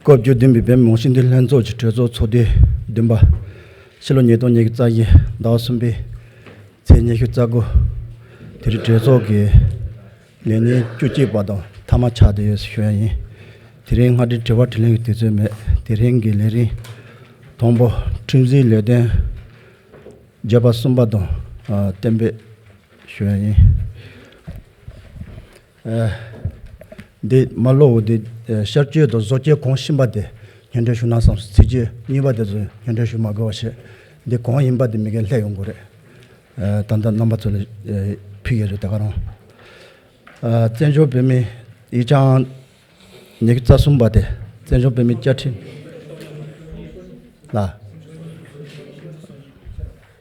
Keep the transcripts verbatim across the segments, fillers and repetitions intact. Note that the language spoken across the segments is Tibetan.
སྐབས་བཅུ་བདུན་པའི་བོད་མི་མང་སྤྱི་འཐུས་ལྷན་ཚོགས་ཀྱི་གྲོས་ཚོགས་ཚོགས་དུས་བདུན་པ། ཕྱི་ལོ་ཉིས་སྟོང་ཉི་ཤུ་རྩ་བཞི་ཟླ་བ་གསུམ་པའི་ཚེས་ཉི་ཤུ་རྩ་དགུ། དེ་རིང་གྲོས་ཚོགས་ཀྱི་ལས་ཉིན་བཅུ་གཅིག་པ་དང་མཐའ་མ་ཆགས་བསྡད་ཡོད་ཞུ་ཡ་ཡིན། དེ་རིང་སྔ་དྲོའི་དྲི་བ་དྲིས་ལན་གྱི་དུས་ཚོད་མེད། དེ་རིང་གི་ལས་རིམ་དང་པོ་ཁྲིམས་འཛིན་ལས་དོན་བརྗོད་པ་གསུམ་པ་དང་གཏན་འབེབས་ཞུ་ཡ་ཡིན། འདི་མ་ཀློག་འོ་འདི་ཤར་སྐྱོད་དང་བཟོ་བཅོས་གང་ཤེས་པ་དེ་སྙན་སྒྲོན་ཞུ་ན་བསམ། ཚིག་བརྗོད་གཉིས་པ་དེ་ཚོ་སྙན་སྒྲོན་ཞུ་མ་དགོས་པ་བྱས། འདི་གང་ཡིན་པ་དེ་མི་སྒེར་ལྷད་ཡོང་དགོས་རེད། ད་ལྟ་རྣམ་པ་ཚོ་ལ་ཕུལ་ཡོད་རེད། ད་ག་རང་བཙན་བྱོལ་བོད་མི་ཡིག་ཆའམ་ཉི་ཤུ་རྩ་གསུམ་པ་དེ་བཙན་བྱོལ་བོད་མིའི་བཅའ་ཁྲིམས་ལ།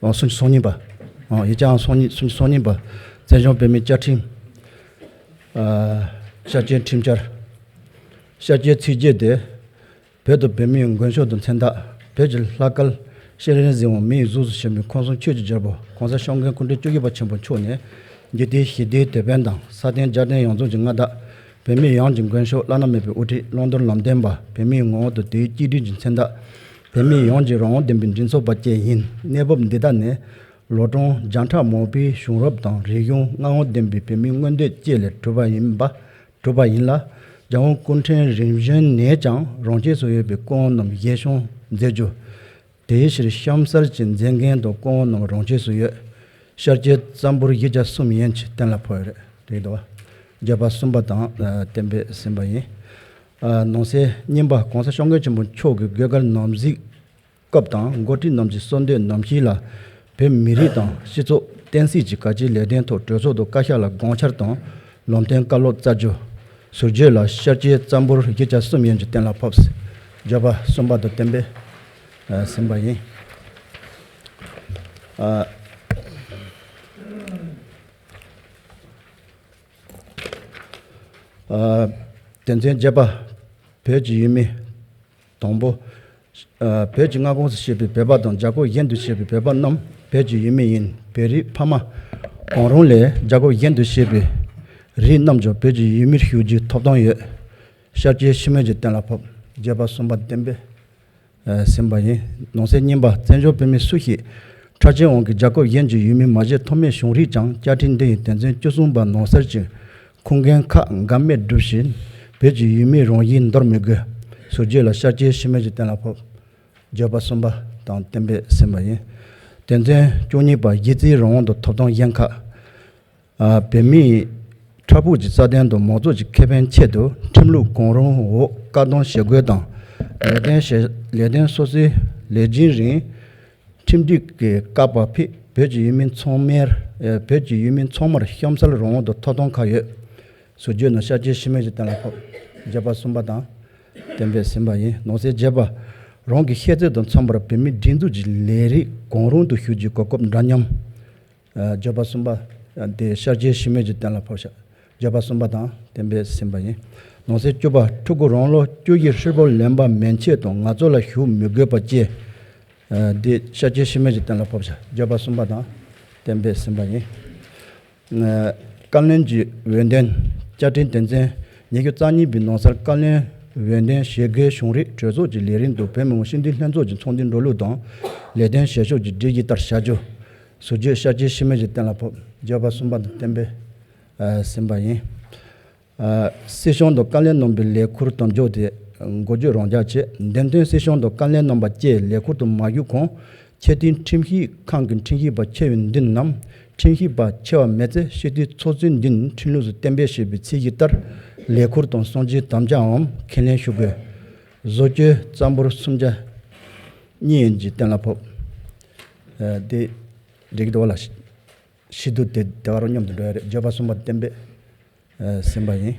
ཨོ་སུམ་ཅུ་སོ་གཉིས་པ། ཨོ་ཡིག་ཆའམ་སོ་གཉིས་སུམ་ཅུ་སོ་གཉིས་པ། བཙན་བྱོལ་བོད་མིའི་བཅའ་ཁྲིམས། ཨ་ཤར་སྐྱོད་ཁྲིམས་འཆར། ཤར་སྐྱོད་ཚིག་བརྗོད་དེ། བོད་དང་བོད་མིའི་མགོན་སྐྱབས་དང་མཚན་རྟགས། བོད་ཀྱི་ལྷ་སྐལ་ཤེས་རིག་འཛིན་པ་མི་ཡི་གཟུགས་སུ་བྱོན་པའི་ཁམས་གསུམ་ཆོས་ཀྱི་རྒྱལ་པོ་༸གོང་ས་༸སྐྱབས་མགོན་སྐུ་ཕྲེང་བཅུ་བཞི་པ་ཆེན་པོ་མཆོག་ནས། འཇིག་རྟེན་ཞི་བདེའི་དེད་དཔོན་དང་ས་སྟེང་རྒྱལ་བསྟན་ཡོངས་རྫོགས་ཀྱི་མངའ་བདག་བོད་མི་ཡོངས་ཀྱི་མགོན་སྐྱབས་བླ་ན་མེད་པའི་དབུ་ཁྲིད་བླང་དོར་ལམ་སྟོན་པ། བོད་མིའི་ངོ་བོ་དང་དེའི་གཅེས་སྒྲིབ་ཀྱི་མཚན་རྟགས། བོད་མི་ཡོངས་ཀྱི་རང་དབང་ལྡན་པའི་མགྲིན་ཚབ་པ་བཅས་ཡིན། གནས་བབ་འདི་དག་ནི་ལོ་གྲངས་བརྒྱ་ཕྲག་མང་པོའི་བྱུང་རབས་དང་རིག་གཞུང་མངའ་དབང་ལྡན་པའི་བོད་མིའི་མངོན་འདོད་བཅས་ལས་གྲུབ་པ་ཡིན་པ། གྲུབ་པ་ཡིན་ལ། རྒྱལ་དབང་སྐུ་ཕྲེང་རིམ་བྱོན་ནས་ཀྱང་རང་ཆས་སུ་ཡོད་པའི་སྐུ་དབང་རྣམས་གཞིར་བཟུང་མཛད་རྒྱུ། དེའི་ཕྱིར་གཤམ་གསལ་གྱི་མཛད་འགན་དང་སྐུ་དབང་རྣམས་རང་ཆས་སུ་ཡོད། ཤར་སྐྱོད་རྩ་འབོར་བཞི་བརྒྱ་གསུམ་ཡན་ཆད་གཏན་ལ་ཕབ་ཡོད་རེད། རེད་དོ། བརྗོད་པ་གསུམ་པ་དང་གཏན་འབེབས་ཟིན་པ་ཡིན། ནང་གསེས་གཉིས་པ། ༸གོང་ས་༸སྐྱབས་མགོན་ཆེན་པོ་མཆོག་གི་དགོས་གལ་ནམ་གཟིགས་སྐབས་དང་འགོ་ཁྲིད་རྣམས་ཀྱི་གསོལ་འདེབས་ནམ་ཞིག་ལ། བོད་མི་རིགས་དང་སྤྱི་ཚོགས་བསྟན་སྲིད་ཀྱི་གལ་ཆེའི་ལས་དོན་ཐོག་གྲོས་ཚོགས་དང་བཀའ་ཤག་ལ་དགོངས་འཆར་དང་ལམ་སྟོན་བཀའ་སློབ་སྩལ་རྒྱུ། ཟུར་བརྗོད་ལ་ཤར་སྐྱོད་རྩ་འབོར་བཞི་བརྒྱ་གསུམ་ཡན་ཆད་གཏན་ལ་ཕབ། བརྗོད་པ་གསུམ་པ་དང་གཏན་འབེབས་ཟིན་པ་ཡིན། དོན་ཚན་བརྒྱད་པ། བོད་ཀྱི་ཡུལ་མི། དང་པོ། བོད་ཀྱི་མངའ་ཁོངས་སུ་བཞུགས་པའི་བོད་པ་དང་རྒྱལ་ཁབ་གཞན་དུ་བཞུགས་པའི་བོད་པ་རྣམས་བོད་ཀྱི་ཡུལ་མི་ཡིན། བོད་རིགས་ཕ་མ་གང་རུང་ལས་རྒྱལ་ཁབ་གཞན་དུ་བཞུགས་པའི་རིགས་རྣམས་ཀྱང་བོད་ཀྱི་ཡུལ་མིར་ཞུགས་རྒྱུའི་ཐོབ་ཐང་ཡོད། ཤར་སྐྱོད་ཕྱི་མོལ་གྱིས་གཏན་ལ་ཕབ། བརྗོད་པ་གསུམ་པ་གཏན་འབེབས་ཟིན་པ་ཡིན། ནང་གསེས་གཉིས་པ། བཙན་བྱོལ་བོད་མི་སུ་ཞིག་ཁྲག་ཆེན་དབང་གིས་རྒྱལ་ཁབ་གཞན་གྱི་ཡུལ་མི་མ་བྱས་ཐབས་མེད་བྱུང་རིགས་ཀྱང་བཅའ་ཁྲིམས་འདི་ཡི་དོན་ཚན་བཅུ་གསུམ་པ་ནང་གསལ་གྱི་ཁུངས་འགན་ཁག་འགལ་མེད་སྒྲུབ་བཞིན་བོད་ཀྱི་ཡུལ་མིའི་རང་བཞིན་འདོར་མི་དགོས། ཟུར་བརྗོད་ལ་ཤར་སྐྱོད་ཕྱི་མོལ་གྱིས་གཏན་ལ་ཕབ། བརྗོད་པ་གསུམ་པ་དང་གཏན་འབེབས་ཟིན་པ་ཡིན། དོན་ཚན་བཅུ་གཉིས་པ། གཞི་རྩའི་རང་དབང་དང་ཐོབ་ཐང་གཞན་ཁག་བོད་མིའི་མཐར་ཕུགས་ཀྱི་རྩ་དོན་དང་མང་གཙོ་གྱི་ཁེ་ཕན་ཆེད་དུ་ཁྲིམས་ལུགས་གང་རུང་འོག་བཀག་སྡོམ་བྱེད་དགོས་དང་། ལས་དོན་བྱེད་ལས་དོན་སོ་སོའི་ལས་རྒྱུན་རིང་ཁྲིམས་སྒྲིག་གི་བཀག་པ་ཕུད་བོད་ཀྱི་ཡུལ་མི་ཚང་མར། བོད་ཀྱི་ཡུལ་མི་ཚང་མར་གཤམ་གསལ་རང་དབང་དང་ཐོབ་ཐང་ཁག་ཡོད། ཟུར་བརྗོད་ནང་ཤར་སྐྱོད་ཕྱི་མོལ་གྱིས་གཏན་ལ་ཕབ། བརྗོད་པ་གསུམ་པ་དང་གཏན་འབེབས་ཟིན་པ་ཡིན། ནང་གསེས་བརྒྱད་པ། རང་གི་ཤེས་ཚད་དང་འཚམ་པར་བོད་མིའི་སྒྲིག་འཛུགས་ཀྱི་ལས་རིགས་གང་རུང་དུ་ཞུགས་རྒྱུའི་གོ་སྐབས་འདྲ་མཉམ། བརྗོད་པ་གསུམ་པ་དེ་ཤར་སྐྱོད་ཕྱི་མོལ་གྱིས་གཏན་ལ་ཕབ་ཤག་བརྗོད་པ་གསུམ་པ་དང་གཏན་འབེབས་ཟིན་པ་ཡིན། ནང་གསེས་བཅུ་པ། ཕྲུ་གུ་རང་ལོ་བཅུ་བཞི་ཧྲིལ་པོར་ལོན་པ་མན་ཆད་དུ་ངལ་རྩོལ་ལ་ཞུགས་མི་དགོས་པ་བཅས། འདི་ཤར་སྐྱོད་ཕྱི་མོལ་གྱིས་གཏན་ལ་ཕབ་ཤག་བརྗོད་པ་གསུམ་པ་དང་གཏན་འབེབས་ཟིན་པ་ཡིན། བཀའ་བློན་གྱི་འོས་འདེམས། བཅའ་ཁྲིམས་དོན་ཚན་ཉི་ཤུ་རྩ་གཉིས་པའི་ནང་གསལ་བཀའ་བློན་འོས་འདེམས་བྱེད་དགོས་བྱུང་རིགས་གྲོས་ཚོགས་ཀྱི་ལས་རིམ་དུ་བོད་མི་མང་སྤྱི་འཐུས་ལྷན་ཚོགས་ཀྱི་ཚོགས་འདུའི་འགྲོ་ལུགས་དང་ལས་དོན་བྱེད་ཕྱོགས་ཀྱི་སྒྲིག་གཞི་ལྟར་བྱ་རྒྱུ། ཟུར་བརྗོད་ཤར་སྐྱོད་ཕྱི་མོལ་གྱིས་གཏན་ལ་ཕབ། བརྗོད་པ་གསུམ་པ་དང་གཏན་འབེབས་ཟིན་པ་ཡིན། སྲིད་སྐྱོང་དང་བཀའ་བློན་རྣམ་པའི་ལས་ཁུར་དང་འཇོག་དེ་འགོ་བརྗོད་རང་འཇགས་བྱས། འདེམས་ཐོན་སྲིད་སྐྱོང་དང་བཀའ་བློན་རྣམ་པ་བཅས་ལས་ཁུར་དུ་མ་ཞུགས་གོང་ཆེས་མཐོའི་ཁྲིམས་ཞིབ་ཁང་གི་ཁྲིམས་ཞིབ་པ་ཆེ་བའི་མདུན་ནམ་ཁྲིམས་ཞིབ་པ་ཆེ་བ་མེད་ཚེ་སྤྱི་འཐུས་ཚོགས་གཙོའི་མདུན་ཁྲིམས་ལུགས་སུ་གཏན་འབེབས་བྱས་པའི་ཚད་གཞི་ལྟར་ལས་ཁུར་དང་གསུང་ཆོས་དམ་བཅའམ་ཁས་ལེན་ཞུ་དགོས། བཟོ་བཅོས་རྩ་འབོར་སུམ་ཆ་གཉིས་ཡན་གྱིས་གཏན་ལ་ཕབ། དེ་འགྲིག་གི་འདུག་བ་ལ། ཤེས་རྟོགས་དེ་དེ་ག་རང་མཉམ་དུ་འགྲོ་ཡ་རེད། བརྗོད་པ་གསུམ་པ་གཏན་འབེབས། ཟིན་པ་ཡིན།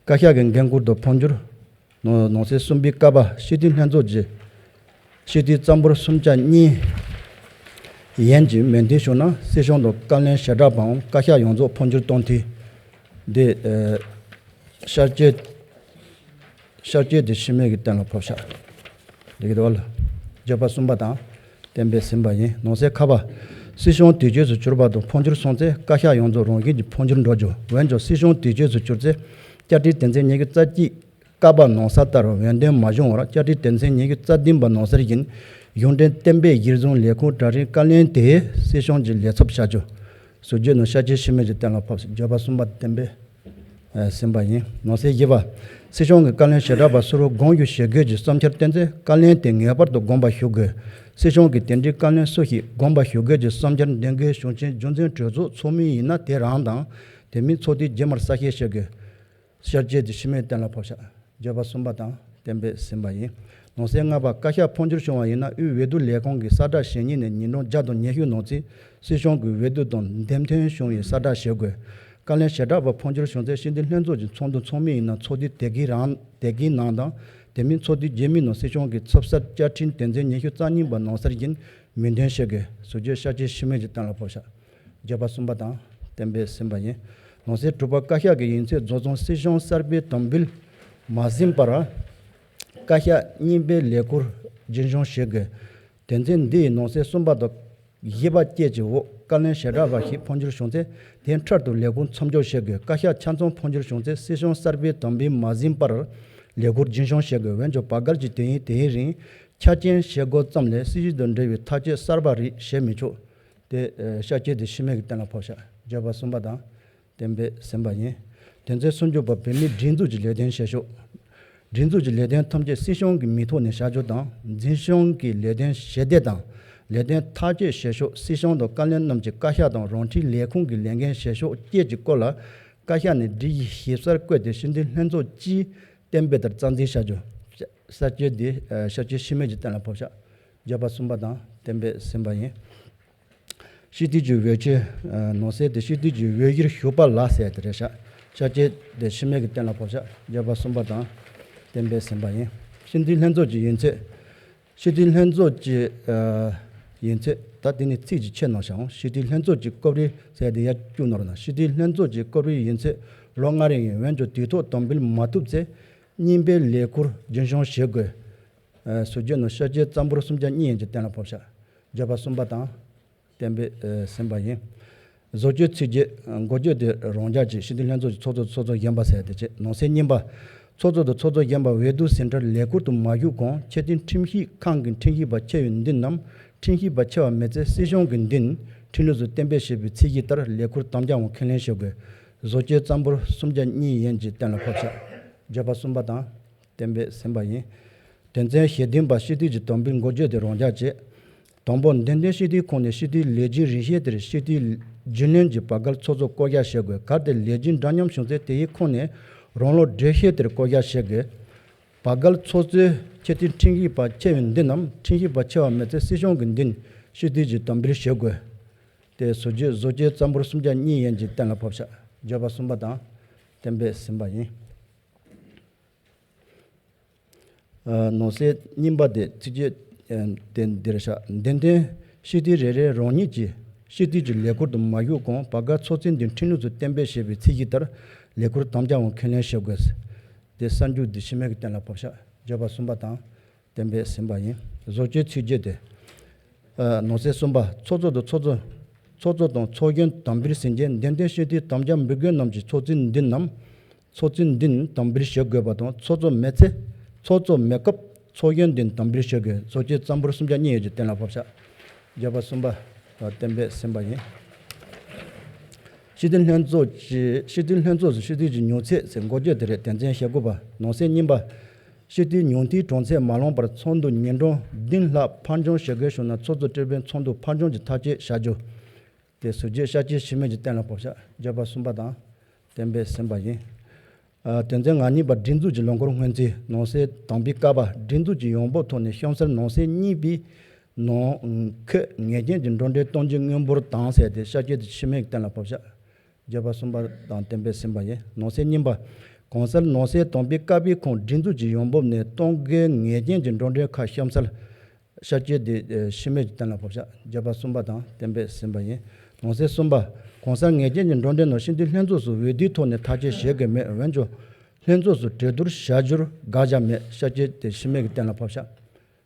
བཀའ་ཤག་གི་འགན་འཁུར་དང་འཕོ་འགྱུར། ནང་ནང་གསེས་གསུམ་པའི་ཀ་པ། སྤྱི་འཐུས་ལྷན་ཚོགས་ཀྱི་སྤྱི་འཐུས་རྩ་འབོར་སུམ་ཆ་གཉིས་ཡན་གྱིས་མོས་མཐུན་བྱུང་ན་སྲིད་སྐྱོང་དང་བཀའ་བློན་ཞལ་གྲངས་པའམ་བཀའ་ཤག་ཡོངས་རྫོགས་འཕོ་འགྱུར་གཏོང་འཐུས། འདི་ཤར་སྐྱོད་ཤར་སྐྱོད་དེ་ཕྱི་མོལ་གྱིས་གཏན་ལ་ཕབ་ཤག་འགྲིག་གི་འདུག་བ་ལ། བརྗོད་པ་གསུམ་པ་དང་གཏན་འབེབས་ཟིན་པ་ཡིན། ནང་གསེས་ཁ་པ། སྲིད་སྐྱོང་དུས་གཅོད་སུ་གྱུར་པ་དང་འཕོ་འགྱུར་སོང་ཚེ་བཀའ་ཤག་ཡོངས་རྫོགས་རང་བཞིན་གྱིས་འཕོ་འགྱུར་འགྲོ་རྒྱུ། འོན་ཀྱང་སྲིད་སྐྱོང་དུས་གཅོད་སུ་གྱུར་ཚེ་ བཅར་འདྲི་དོན་ཚན་ཉི་ཤུ་རྩ་གཅིག་བཀའ་པ་ནང་གསལ་ལྟར་འོས་འདེམས་མ་བྱུང་བར་བཅར་འདྲི་དོན་ཚན་ཉི་ཤུ་རྩ་བདུན་པ་ནང་གསལ་བཞིན་གཞུང་འབྲེལ་གཏན་འབེབས་གཞིར་བཟུང་ལས་ཁུངས་གྲ་སྒྲིག་བཀའ་བློན་དེ་སྲིད་སྐྱོང་གི་ལས་ཚབ་བྱ་རྒྱུ། ཟུར་བརྗོད་ནང་བསྐྱར་བཅོས་ཤུལ་མེད་ཀྱི་གཏན་ལ་ཕབ། བརྗོད་པ་གསུམ་པ་གཏན་འབེབས་ཟིན་པ་ཡིན། ནང་གསེས་བཞི་པ། སྲིད་སྐྱོང་གི་བཀའ་བློན་བྱེ་བྲག་པ་སུ་རུ་དགོངས་ཞུ་བྱེད་དགོས་ཀྱི་བསམ་འཆར་བཏོན་ཚེ་བཀའ་བློན་དེ་ངེས་པར་དུ་དགོངས་པ་ཞུ་དགོས། སྲིད་སྐྱོང་གིས་དེ་འདྲའི་བཀའ་བློན་སུ་ཞིག་དགོངས་པ་ཞུ་དགོས་ཀྱི་བསམ་འཆར་འདོན་དགོས་བྱུང་ཕྱིན་རྒྱུ་མཚན་གྲོས་ཚོགས་ཚོགས་མི་ཡིན་ན་དེ་རང་དང་། དེ་མིན་ཚོགས་དུས་རྗེས་མར་གསལ་བཤད་བྱེད་དགོས། བསྐྱར་བཅོས་དེ་ཤུལ་མེད་གཏན་ལ་ཕབ་བཞག། བརྗོད་པ་གསུམ་པ་དང་གཏན་འབེབས་ཟིན་པ་ཡིན། ནང་གསེས་ལྔ་པ། བཀའ་ཤག་འཕོ་འགྱུར་བྱུང་བ་ཡིན་ན་དབུས་འོས་བསྡུ་ལས་ཁང་གི་གསལ་བསྒྲགས་ཞུ་སྙིང་ནས་ཉིན་གྲངས་བརྒྱ་དང་ཉི་ཤུ་ནང་ཚུད་སྲིད་སྐྱོང་གི་འོས་བསྡུ་དང་འདེམས་ཐོན་བྱུང་བའི་གསལ་བསྒྲགས་ཞུ་དགོས། བཀའ་བློན་བྱེ་བྲག་པ་འཕོ་འགྱུར་བྱུང་ཚེ་སྤྱི་འཐུས་ལྷན་ཚོགས་ཀྱི་ཚོགས་འདུ་ཚོགས་མི་ཡིན་ན་ཚོགས་དུས་དེ་གའི་རང་དེ་གའི་ནང་དང་། དེ་མིན་ཚོགས་དུས་རྗེས་མའི་ནང་སྲིད་སྐྱོང་གི་ཚབ་གསར་བཅའ་ཁྲིམས་དོན་ཚན་ཉི་ཤུ་རྩ་གཉིས་པ་ནང་གསལ་བཞིན་མིང་འདོན་བྱེད་དགོས། ཟུར་བརྗོད་བསྐྱར་བཅོས་ཤུལ་མེད་ཀྱི་གཏན་ལ་ཕབ་བཞག། བརྗོད་པ་གསུམ་པ་དང་གཏན་འབེབས་ཟིན་པ་ཡིན། ནང་གསེས་དྲུག་པ། བཀའ་ཤག་གི་ཡིན་ཚད་རྫོགས་ཙང་སྲིད་སྐྱོང་གསར་པའི་དམ་འབུལ་མ་ཟིན་པར་བཀའ་ཤག་རྙིང་པའི་ལས་ཁུར་རྒྱུན་སྐྱོང་བྱེད་དགོས། དོན་ཚན་འདིའི་ནང་གསེས་གསུམ་པ་དང་བཞི་པ་བཅས་ཀྱི་འོག་བཀའ་བློན་བྱེ་བྲག་པ་ཞིག་འཕོ་འགྱུར་བྱུང་ཚེ་དེ་འཕྲལ་དུ་ལས་ཁུར་མཚམས་འཇོག་བྱེད་དགོས། བཀའ་ཤག་ཆ་ཚང་འཕོ་འགྱུར་བྱུང་ཚེ་སྲིད་སྐྱོང་གསར་པའི་དམ་འབུལ་མ་ཟིན་པར་ལས་ཁུར་རྒྱུན་སྐྱོང་བྱེད་དགོས། འོན་ཀྱང་བར་བརྒལ་གྱི་དུས་ཡུན་དེའི་རིང་ཆ་རྐྱེན་བྱེད་སྒོ་ཙམ་ལས་སྲིད་ཇུས་དང་འབྲེལ་བའི་ཐག་གཅོད་གསར་པ་རིགས་བྱེད་མི་ཆོག། དེ་བསྐྱར་བཅོས་དེ་ཤུལ་མེད་ཀྱི་གཏན་ལ་ཕབ་བཞག། བརྗོད་པ་གསུམ་པ་དང་གཏན་འབེབས་ཟིན་པ་ཡིན། དོན་ཚན་སུམ་ཅུ་པ། བོད་མིའི་སྒྲིག་འཛུགས་ཀྱི་ལས་དོན་བྱེད་ཕྱོགས། སྒྲིག་འཛུགས་ཀྱི་ལས་དོན་ཐམས་ཅད་སྲིད་སྐྱོང་གི་མིང་ཐོག་ནས་བྱ་རྒྱུ་དང་། འཛིན་སྐྱོང་གི་ལས་དོན་ཞི་བདེ་དང་ལས་དོན་ཐག་གཅོད་བྱེད་ཕྱོགས་སྲིད་སྐྱོང་དང་བཀའ་བློན་རྣམས་ཀྱི་བཀའ་ཤག་དང་རང་འཁྲིའི་ལས་ཁུངས་ཀྱི་ལས་འགན་བྱེད་ཕྱོགས་བཅས་ཀྱི་སྐོར་ལ་བཀའ་ཤག་ནས་སྒྲིག་གཞི་ཞིབ་གསལ་བཀོད་དེ་སྤྱི་འཐུས་ལྷན་ཚོགས་ཀྱིས་གཏན་འབེབས་ལྟར་རྩ་འཛིན་བྱ་རྒྱུ། གསར་བཅོས་འདི་བསྐྱར་བཅོས་ཤུལ་མེད་ཀྱི་གཏན་ལ་ཕབ་བཞག། བརྗོད་པ་གསུམ་པ་དང་གཏན་འབེབས་ཟིན་པ་ཡིན། སྤྱི་འཐུས་ཀྱི་འོས་ཆོས། ནང་གསེས་དེ་སྤྱི་འཐུས་ཀྱི་འོས་གཞིར་ཞུགས་པ་ལ་ཟེར་དེ་རེད་ཤག། བསྐྱར་བཅོས་དེ་ཤུལ་མེད་ཀྱི་གཏན་ལ་ཕབ་ཤག། བརྗོད་པ་གསུམ་པ་དང་གཏན་འབེབས་ཟིན་པ་ཡིན། སྤྱི་འཐུས་ལྷན་ཚོགས་ཀྱི་ཡིན་ཚད། སྤྱི་འཐུས་ལྷན་ཚོགས་ཀྱི་ཡིན་ཚད། ད་དེ་ནི་ཚིག་ཅིག་ཆད་གནང་ཤག། སྤྱི་འཐུས་ལྷན་ཚོགས་ཀྱི་སྐབས་རེ་ཟེར་དེ་ཡར་བསྐྱུར་གནང་རོགས་གནང་། སྤྱི་འཐུས་ལྷན་ཚོགས་ཀྱི་སྐབས་རེ་ཡིན་ཚད་ལོ་ལྔ་རིང་ཡིན། འོན་ཀྱང་དུས་ཐོག་དམ་འབུལ་མ་ཐུབ་ཚེ་རྙིང་པའི་ལས་ཁུར་རྒྱུན་སྐྱོང་བྱེད་དགོས། ཟུར་བརྗོད་ནང་བསྐྱར་བཅོས་རྩ་འབོར་གསུམ་ཆ་གཉིས་ཡན་གྱི་གཏན་ལ་ཕབ་ཤག། བརྗོད་པ་གསུམ་པ་དང་གཏན་འབེབས་ཟིན་པ་ཡིན། བཟོ་བཅོས་ཚིག་བརྗོད་འགོ་བརྗོད་དེ་རང་འཇགས་ཀྱི་སྤྱི་འཐུས་ལྷན་ཚོགས་ཀྱི་ཚོགས་གཙོ་ཚོགས་གཙོ་གཞོན་པ་ཟེར་དེ་བྱས། ནང་གསེས་གཉིས་པ། ཚོགས་གཙོ་དང་ཚོགས་གཙོ་གཞོན་པ་འོས་བསྡུ་ཟིན་འཕྲལ་ལས་ཁུར་དུ་མ་ཞུགས་གོང་ཆེས་མཐོའི་ཁྲིམས་ཞིབ་ཁང་གི་ཁྲིམས་ཞིབ་པ་ཆེ་བའི་མདུན་ནམ་ཁྲིམས་ཞིབ་པ་ཆེ་བ་མེད་ཚེ་སྲིད་སྐྱོང་གི་མདུན་ཁྲིམས་ལུགས་སུ་གཏན་འབེབས་བྱས་པའི་ཚད་གཞི་ལྟར་ལས་ཁུར་དམ་བཅའ་འོག་ཁས་ལེན་བྱེད་དགོས། བཟོ་བཅོས་རྩ་འབོར་གསུམ་ཆ་གཉིས་ཡན་གྱི་གཏན་ལ་ཕབ་ཤག། བརྗོད་པ་གསུམ་པ་དང་། གཏན་འབེབས་ཟིན་པ་ཡིན། དོན་ཚན་ཞེ་བདུན་པ། སྤྱི་འཐུས་ཀྱི་དམ་འབུལ་འགོ་བརྗོད་དེ་རང་འཇགས་བྱས། དང་པོ། འདེམས་ཐོན་སྤྱི་འཐུས་ཁོངས་ནས་སྤྱི་འཐུས་ལས་རྒྱུན་རིམ་བཞིན་དེར་སྤྱི་འཐུས་རྒྱུན་ལོན་གྱི་བར་བརྒལ་ཚོགས་གཙོ་བསྐོ་གཞག་བྱེད་དགོས། གལ་ཏེ་ལས་རྒྱུན་འདྲ་མཉམ་བྱུང་ཚེ་དེའི་ཁོངས་ནས་རང་ལོ་བགྲེས་ཤོས་དེར་བསྐོ་གཞག་བྱེད་དགོས། བར་བརྒལ་ཚོགས་གཙོའི་ཆེས་མཐོའི་ཁྲིམས་ཞིབ་པ་ཆེ་བའི་མདུན་ནམ་ཁྲིམས་ཞིབ་པ་ཆེ་བ་མེད་ཚེ་སྲིད་སྐྱོང་གི་མདུན་སྤྱི་འཐུས་ཀྱི་དམ་འབུལ་བྱེད་དགོས། དེ་བཟོ་བཅོས་བཟོ་བཅོས་རྩ་འབོར་གསུམ་ཆ་གཉིས་ཡན་གྱི་གཏན་ལ་ཕབ་ཤག། བརྗོད་པ་གསུམ་པ་དང་གཏན་འབེབས་ཟིན་པ་ཡིན། ཨ། ནང་གསེས་གཉིས་པ་དེ་ཚིག་བརྗོད་དེ་འདིར་བཞག། འདེམས་ཐོན་སྤྱི་འཐུས་རེ་རེ་རང་ཉིད་ཀྱི་སྤྱི་འཐུས་ཀྱི་ལས་ཁུར་དུ་མ་ཞུགས་གོང་བར་བརྒལ་ཚོགས་གཙོའི་མདུན་ཁྲིམས་ལུགས་སུ་གཏན་འབེབས་བྱས་པའི་ཚད་གཞི་ལྟར་ལས་ཁུར་དམ་བཅའ་འོག་ཁས་ལེན་བྱེད་དགོས། དེ་གསར་འཇུག་འདི་ཤུལ་མེད་ཀྱི་གཏན་ལ་ཕབ་ཤག། བརྗོད་པ་གསུམ་པ་དང་གཏན་འབེབས་ཟིན་པ་ཡིན། བཟོ་བཅོས་ཚིག་བརྗོད་དེ། ཨ། ནང་གསེས་གསུམ་པ། ཚོགས་གཙོ་དང་ཚོགས་གཙོ། ཚོགས་གཙོ་དང་ཚོགས་གཞོན་དམ་འབུལ་ཟིན་རྗེས་འདེམས་ཐོན་སྤྱི་འཐུས་དམ་བཅའ་འབུལ་དགོས་རྣམས་ཀྱིས་ཚོགས་གཙོའི་མདུན་ནམ། ཚོགས་གཙོའི་མདུན་དམ་འབུལ་ཞུ་དགོས་པ་དང་། ཚོགས་གཙོ་མེད་ཚེ་ཚོགས་གཙོ་མེད་སྐབས་ཚོགས་གཞོན་མདུན་དམ་འབུལ་ཞུ་དགོས། བཟོ་བཅོས་རྩ་འབོར་གསུམ་ཆ་གཉིས་ཡན་གྱི་གཏན་ལ་ཕབ་ཤག། བརྗོད་པ་གསུམ་པ་གཏན་འབེབས་ཟིན་པ་ཡིན། སྤྱི་འཐུས་ལྷན་ཚོགས་ཀྱི་སྤྱི་འཐུས་ལྷན་ཚོགས་སུ་སྤྱི་འཐུས་ཀྱི་མྱོང་ཚད་ཟེར་འགོ་བརྗོད་དེ་རེད། དོན་ཚན་ཞེ་དགུ་པ། ནང་གསེས་གཉིས་པ། སྤྱི་འཐུས་ཉུང་མཐའི་གྲངས་ཚད་མ་ལོངས་པར་ཚོགས་འདུ་ཉིན་གྲངས་བདུན་ལྷག་ཕར་འགྱངས་བྱེད་དགོས་བྱུང་ན་ཚོགས་གཙོ་ཁྲི་པའི་ཚོགས་འདུ་ཕར་འགྱངས་ཀྱི་ཐག་གཅོད་བྱ་རྒྱུ། དེ་ཟུར་བརྗོད་བསྐྱར་བཅོས་ཤུལ་མེད་ཀྱི་གཏན་ལ་ཕབ་ཤག། བརྗོད་པ་གསུམ་པ་དང་གཏན་འབེབས་ཟིན་པ་ཡིན། ཨ། དོན་ཚན་ང་གཉིས་པ། སྒྲིག་འཛུགས་ཀྱི་ལོ་འཁོར་སྔོན་རྩིས། ནང་གསེས་དང་པོའི་ཀ་པ། སྒྲིག་འཛུགས་ཀྱི་ཡོང་འབབ་ཐོག་ནས་གཤམ་གསལ་ནང་གསེས་གཉིས་པའི་ནང་འཁོད་ངེས་ཅན་གྱི་འགྲོ་གྲོན་གཏོང་རྒྱུའི་དངུལ་འབོར་དང་ཟེར་ཏེ་བསྐྱར་བཅོས་དེ་ཤུལ་མེད་གཏན་ལ་ཕབ་ཤག། བརྗོད་པ་གསུམ་པ་དང་གཏན་འབེབས་ཟིན་པ་ཡིན། ནང་གསེས་གཉིས་པ། གོང་གསལ་ནང་གསེས་དང་པོའི་ཀ་པའི་ཁོངས་སྒྲིག་འཛུགས་ཀྱི་ཡོང་འབབ་ནས་གཏོང་དགོས་ངེས་ཅན་གྱི་འགྲོ་གྲོན་ཁག་གཤམ་གསལ། བསྐྱར་བཅོས་དེ་ཤུལ་མེད་ཀྱི་གཏན་ལ་ཕབ་ཤག། བརྗོད་པ་གསུམ་པ་དང་གཏན་འབེབས་ཟིན་པ་ཡིན། ནང་གསེས་གསུམ་པ། གོང་གསལ་ངེས་ཅན་གྱི་འགྲོ་གྲོན་ནང་སྤྱི་འཐུས་ལྷན་ཚོགས་སུ་འོས་བསྡུའི་ཐོག་ནས་ཐག་གཅོད་བྱེད་དགོས་མེད། འོན་ཀྱང་ལྷན་ཚོགས་སུ་གྲོས་བསྡུར་བྱ་རྒྱུར་དགག་བྱ་མེད། བསྐྱར་བཅོས་དེ་ཤུལ་མེད་ཀྱི་གཏན་ལ་ཕབ་ཤག།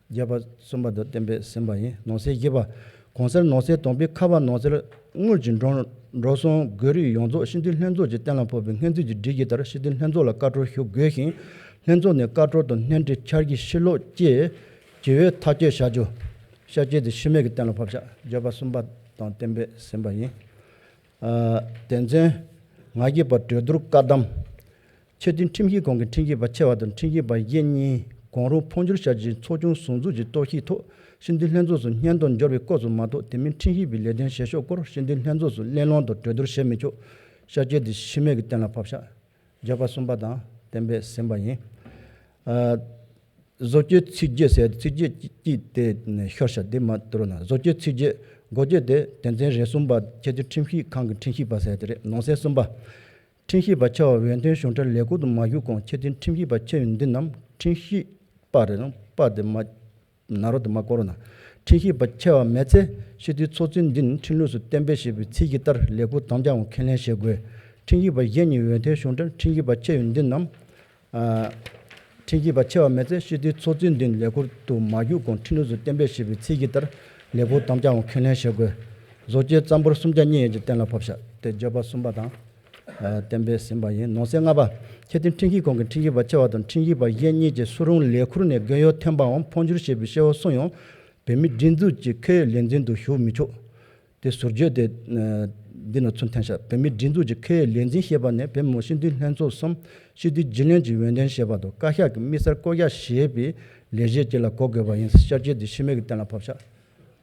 བརྗོད་པ་གསུམ་པ་དང་གཏན་འབེབས་ཟིན་པ་ཡིན། ནང་གསེས་བཞི་པ། གོང་གསལ་ནང་གསེས་དང་པོའི་ཁ་པ་ནང་གསལ་དངུལ་གྱི་འགྲོ་ འགྲོ་སོང་དགོས་རིགས་ཡོངས་རྫོགས་སྤྱི་འཐུས་ལྷན་ཚོགས་ཀྱིས་གཏན་ལ་ཕབ་པའི་སྔོན་རྩིས་ཀྱི་སྒྲིག་གཞི་ལྟར་སྤྱི་འཐུས་ལྷན་ཚོགས་ལ་བཀའ་འཁྲོལ་ཞུ་དགོས་ཤིང་། ལྷན་ཚོགས་ནས་བཀའ་འཁྲོལ་དང་སྣེ་ཁྲིད་འཆར་གཞི་ཕྱིར་སློག་བཅས་ཇི་འོས་ཐག་གཅོད་བྱ་རྒྱུ། བསྐྱར་བཅོས་དེ་ཤུལ་མེད་ཀྱི་གཏན་ལ་ཕབ་ཤག་བརྗོད་པ་གསུམ་པ་དང་གཏན་འབེབས་ཟིན་པ་ཡིན། ཨ། དོན་ཚན་ང་བརྒྱད་པ་གྲོས་བསྡུར་བཀའ་གདམས། ཆེས་མཐོའི་ཁྲིམས་ཞིབ་ཁང་གི་ཁྲིམས་ཞིབ་པ་ཆེ་བ་དང་ཁྲིམས་ཞིབ་པ་གཞན་གཉིས་གང་རུང་འཕོ་འགྱུར་བྱ་རྒྱུའི་ཚོགས་ཆུང་ཟུར་འཛུགས་ཀྱི་རྟོག་ཞིབ་ཐོག་སྤྱི་འཐུས་ལྷན་ཚོགས་སུ་སྙན་ཐོ་འབྱོར་བའི་སྐབས་སུ་མ་གཏོགས་དེ་མིན་ཁྲིམས་ཞིབ་པའི་ལས་དོན་བྱེད་ཕྱོགས་སྐོར་སྤྱི་འཐུས་ལྷན་ཚོགས་སུ་གླེང་སློང་དང་གྲོས་བསྡུར་བྱེད་མི་ཆོག་བསྐྱར་བཅོས་དེ་ཤུལ་མེད་ཀྱི་གཏན་ལ་ཕབ་ཤག་བརྗོད་པ་གསུམ་པ་དང་གཏན་འབེབས་ཟིན་པ་ཡིན། ཨ། བཟོ་བཅོས་ཚིག་བརྗོད་ཟེར་ཚིག་བརྗོད་ཅིག་དེ་ནས་ཤོར་ཤག་དེ་མ་གཏོགས་ན་བཟོ་བཅོས་ཚིག་བརྗོད་འགོ་བརྗོད་དེ་དོན་ཚན་རེ་གསུམ་པ་ཆེས་མཐོའི་ཁྲིམས་ཞིབ་ཁང་གི་ཁྲིམས་ཞིབ་པ་ཟེར་དེ་རེད། ནང་གསེས་གསུམ་པ། ཁྲིམས་ཞིབ་པ་ཆེ་བ་འོས་ཐོན་གཞུང་འབྲེལ་ལས་ཁུར་དུ་མ་ཞུགས་གོང་ཆེས་མཐོའི་ཁྲིམས་ཞིབ་པ་ཆེ་བའི་འདི་རྣམས་ཁྲིམས་ཞིབ་པ་རེད་ན་པ་དེ་མ་ན་རོ་དེ་མ་བསྐོར་ན། ཁྲིམས་ཞིབ་པ་ཆེ་བ་མེད་ཚེ་སྤྱི་འཐུས་ཚོགས་གཙོས་འདི་ནི་ཁྲིམས་ལུགས་སུ་གཏན་འབེབས་བྱས་པའི་ཚིག་གི་ལྟར་ལས་ཁུར་དམ་བཅའ་འོག་ཁས་ལེན་བྱེད་དགོས། ཁྲིམས་ཞིབ་པ་གཞན་གཉིས་འོས་ཐོན་གཞུང་འབྲེལ་ཁྲིམས་ཞིབ་པ་ཆེ་བའི་འདི་རྣམས། ཨ། ཁྲིམས་ཞིབ་པ་ཆེ་བ་མེད་ཚེ་སྤྱི་འཐུས་ཚོགས་གཙོས་འདི་ནི་ལས་ཁུར་དུ་མ་ཞུགས་གོང་ཁྲིམས་ལུགས་སུ་གཏན་འབེབས་བྱས་པའི་ཚིག་གི་ལྟར་ལས་ཁུར་དམ་བཅའ་འོག་ཁས་ལེན་བྱེད་དགོས། བཟོ་བཅོས་རྩ་འབོར་གསུམ་ཆ་གཉིས་ཡན་གྱིས་གཏན་ལ་ཕབ་ཤག་དེ་བརྗོད་པ་གསུམ་པ་དང་། ཨ། གཏན་འབེབས་ཟིན་པ་ཡིན། ནང་གསེས་ལྔ་པ། ཆེས་མཐོའི་ཁྲིམས་ཞིབ་ཁང་གི་ཁྲིམས་ཞིབ་པ་ཆེ་བ་དང་ཁྲིམས་ཞིབ་པ་གཞན་གཉིས་ཀྱིས་སུ་རུང་ལས་ཁུར་ནས་རྒས་ཡོལ་ཐོན་པའམ་འཕོ་འགྱུར་བྱས་པའི་སྐྱེ་བོ་སུ་ཡང་བོད་མིའི་སྒྲིག་འཛུགས་ཀྱི་ཁེ་ཡོད་ལས་འཛིན་དུ་ཞུགས་མི་ཆོག་དེ་ཟུར་བརྗོད་དེ། ཨ། འདི་ནང་ཚུར་འཐེན་ཤག་བོད་མིའི་སྒྲིག་འཛུགས་ཀྱི་ཁེ་ཡོད་ལས་འཛིན་ཞེས་པ་ནི་བོད་མི་མང་སྤྱི་འཐུས་ལྷན་ཚོགས་སམ་སྤྱི་འཐུས་རྒྱུན་ལས་ཀྱི་འོས་འདེམས་བྱས་པ་དང་བཀའ་ཤག་གིས་དམིགས་བསལ་བསྐོ་གཞག་བྱས་པའི་ལས་བྱེད་ཅིག་ལ་གོ་དགོས་པ་ཡིན། བསྐྱར་བཅོས་དེ་ཤུལ་མེད་ཀྱི་གཏན་ལ་ཕབ་ཤག་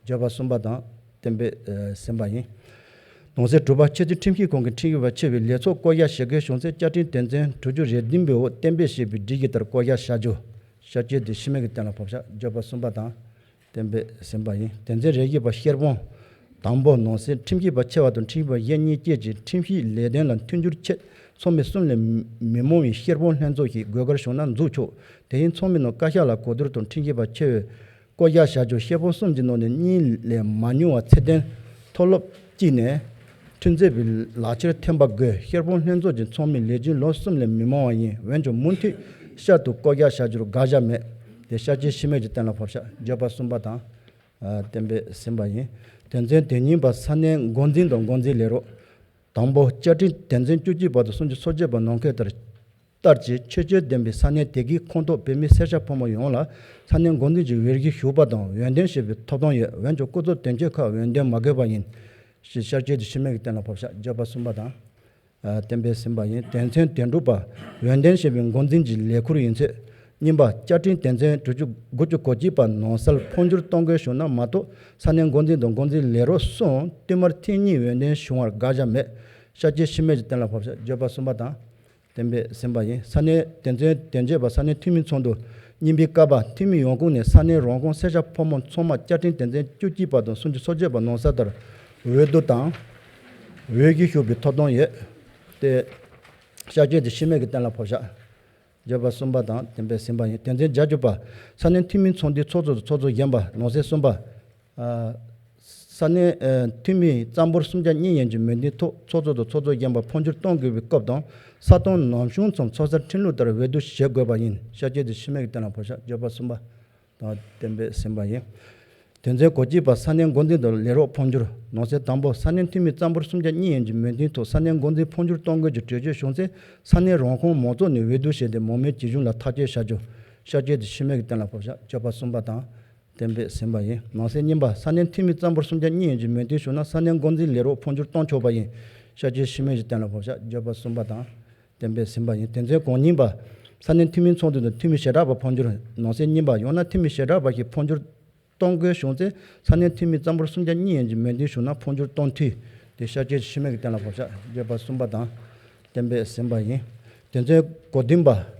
བརྗོད་པ་གསུམ་པ་དང་གཏན་འབེབས་ཟིན་པ་ཡིན། ནང་གསེས་དྲུག་པ། ཆེས་མཐོའི་ཁྲིམས་ཞིབ་ཁང་གི་ཁྲིམས་ཞིབ་པ་ཆེ་བའི་ལས་ཚོགས་བསྐོ་གཞག་བྱེད་དགོས་བྱུང་ཚེ་བཅའ་ཁྲིམས་དོན་ཚན་དྲུག་ཅུ་རེ་བདུན་པའི་འོག་གཏན་འབེབས་བྱས་པའི་སྒྲིག་གཞི་ལྟར་བསྐོ་གཞག་བྱ་རྒྱུ། བསྐྱར་བཅོས་དེ་ཤུལ་མེད་ཀྱི་གཏན་ལ་ཕབ་ཤག་བརྗོད་པ་གསུམ་པ་དང་། གཏན་འབེབས་ཟིན་པ་ཡིན། དོན་ཚན་རེ་བཞི་པ། ཤེར་དཔང་། དང་པོ། ནང་གསེས་ཁྲིམས་ཞིབ་པ་ཆེ་བ་དང་ཁྲིམས་ཞིབ་པ་གཞན་གཉིས་བཅས་ཀྱི་ཁྲིམས་ཞིབ་ལས་དོན་ལ་མཐུན་འགྱུར་ཆེད་ཚོགས་མི་གསུམ་ལས་མི་མང་བའི་ཤེར་དཔང་ལྷན་ཚོགས་ཤིག་དགོས་གལ་བྱུང་ན་འཛུགས་ཆོག་དེ་བཞིན་ཚོགས་མི་རྣམས་བཀའ་ཤག་ལ་གོ་བསྡུར་དང་ཁྲིམས་ཞིབ་པ་ཆེ་བའི་བསྐོ་གཞག་བྱ་རྒྱུ། ཤེར་དཔང་གསུམ་གྱི་ནང་ནས་གཉིས་ལས་མ་ཉུང་བ་ཚད་ལྡན་མཐོ་སློབ་གཅིག་ནས་ཁྲིམས་རྩོད་པའི་ལག་ཁྱེར་ཐོན་པ་དགོས། ཤེར་དཔང་ལྷན་ཚོགས་ཀྱི་ཚོགས་མི་ལས་བྱེད་ལོ་གསུམ་ལས་མི་མང་བ་ཡིན། འོན་ཀྱང་མུ་མཐུད་བསྐྱར་དུ་བསྐོ་གཞག་བྱ་རྒྱུར་དགག་བཞག་མེད། དེ་བསྐྱར་བཅོས་ཤུལ་མེད་ཀྱི་གཏན་ལ་ཕབ་ཤག་བརྗོད་པ་གསུམ་པ་དང་། ཨ། གཏན་འབེབས་ཟིན་པ་ཡིན། དོན་ཚན་དེ་ཉིན་པ། ས་གནས་འགོ་འཛིན་དང་འགོ་འཛིན་ལས་རོགས། དང་པོ། བཅའ་ཁྲིམས་དོན་ཚན་བཅུ་གཅིག་པ་དང་སུམ་ཅུ་སོ་བརྒྱད་པ་ནང་འཁོད་ལྟར། ལྟར་གྱི་ཆོས་སྤྱོད་ལྡན་པའི་ས་གནས་དེ་གའི་ཁོངས་གཏོགས་བོད་མི་སེར་སྐྱ་ཕོ་མོ་ཡོངས་ལ་ས་གནས་འགོ་འཛིན་གྱི་འོས་བཞི་ཞུགས་པ་དང་འོས་འདེམས་བྱེད་པའི་ཐོབ་ཐང་ཡོད། འོན་ཀྱང་སྐུ་ཚབ་དོན་གཅོད་ཁག་འོས་འདེམས་མ་དགོས་པ་ཡིན། ཞེས་བསྐྱར་བཅོས་དེ་ཤུལ་མེད་ཀྱི་གཏན་ལ་ཕབ་ཤག་བརྗོད་པ་གསུམ་པ་དང་། ཨ། གཏན་འབེབས་ཟིན་པ་ཡིན། དོན་ཚན་དོན་དྲུག་པ། འོས་འདེམས་བྱས་པའི་འགོ་འཛིན་གྱི་ལས་ཁུར་ཡིན་ཚུལ། གཉིས་པ། བཅའ་ཁྲིམས་དོན་ཚན་དྲུག་ཅུ་དགུ་ཅུ་གོ་གཅིག་པ་ནང་གསལ་འཕོ་འགྱུར་གཏོང་དགོས་བྱུང་ན་མ་གཏོགས་ས་གནས་འགོ་འཛིན་དང་འགོ་འཛིན་ལས་རོགས་སོགས་བསྟུད་མར་ཐེངས་གཉིས་འོས་འདེམས་བྱུང་བར་དགག་བཞག་མེད། བསྐྱར་བཅོས་ཤུལ་མེད་ཀྱི་གཏན་ལ་ཕབ་ཤག་བརྗོད་པ་གསུམ་པ་དང་། གཏན་འབེབས་ཟིན་པ་ཡིན། ས་གནས་དོན་ཚན་དོན་བརྒྱད་པ། ས་གནས་འཐུས་མིའི་ཚོགས་འདུ། གཉིས་པའི་ཀ་པ། འཐུས་མི་ཡོང་ཁུངས་ནས་ས་གནས་རང་ཁོངས་སེར་སྐྱ་ཕོ་མོ་ཚང་མ་བཅའ་ཁྲིམས་དོན་ཚན་བཅུ་གཅིག་པ་དང་སུམ་ཅུ་སོ་བརྒྱད་པ་ནང་གསལ་ལྟར་འོས་བསྡུ་དང་། འོས་བཞི་ཞུགས་པའི་ཐོབ་ཐང་ཡོད། དེ་བསྐྱར་བཅོས་དེ་ཤུལ་མེད་ཀྱི་གཏན་ལ་ཕབ་ཤག་བརྗོད་པ་གསུམ་པ་དང་གཏན་འབེབས་ཟིན་པ་ཡིན། དོན་ཚན་བརྒྱད་ཅུ་པ། ས་གནས་འཐུས་མིའི་ཚོགས་འདུའི་ཚོགས་གཙོ་དང་ཚོགས་གཙོ་གཞོན་པ། ནང་གསེས་གསུམ་པ། ཨ། ས་གནས། ཨ། འཐུས་མིའི་རྩ་འབོར་གསུམ་ཆ་གཉིས་ཡན་གྱི་མོས་མཐུན་ཐོག་ཚོགས་གཙོ་དང་ཚོགས་གཙོ་གཞོན་པ་འཕོ་འགྱུར་གཏོང་དགོས་པའི་སྐབས་དང་ས་སྟོང་ནམ་བྱུང་ཙམ་ཚོགས་སར་ཁྲིམས་ལུགས་ལྟར་འོས་བསྡུ་བྱེད་དགོས་པ་ཡིན། བསྐྱར་བཅོས་དེ་ཤུལ་མེད་ཀྱི་གཏན་ལ་ཕབ་ཤག་བརྗོད་པ་གསུམ་པ་དང་གཏན་འབེབས་ཟིན་པ་ཡིན། དོན་ཚན་གོ་གཅིག་པ། ས་གནས་འགོ་འཛིན་དང་ལས་རོགས་འཕོ་འགྱུར། ནང་གསེས་དང་པོ། ས་གནས་འཐུས་མིའི་རྩ་འབོར་གསུམ་ཆ་གཉིས་ཡན་གྱི་མོས་མཐུན་ཐོག་ས་གནས་འགོ་འཛིན་འཕོ་འགྱུར་གཏོང་དགོས་ཀྱི་གྲོས་ཆོད་བྱུང་ཚེ་ས་གནས་རང་ཁོངས་མང་ཚོགས་ནས་འོས་བསྡུ་བྱས་ཏེ་མང་མོས་ཇི་བྱུང་ལ་ཐག་གཅོད་བྱ་རྒྱུ། བསྐྱར་བཅོས་དེ་ཤུལ་མེད་ཀྱི་གཏན་ལ་ཕབ་ཤག་བརྗོད་པ་གསུམ་པ་དང་། གཏན་འབེབས་ཟིན་པ་ཡིན། ནང་གསེས་གཉིས་པ། ས་གནས་འཐུས་མིའི་རྩ་འབོར་གསུམ་ཆ་གཉིས་ཡན་གྱི་མོས་མཐུན་བྱུང་ན་ས་གནས་འགོ་འཛིན་ལས་རོགས་འཕོ་འགྱུར་གཏོང་ཆོག་པ་ཡིན། བསྐྱར་བཅོས་ཤུལ་མེད་ཀྱི་གཏན་ལ་ཕབ་ཤག་བརྗོད་པ་གསུམ་པ་དང་། གཏན་འབེབས་ཟིན་པ་ཡིན། དོན་ཚན་གོ་གཉིས་པ། ས་གནས་འཐུས་མིའི་ཚོགས་འདུ་དང་འཐུས་མི་བྱེ་བྲག་པ་འཕོ་འགྱུར། ནང་གསེས་གཉིས་པ། ཡང་ན་འཐུས་མི་བྱེ་བྲག་པ་ཞིག་འཕོ་འགྱུར་གཏོང་དགོས་བྱུང་ཚེ་ས་གནས་འཐུས་མིའི་རྩ་འབོར་གསུམ་ཆ་གཉིས་ཡན་གྱི་མོས་མཐུན་བྱུང་ན་འཕོ་འགྱུར་གཏོང་འཐུས། དེ་བསྐྱར་བཅོས་ཤུལ་མེད་ཀྱི་གཏན་ལ་ཕབ་ཤག་བརྗོད་པ་གསུམ་པ་དང་། གཏན་འབེབས་ཟིན་པ་ཡིན། དོན་ཚན་གོ་བདུན་པ། དབུས་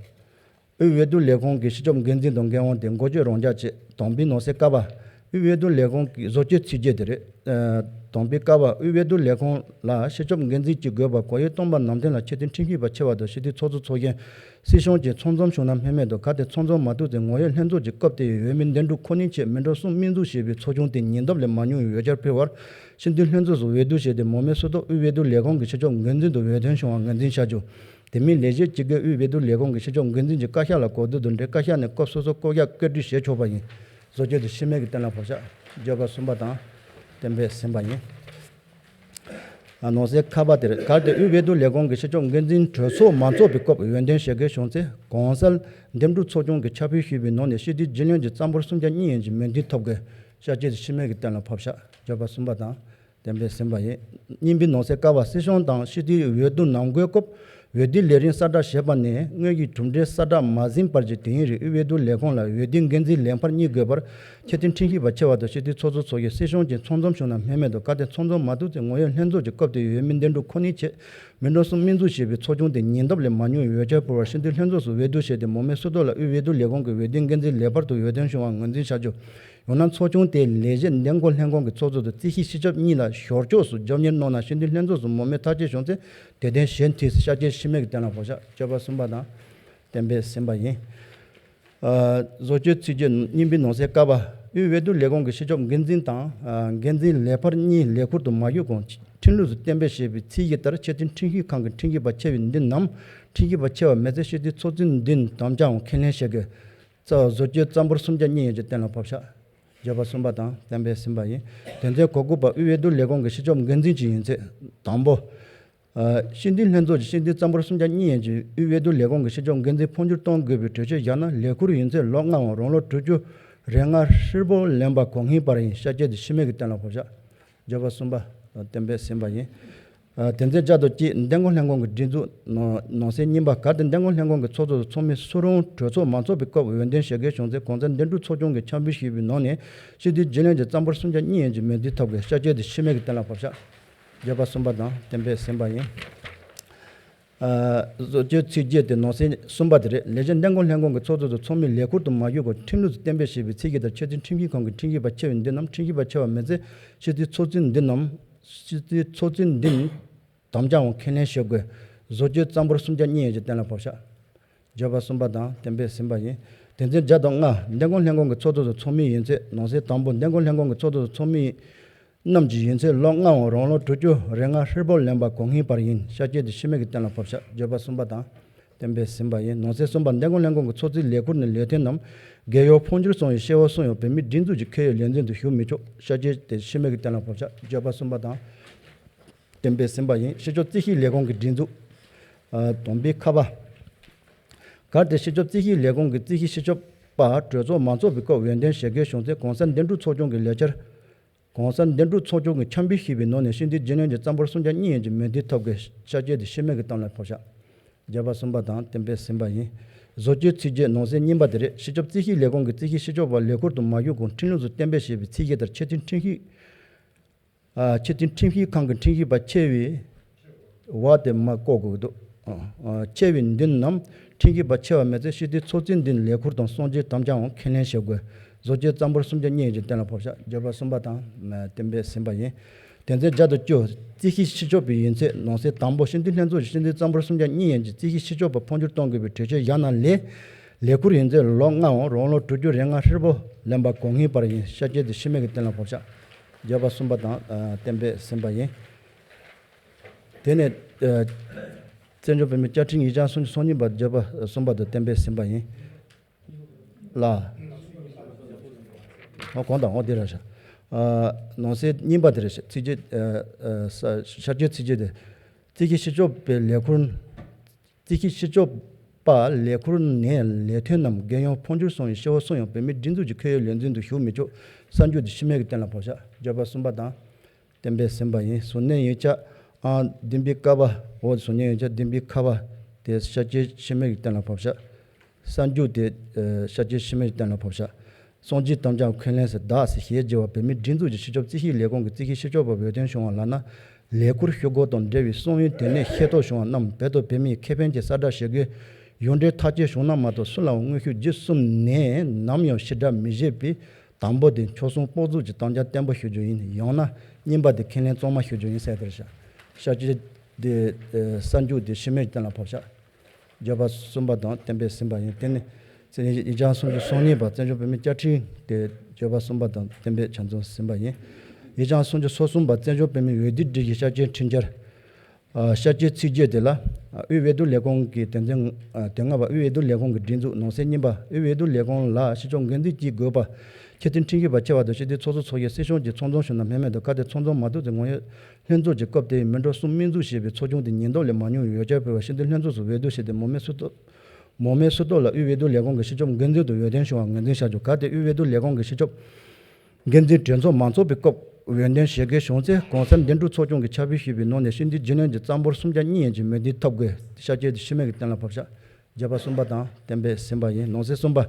འོས་བསྡུ་ལས་ཁུངས་ཀྱི་སྤྱི་ཁྱབ་འགན་འཛིན་དང་འགན་དབང་དེ་འགོ་བརྗོད་རང་འཇགས་བྱས། དང་པོའི་ནང་གསེས་ཀ་པ། དབུས་འོས་བསྡུ་ལས་ཁུངས་ཀྱི་བཟོ་བཅོས་ཚིག་བརྗོད་དེ་རེད། ཨ། དང་པོའི་ཀ་པ། དབུས་འོས་བསྡུ་ལས་ཁུངས་ལ་སྤྱི་ཁྱབ་འགན་འཛིན་གཅིག་དགོས་པ་གོ་ཡོད་སྟོང་པ་ནམ་ཐོན་ལ་ཆེས་མཐོའི་ཁྲིམས་ཞིབ་པ་ཆེ་བ་དང་སྤྱི་འཐུས་ཚོགས་གཙོ་ཚོགས་གཞོན། སྲིད་སྐྱོང་བཅས་ཚང་འཛོམས་བྱུང་ན་སྨོས་མེད་དང་། གལ་ཏེ་ཚང་འཛོམས་མ་ཐུབ་ཚེ་ངོ་ཡོད་ལྷན་ཚོགས་ཀྱི་སྐབས་དེའི་འོས་མི་འདེམས་སྒྲུག་ཁོ་ནའི་ཆེད་མི་འགྲོ་གསུམ་སྨན་རྩིས་བྱས་པའི་ཚོགས་ཆུང་དེ་ཉེ་འདབས་ལས་མ་ཉུང་བའི་འོས་འཆར་ཕུལ་བར་སྤྱི་འཐུས་ལྷན་ཚོགས་སུ་འོས་བསྡུ་བྱས་ཏེ་མང་མོས་སུ་གཏོགས་དབུས་འོས་བསྡུ་ལས་ཁུངས་ཀྱི་སྤྱི་ཁྱབ་འགན་འཛིན་དུ་འོས་ཐོན་བྱུང་བ་ངོས་འཛིན་བྱ་རྒྱུ། དེ་མིན་ལས་བྱེད་སྤྱི་སྒེར་དབུས་འོས་བསྡུ་ལས་ཁུངས་ཀྱི་སྤྱི་ཁྱབ་འགན་འཛིན་གྱིས་བཀའ་ཤག་ལ་གོ་བསྡུར་དང་འབྲེལ་བཀའ་ཤག་ནས་སྐབས་སོ་སོར་བསྐོ་གཞག་བཀོད་སྒྲིག་བྱེད་ཆོག་པ་ཡིན། བཟོ་བཅོས་དེ་ཤུལ་མེད་ཀྱི་གཏན་ལ་ཕབ་ཤག་བརྗོད་པ་གསུམ་པ་དང་གཏན་འབེབས་ཟིན་པ་ཡིན། ནང་གསེས་ཁ་པ་དེར་གལ་ཏེ་དབུས་འོས་བསྡུ་ལས་ཁུངས་ཀྱི་སྤྱི་ཁྱབ་འགན་འཛིན་གྲོས་ཚོགས་མ་འཚོགས་པའི་སྐབས་འོས་འདེམས་བྱེད་དགོས་བྱུང་ཚེ། གོང་གསལ་འདེམས་སྒྲུག་ཚོགས་ཆུང་གིས་ཁྱབ་སྤེལ་ཞུས་པའི་ནང་ནས་སྤྱི་འཐུས་རྒྱུན་ལས་ཀྱི་རྩ་འབོར་གསུམ་ཆ་གཉིས་ཡན་གྱི་མོས་མཐུན་ཐོབ་དགོས། བསྐྱར་བཅོས་དེ་ཕྱི་མིག་གིས་གཏན་ལ་ཕབ་ཤག་བརྗོད་པ་གསུམ་པ་དང་། གཏན་འབེབས་ཟིན་པ་ཡིན། གཉིས་པའི་ནང་གསེས་ཀ་བ་སྲིད་སྐྱོང་དང་སྤྱི་འཐུས་འོས་བསྡུ་ནང་འགོའི་སྐབས་འོས་བསྡུའི་ལས་རིམ་གསལ་བསྒྲགས་བྱས་པ་ནས་སྔོན་གྱི་གྲུབ་འབྲས་གསལ་བསྒྲགས་མ་ཟིན་བར་གྱི་དུས་ཡུན་རིང་དབུས་འོས་བསྡུ་ལས་ཁུངས་ལ་འོས་བསྡུའི་འགན་འཛིན་ལས་འཕར་གཉིས་དགོས་པར་ཆེས་མཐོའི་ཁྲིམས་ཞིབ་པ་ཆེ་བ་དང་སྤྱི་འཐུས་ཚོགས་གཙོ་ཚོགས་གཞོན་སྲིད་སྐྱོང་བཅས་ཚང་འཛོམས་བྱུང་ན་སྨོས་མེད་དོ། གལ་ཏེ་ཚང་འཛོམས་མ་ཐུབ་ཚེ་ངོ་ཡོད་ལྷན་ཚོགས་ཀྱི་སྐབས་དེའི་འོས་མི་འདེམས་སྒྲུག་ཁོ་ནའི་ཆེད་མི་འགྲོ་གསུམ་སྨན་འཛུགས་བྱས་པའི་ཚོགས་ཆུང་དེ་ཉེ་འདབས་ལས་མ་ཉུང་བའི་འོས་འཆར་ཕུལ་བར་སྤྱི་འཐུས་ལྷན་ཚོགས་སུ་འོས་བསྡུ་བྱས་ཏེ་མང་མོས་སུ་གཏོགས་ལ་དབུས་འོས་བསྡུ་ལས་ཁུངས་ཀྱི་འོས་བསྡུའི་འགན་འཛིན་ལས་འཕར་དུ་འོས་ཐོན་བྱུང་བ་ངོས་འཛིན་བྱ་རྒྱུ། ཡང་ན་ཚོགས་ཆུང་དེའི་ལས་བྱེད་འདེམས་བསྐོ་ལྷན་ཁང་གི་ཚོགས་གཙོ་དང་རྩིས་ཞིབ་སྤྱི་ཁྱབ་གཉིས་ལ་ཞོར་ཕྱོགས་སུ་རྒྱབ་གཉེར་གནང་ན་སྤྱི་འཐུས་ལྷན་ཚོགས་སུ་མང་མོས་ཐག་བཅད་བྱུང་ཚེ་དེ་དོན་གཞན་དུས་སུ་བསྐྱར་བཅོས་ཕྱི་མིག་གིས་གཏན་ལ་ཕབ་ཤག་བརྗོད་པ་གསུམ་པ་དང་། གཏན་འབེབས་ཟིན་པ་ཡིན། ཨ། བཟོ་བཅོས་ཚིག་བརྗོད་གཉིས་པའི་ནང་གསེས་ཀ་བ། དབུས་འོས་བསྡུ་ལས་ཁུངས་ཀྱི་སྤྱི་ཁྱབ་འགན་འཛིན་དང་། ཨ། འགན་འཛིན་ལས་འཕར་གཉིས་ལས་ཁུར་དུ་མ་བསྐྱོད་གོང་ཁྲིམས་ལུགས་སུ་གཏན་འབེབས་བྱས་པའི་ཚིག་གཞི་ལྟར་ཆེས་མཐོའི་ཁྲིམས་ཞིབ་ཁང་གི་ཁྲིམས་ཞིབ་པ་ཆེ་བའི་མདུན་ནམ་ཁྲིམས་ཞིབ་པ་ཆེ་བ་མེད་ཚེ་སྤྱི་འཐུས་ཚོགས་གཙོའི་མདུན་དམ་བཅའ་འོག་ཁས་ལེན་བྱེད་དགོས། རྩ་བ་བཟོ་བཅོས་རྩ་འབོར་གསུམ་ཆ་གཉིས་ཡན་གྱིས་གཏན་ལ་ཕབ་ཤག་བརྗོད་པ་གསུམ་པ་དང་གཏན་འབེབས་ཟིན་པ་ཡིན། དོན་ཚན་གོ་དགུ་པ། དབུས་འོས་བསྡུ་ལས་ཁུངས་ཀྱི་སྤྱི་ཁྱབ་འགན་འཛིན་གྱི་ཡིན་ཚད་དང་པོ། ཨ། སྤྱི་འཐུས་ལྷན་ཚོགས་ཀྱི་སྤྱི་འཐུས་རྩ་འབོར་གསུམ་ཆ་གཉིས་ཡན་གྱིས་དབུས་འོས་བསྡུ་ལས་ཁུངས་ཀྱི་སྤྱི་ཁྱབ་འགན་འཛིན་འཕོ་འགྱུར་གཏོང་དགོས་པའི་གྲོས་ཆོད་བཞག་ན་ལས་ཁུར་ཡུན་ཚད་ལོ་ལྔའམ་རང་ལོ་དྲུག་ཅུ་རེ་ལྔ་ཧྲིལ་པོ་ལོན་པ་གོ་ངེས་པར་ཡིན། བསྐྱར་བཅོས་དེ་ཕྱི་མིག་གིས་གཏན་ལ་ཕབ་ཤག་བརྗོད་པ་གསུམ་པ་གཏན་འབེབས་ཟིན་པ་ཡིན། ཨ། དོན་ཚན་བརྒྱ་དང་གཅིག་འདེམས་བསྐོ་ལྷན་ཁང་གི་སྒྲིག་འཛུགས། ནང་གསེས་གཉིས་པ། གལ་ཏེ་འདེམས་བསྐོ་ལྷན་ཁང་གི་ཚོགས་གཙོ་དང་ཚོགས་མི་སུ་རུང་གྲོས་ཚོགས་མ་འཚོགས་པའི་སྐབས་འོས་འདེམས་བྱེད་དགོས་བྱུང་ཚེ་གོང་གསལ་འདེམས་སྒྲུག་ཚོགས་ཆུང་གིས་ཁྱབ་སྤེལ་ཞུས་པའི་ནང་ནས་སྤྱི་འཐུས་རྒྱུན་ལས་ཀྱི་རྩ་འབོར་གསུམ་ཆ་གཉིས་ཡན་གྱི་མོས་མཐུན་ཐོབ་དགོས། བསྐྱར་བཅོས་དེ་ཕྱི་མིག་གིས་གཏན་ལ་ཕབ་ཤག་བརྗོད་པ་གསུམ་པ་དང་གཏན་འབེབས་ཟིན་པ་ཡིན། ཨ། བཟོ་བཅོས་ཚིག་བརྗོད་དེ་ནང་གསེས་གསུམ་པ་དེ་རེད། ལས་བྱེད་འདེམས་བསྐོ་ལྷན་ཁང་གི་ཚོགས་གཙོ་དང་ཚོགས་མི་ལས་ཁུར་དུ་མ་བསྐྱོད་གོང་ཁྲིམས་ལུགས་སུ་གཏན་འབེབས་བྱས་པའི་ཚིག་གཞི་ལྟར་ཆེས་མཐོའི་ཁྲིམས་ཞིབ་ཁང་གི་ཁྲིམས་ཞིབ་པ་ཆེ་བའི་མདུན་ནམ་ཁྲིམས་ཞིབ་པ་ཆེ་བ་མེད་ཚེ་སྤྱི་འཐུས་ཚོགས་གཙོའི་མདུན་ནམ་སྤྱི་འཐུས་ཚོགས་གཙོའི་མདུན་དམ་བཅའ་འོག་ཁས་ལེན་ཞུ་དགོས། བཟོ་བཅོས་རྩ་འབོར་གསུམ་ཆ་གཉིས་ཡན་གྱིས་གཏན་ལ་ཕབ་ཤག་བརྗོད་པ་གསུམ་པ་དང་གཏན་འབེབས་ཟིན་པ་ཡིན། དོན་ཚན་བརྒྱ་དང་ལྔ། འདེམས་བསྐོ་ལྷན་ཁང་གི་ཚོགས་གཙོ་དང་ཚོགས་མི་ཡིན་ཚེ་ནང་གསེས་དང་པོ། འདེམས་བསྐོ་ལྷན་ཁང་གི་ཚོགས་གཙོ་དང་ཚོགས་མི་རྣམས་ཀྱི་ཡིན་ཚད་ལོ་ལྔའམ་རང་ལོ་དྲུག་ཅུ་རེ་ལྔ་ཧྲིལ་པོ་ལོན་པ་གོ་ངེས་པར་ཡིན། བསྐྱར་བཅོས་དེ་ཕྱི་མིག་གིས་གཏན་ལ་ཕབ་ཤག་བརྗོད་པ་གསུམ་པ་དང་གཏན་འབེབས་ཟིན་པ་ཡིན། ནང་གསེས་གསུམ་པ། འདེམས་བསྐོ་ལྷན་ཁང་གི་ཚོགས་གཙོའི་ལས་ཁུར་ནས་ལས་དོན་ནམ་རྒས་ཡོལ་འཕོ་འགྱུར་སོང་བའི་སྐྱེ་བོ་སུ་ཡང་བོད་མིའི་སྒྲིག་འཛུགས་ཀྱི་ཁེ་ཡོད་ལས་འཛིན་དུ་ཞུགས་མི་ཆོག་བསྐྱར་བཅོས་དེ་ཕྱི་མིག་གིས་གཏན་ལ་ཕབ་ཤག་བརྗོད་པ་གསུམ་པ་དང་གཏན་འབེབས་ཟིན་པ་ཡིན། སྤྱི་ཁྱབ་རྩིས་ཞིབ་ལས་ཁང་གི་སྒྲིག་འཛུགས། ཨ། དང་པོའི་ཁ་པ། གལ་ཏེ་སྤྱི་ཁྱབ་རྩིས་ཞིབ་ལས་ཁང་གི་རྩིས་ཞིབ་སྤྱི་ཁྱབ་པ་གྲོས་ཚོགས་མ་འཚོགས་པའི་སྐབས་འོས་འདེམས་བྱེད་དགོས་བྱུང་ཚེ་གོང་གསལ་འདེམས་སྒྲུག་ཚོགས་ཆུང་གི་ལས་འཆར། གོང་གསལ་འདེམས་སྒྲུག་ཚོགས་ཆུང་གིས་ཁྱབ་སྤེལ་ཞུས་པའི་ནང་ནས་སྤྱི་འཐུས་རྒྱུན་ལས་ཀྱི་རྩ་འབོར་གསུམ་ཆ་གཉིས་ཡན་གྱི་མོས་མཐུན་ཐོབ་དགོས། བསྐྱར་བཅོས་དེ་ཕྱི་མིག་གིས་གཏན་ལ་ཕབ་ཤག་བརྗོད་པ་གསུམ་པ་དང་གཏན་འབེབས་ཟིན་པ་ཡིན། བཟོ་བཅོས་ཚིག་བརྗོད་ནང་གསེས་གཉིས་པ་དེ་རེད། སྤྱི་ཁྱབ་རྩིས་ཞིབ་ལས་ཁང་གི་རྩིས་ཞིབ་སྤྱི་ཁྱབ་པ་ལས་ཁུར་དུ་མ་བསྐྱོད་གོང་ཁྲིམས་ལུགས་སུ་གཏན་འབེབས་བྱས་པའི་ཚིག་གཞི་ལྟར་ཆེས་མཐོའི་ཁྲིམས་ཞིབ། ཨ། ཆེས་མཐོའི་ཁྲིམས་ཞིབ་ཁང་གི་ཁྲིམས་ཞིབ་པ་ཆེ་བའི་བ་དེ་མ་བཀོད་དགོས་འདུག་ཨ། ཨ། ཆེ་བའི་མདུན་ནམ་ཁྲིམས་ཞིབ་པ་ཆེ་བ་མེད་ཚེ་སྤྱི་འཐུས་ཚོགས་གཙོའི་མདུན་ལས་ཁུར་དང་གསུང་བརྗོད་དམ་བཅའ་འོག་ཁས་ལེན་བྱེད་དགོས། བཟོ་བཅོས་རྩ་འབོར་གསུམ་ཆ་གཉིས་ཡན་གྱིས་གཏན་ལ་ཕབ་ཤག་བརྗོད་པ་གསུམ་པ་དང་གཏན་འབེབས་ཟིན་པ་ཡིན། དོན་ཚན་བརྒྱ་དང་བཅུ། རྩིས་ཞིབ་སྤྱི་ཁྱབ་པའི་ཡིན་ཚད་ནང་གསེས་དང་པོ། སྤྱི་འཐུས་ལྷན་ཚོགས་ཀྱི་སྤྱི་འཐུས་རྩ་འབོར་གསུམ་ཆ་གཉིས་ཡན་གྱི་རྩིས་ཞིབ་སྤྱི་ཁྱབ་པ་འཕོ་འགྱུར་གཏོང་དགོས་པའི་གྲོས་ཆོད་བཞག་ན་ལས་ལས་ཁུར་ཡིན་ཚད་ལོ་ལྔའམ་རང་ལོ་དྲུག་ཅུ་རེ་ལྔ་ཧྲིལ་པོ་ལོན་པ་གོ་ངེས་པར་ཡིན། བསྐྱར་བཅོས་དེ་ཕྱི་མིག་གིས་གཏན་ལ་ཕབ་ཤག་བརྗོད་པ་གསུམ་པ་དང་གཏན་འབེབས་ཟིན་པ་ཡིན། དེ་ནས་བཙན་བྱོལ་བོད་མིའི་བཅའ་ཁྲིམས་ཡིག་ཆ་སུམ་ཅུ་སོ་གཉིས་པ་བརྗོད་པ་གསུམ་པ་དང་གཏན་འབེབས་ཟིན་པ་ཡིན། ལ། འོ་གོང་དང་འོ་དེ་རེད་ཤག་ཨ། ནང་གསེས་གཉིས་པ་དེ་རེད་ཤག་ཚིག་བརྗོད། ཨ། ཨ། ས། བསྐྱར་བཅོས་ཚིག་བརྗོད་དེ། རྩིས་ཞིབ་སྤྱི་ཁྱབ་པའི་ལས་ཁུར། རྩིས་ཞིབ་སྤྱི་ཁྱབ་པ་ལས་ཁུར་ནས་ལས་དོན་ནམ་རྒས་ཡོལ་འཕོ་འགྱུར་སོང་བའི་སྐྱེ་བོ་སུ་ཡང་བོད་མིའི་སྒྲིག་འཛུགས་ཀྱི་ཁེ་ཡོད་ལས་འཛིན་དུ་ཞུགས་མི་ཆོག་གསར་འཇུག་དེ་ཕྱི་མིག་གིས་གཏན་ལ་ཕབ་ཤག་བརྗོད་པ་གསུམ་པ་དང་། གཏན་འབེབས་ཟིན་པ་ཡིན། གཟུགས་ནན་ཡིག་ཆ། ཨང་བདུན་པའི་ཀ་པ། འོ་གཟུགས་ནན་ཡིག་ཆ་བདུན་པའི་ཀ་པ། དེ་བསྐྱར་བཅོས་ཕྱི་མིག་གིས་གཏན་ལ་ཕབ་ཤག་གསར་འཇུག་དེ་ཨ། བསྐྱར་བཅོས་ཕྱི་མིག་གིས་གཏན་ལ་ཕབ་ཤག་གསུང་བརྗོད་དམ་བཅའ་ཁས་ལེན་ཟེར་གདགས་ཟེར་ཞེས་བརྗོད་པ་བོད་མིའི་སྒྲིག་འཛུགས་ཀྱི་སྤྱི་ཁྱབ་རྩིས་ཞིབ་ལས་ཁང་གི་རྩིས་ཞིབ་སྤྱི་ཁྱབ་པ་འོས་ཐོན་བྱུང་བ་ལབ་ན། ལས་ཁུར་ཞུ་སྒོ་དང་འབྲེལ་བའི་གསང་བའི་དོན་གནད་ཤེས་རྟོགས་བྱུང་བ་རྣམས་བོད་དང་བོད་མིའི་ཁེ་ཕན་གྱི་གསལ་བསྒྲགས་བྱེད་དགོས། ཡོངས་འབྲེལ་ཐག་གཅོད་བྱུང་ན་མ་གཏོགས་སུ་ལའང་དངོས་ཤུགས་བརྒྱུད་གསུམ་ནས་ནམ་ཡང་ཕྱིར་བསྒྲགས་མི་བྱེད་པས། དང་པོ་དེ་ཆོལ་གསུམ་དཔོག་འཛུགས་ཀྱི་དམ་བཅའ་བརྟན་པོ་ཞུ་རྒྱུ་ཡིན། ཡང་ན་གཉིས་པ་དེ་ཁས་ལེན་གཙང་མ་ཞུ་རྒྱུ་ཡིན་ཟེར་དེ་རེད་ཤག་བསྐྱར་བཅོས་དེ་ཨ། གསར་འཇུག་དེ་ཕྱི་མིག་གིས་གཏན་ལ་ཕབ་ཤག་བརྗོད་པ་གསུམ་པ་དང་གཏན་འབེབས་ཟིན་པ་ཡིན། དེ་ནི་ཚེ་ཡིག་ཆ་སུམ་ཅུ་སོ་གཉིས་པ་བཙན་བྱོལ་བོད་མིའི་བཅའ་ཁྲིམས་དེ་བརྗོད་པ་གསུམ་པ་དང་གཏན་འབེབས་ཆ་ཚང་ཟིན་པ་ཡིན། ཡིག་ཆ་སུམ་ཅུ་སོ་གསུམ་པ་བཙན་བྱོལ་བོད་མིའི་འོས་བསྡུའི་སྒྲིག་གཞི་བསྐྱར་བཅོས་ཁྲིམས་འཆར། ཨ། བསྐྱར་བཅོས་ཚིག་བརྗོད་དེ་ལ། ཨ། དབུས་འོས་བསྡུ་ལས་ཁུངས་ཀྱི་དོན་ཚན། ཨ། དོན་ལྔ་པ། དབུས་འོས་བསྡུ་ལས་ཁུངས་ཀྱི་སྒྲིག་འཛུགས། ནང་གསེས་གཉིས་པ། དབུས་འོས་བསྡུ་ལས་ཁུངས་ལ་སྤྱི་ཁྱབ་འགན་འཛིན་གྱིས་དགོས་པ། ཁྱད་ལྡན་ཁྲིམས་ཞིབ་པ་ཆེ་བ་དང་། སྤྱི་འཐུས་ཚོགས་གཙོ་ཚོགས་གཞོན། སྲིད་སྐྱོང་བཅས་ཚང་འཛོམས་བྱུང་ན་སྨན་མེད་དང་། གལ་ཏེ་ཚང་འཛོམས་མ་ཐུབ་ཚེ། ངོ་ཡོད་ལྷན་ཚོགས་ཀྱི་སྐབས་དེའི་མི་འགྲོ་གསུམ་དམིགས་འཛུགས་བྱས་པའི་ཚོགས་ཆུང་དེ་ཉེན་རྟོག་ལས་མ་ཉུང་བའི་འོས་འཆར་ཕུལ་བ། སྤྱི་འཐུས་ལྷན་ཚོགས་སུ་འོས་བསྡུ་བྱས་ཏེ། མང་མོས་སུ་གཏོགས། མང་མོས་སུ་གཏོགས་ལ་དབུས་འོས་བསྡུ་ལས་ཁུངས་ཀྱི་སྤྱི་ཁྱབ་འགན་འཛིན་དུ་འོས་ཐོན་བྱུང་བར་ངོས་འཛིན་བྱ་རྒྱུ། གལ་ཏེ་དབུས་འོས་བསྡུ་ལས་ཁུངས་ཀྱི་སྤྱི་ཁྱབ་འགན་འཛིན་གྲོས་ཚོགས་མ་འཚོགས་པའི་སྐབས་འོས་ཐོན་བྱེད་དགོས་བྱུང་ཚེ། གོང་གསལ་འདེམས་སྒྲུག་ཚོགས་ཆུང་གིས་ཕྱག་དཔེ་ཞུས་པའི་ནང་ནས་སྤྱི་འཐུས་རྒྱུན་ལས་ཀྱི་རྩ་འབོར་གསུམ་ཆ་གཉིས་ཡན་གྱི་མོས་མཐུན་ཐོབ་དགོས། བསྐྱར་བཅོས་དེ་ཕྱི་མིག་གི་སྟེང་ལ་ཕབ་བཞག་བརྗོད་པ་གསུམ་པ་དང་གཏན་འབེབས་ཟིན་པ་ཡིན། ནང་གསེས་གསུམ་པ།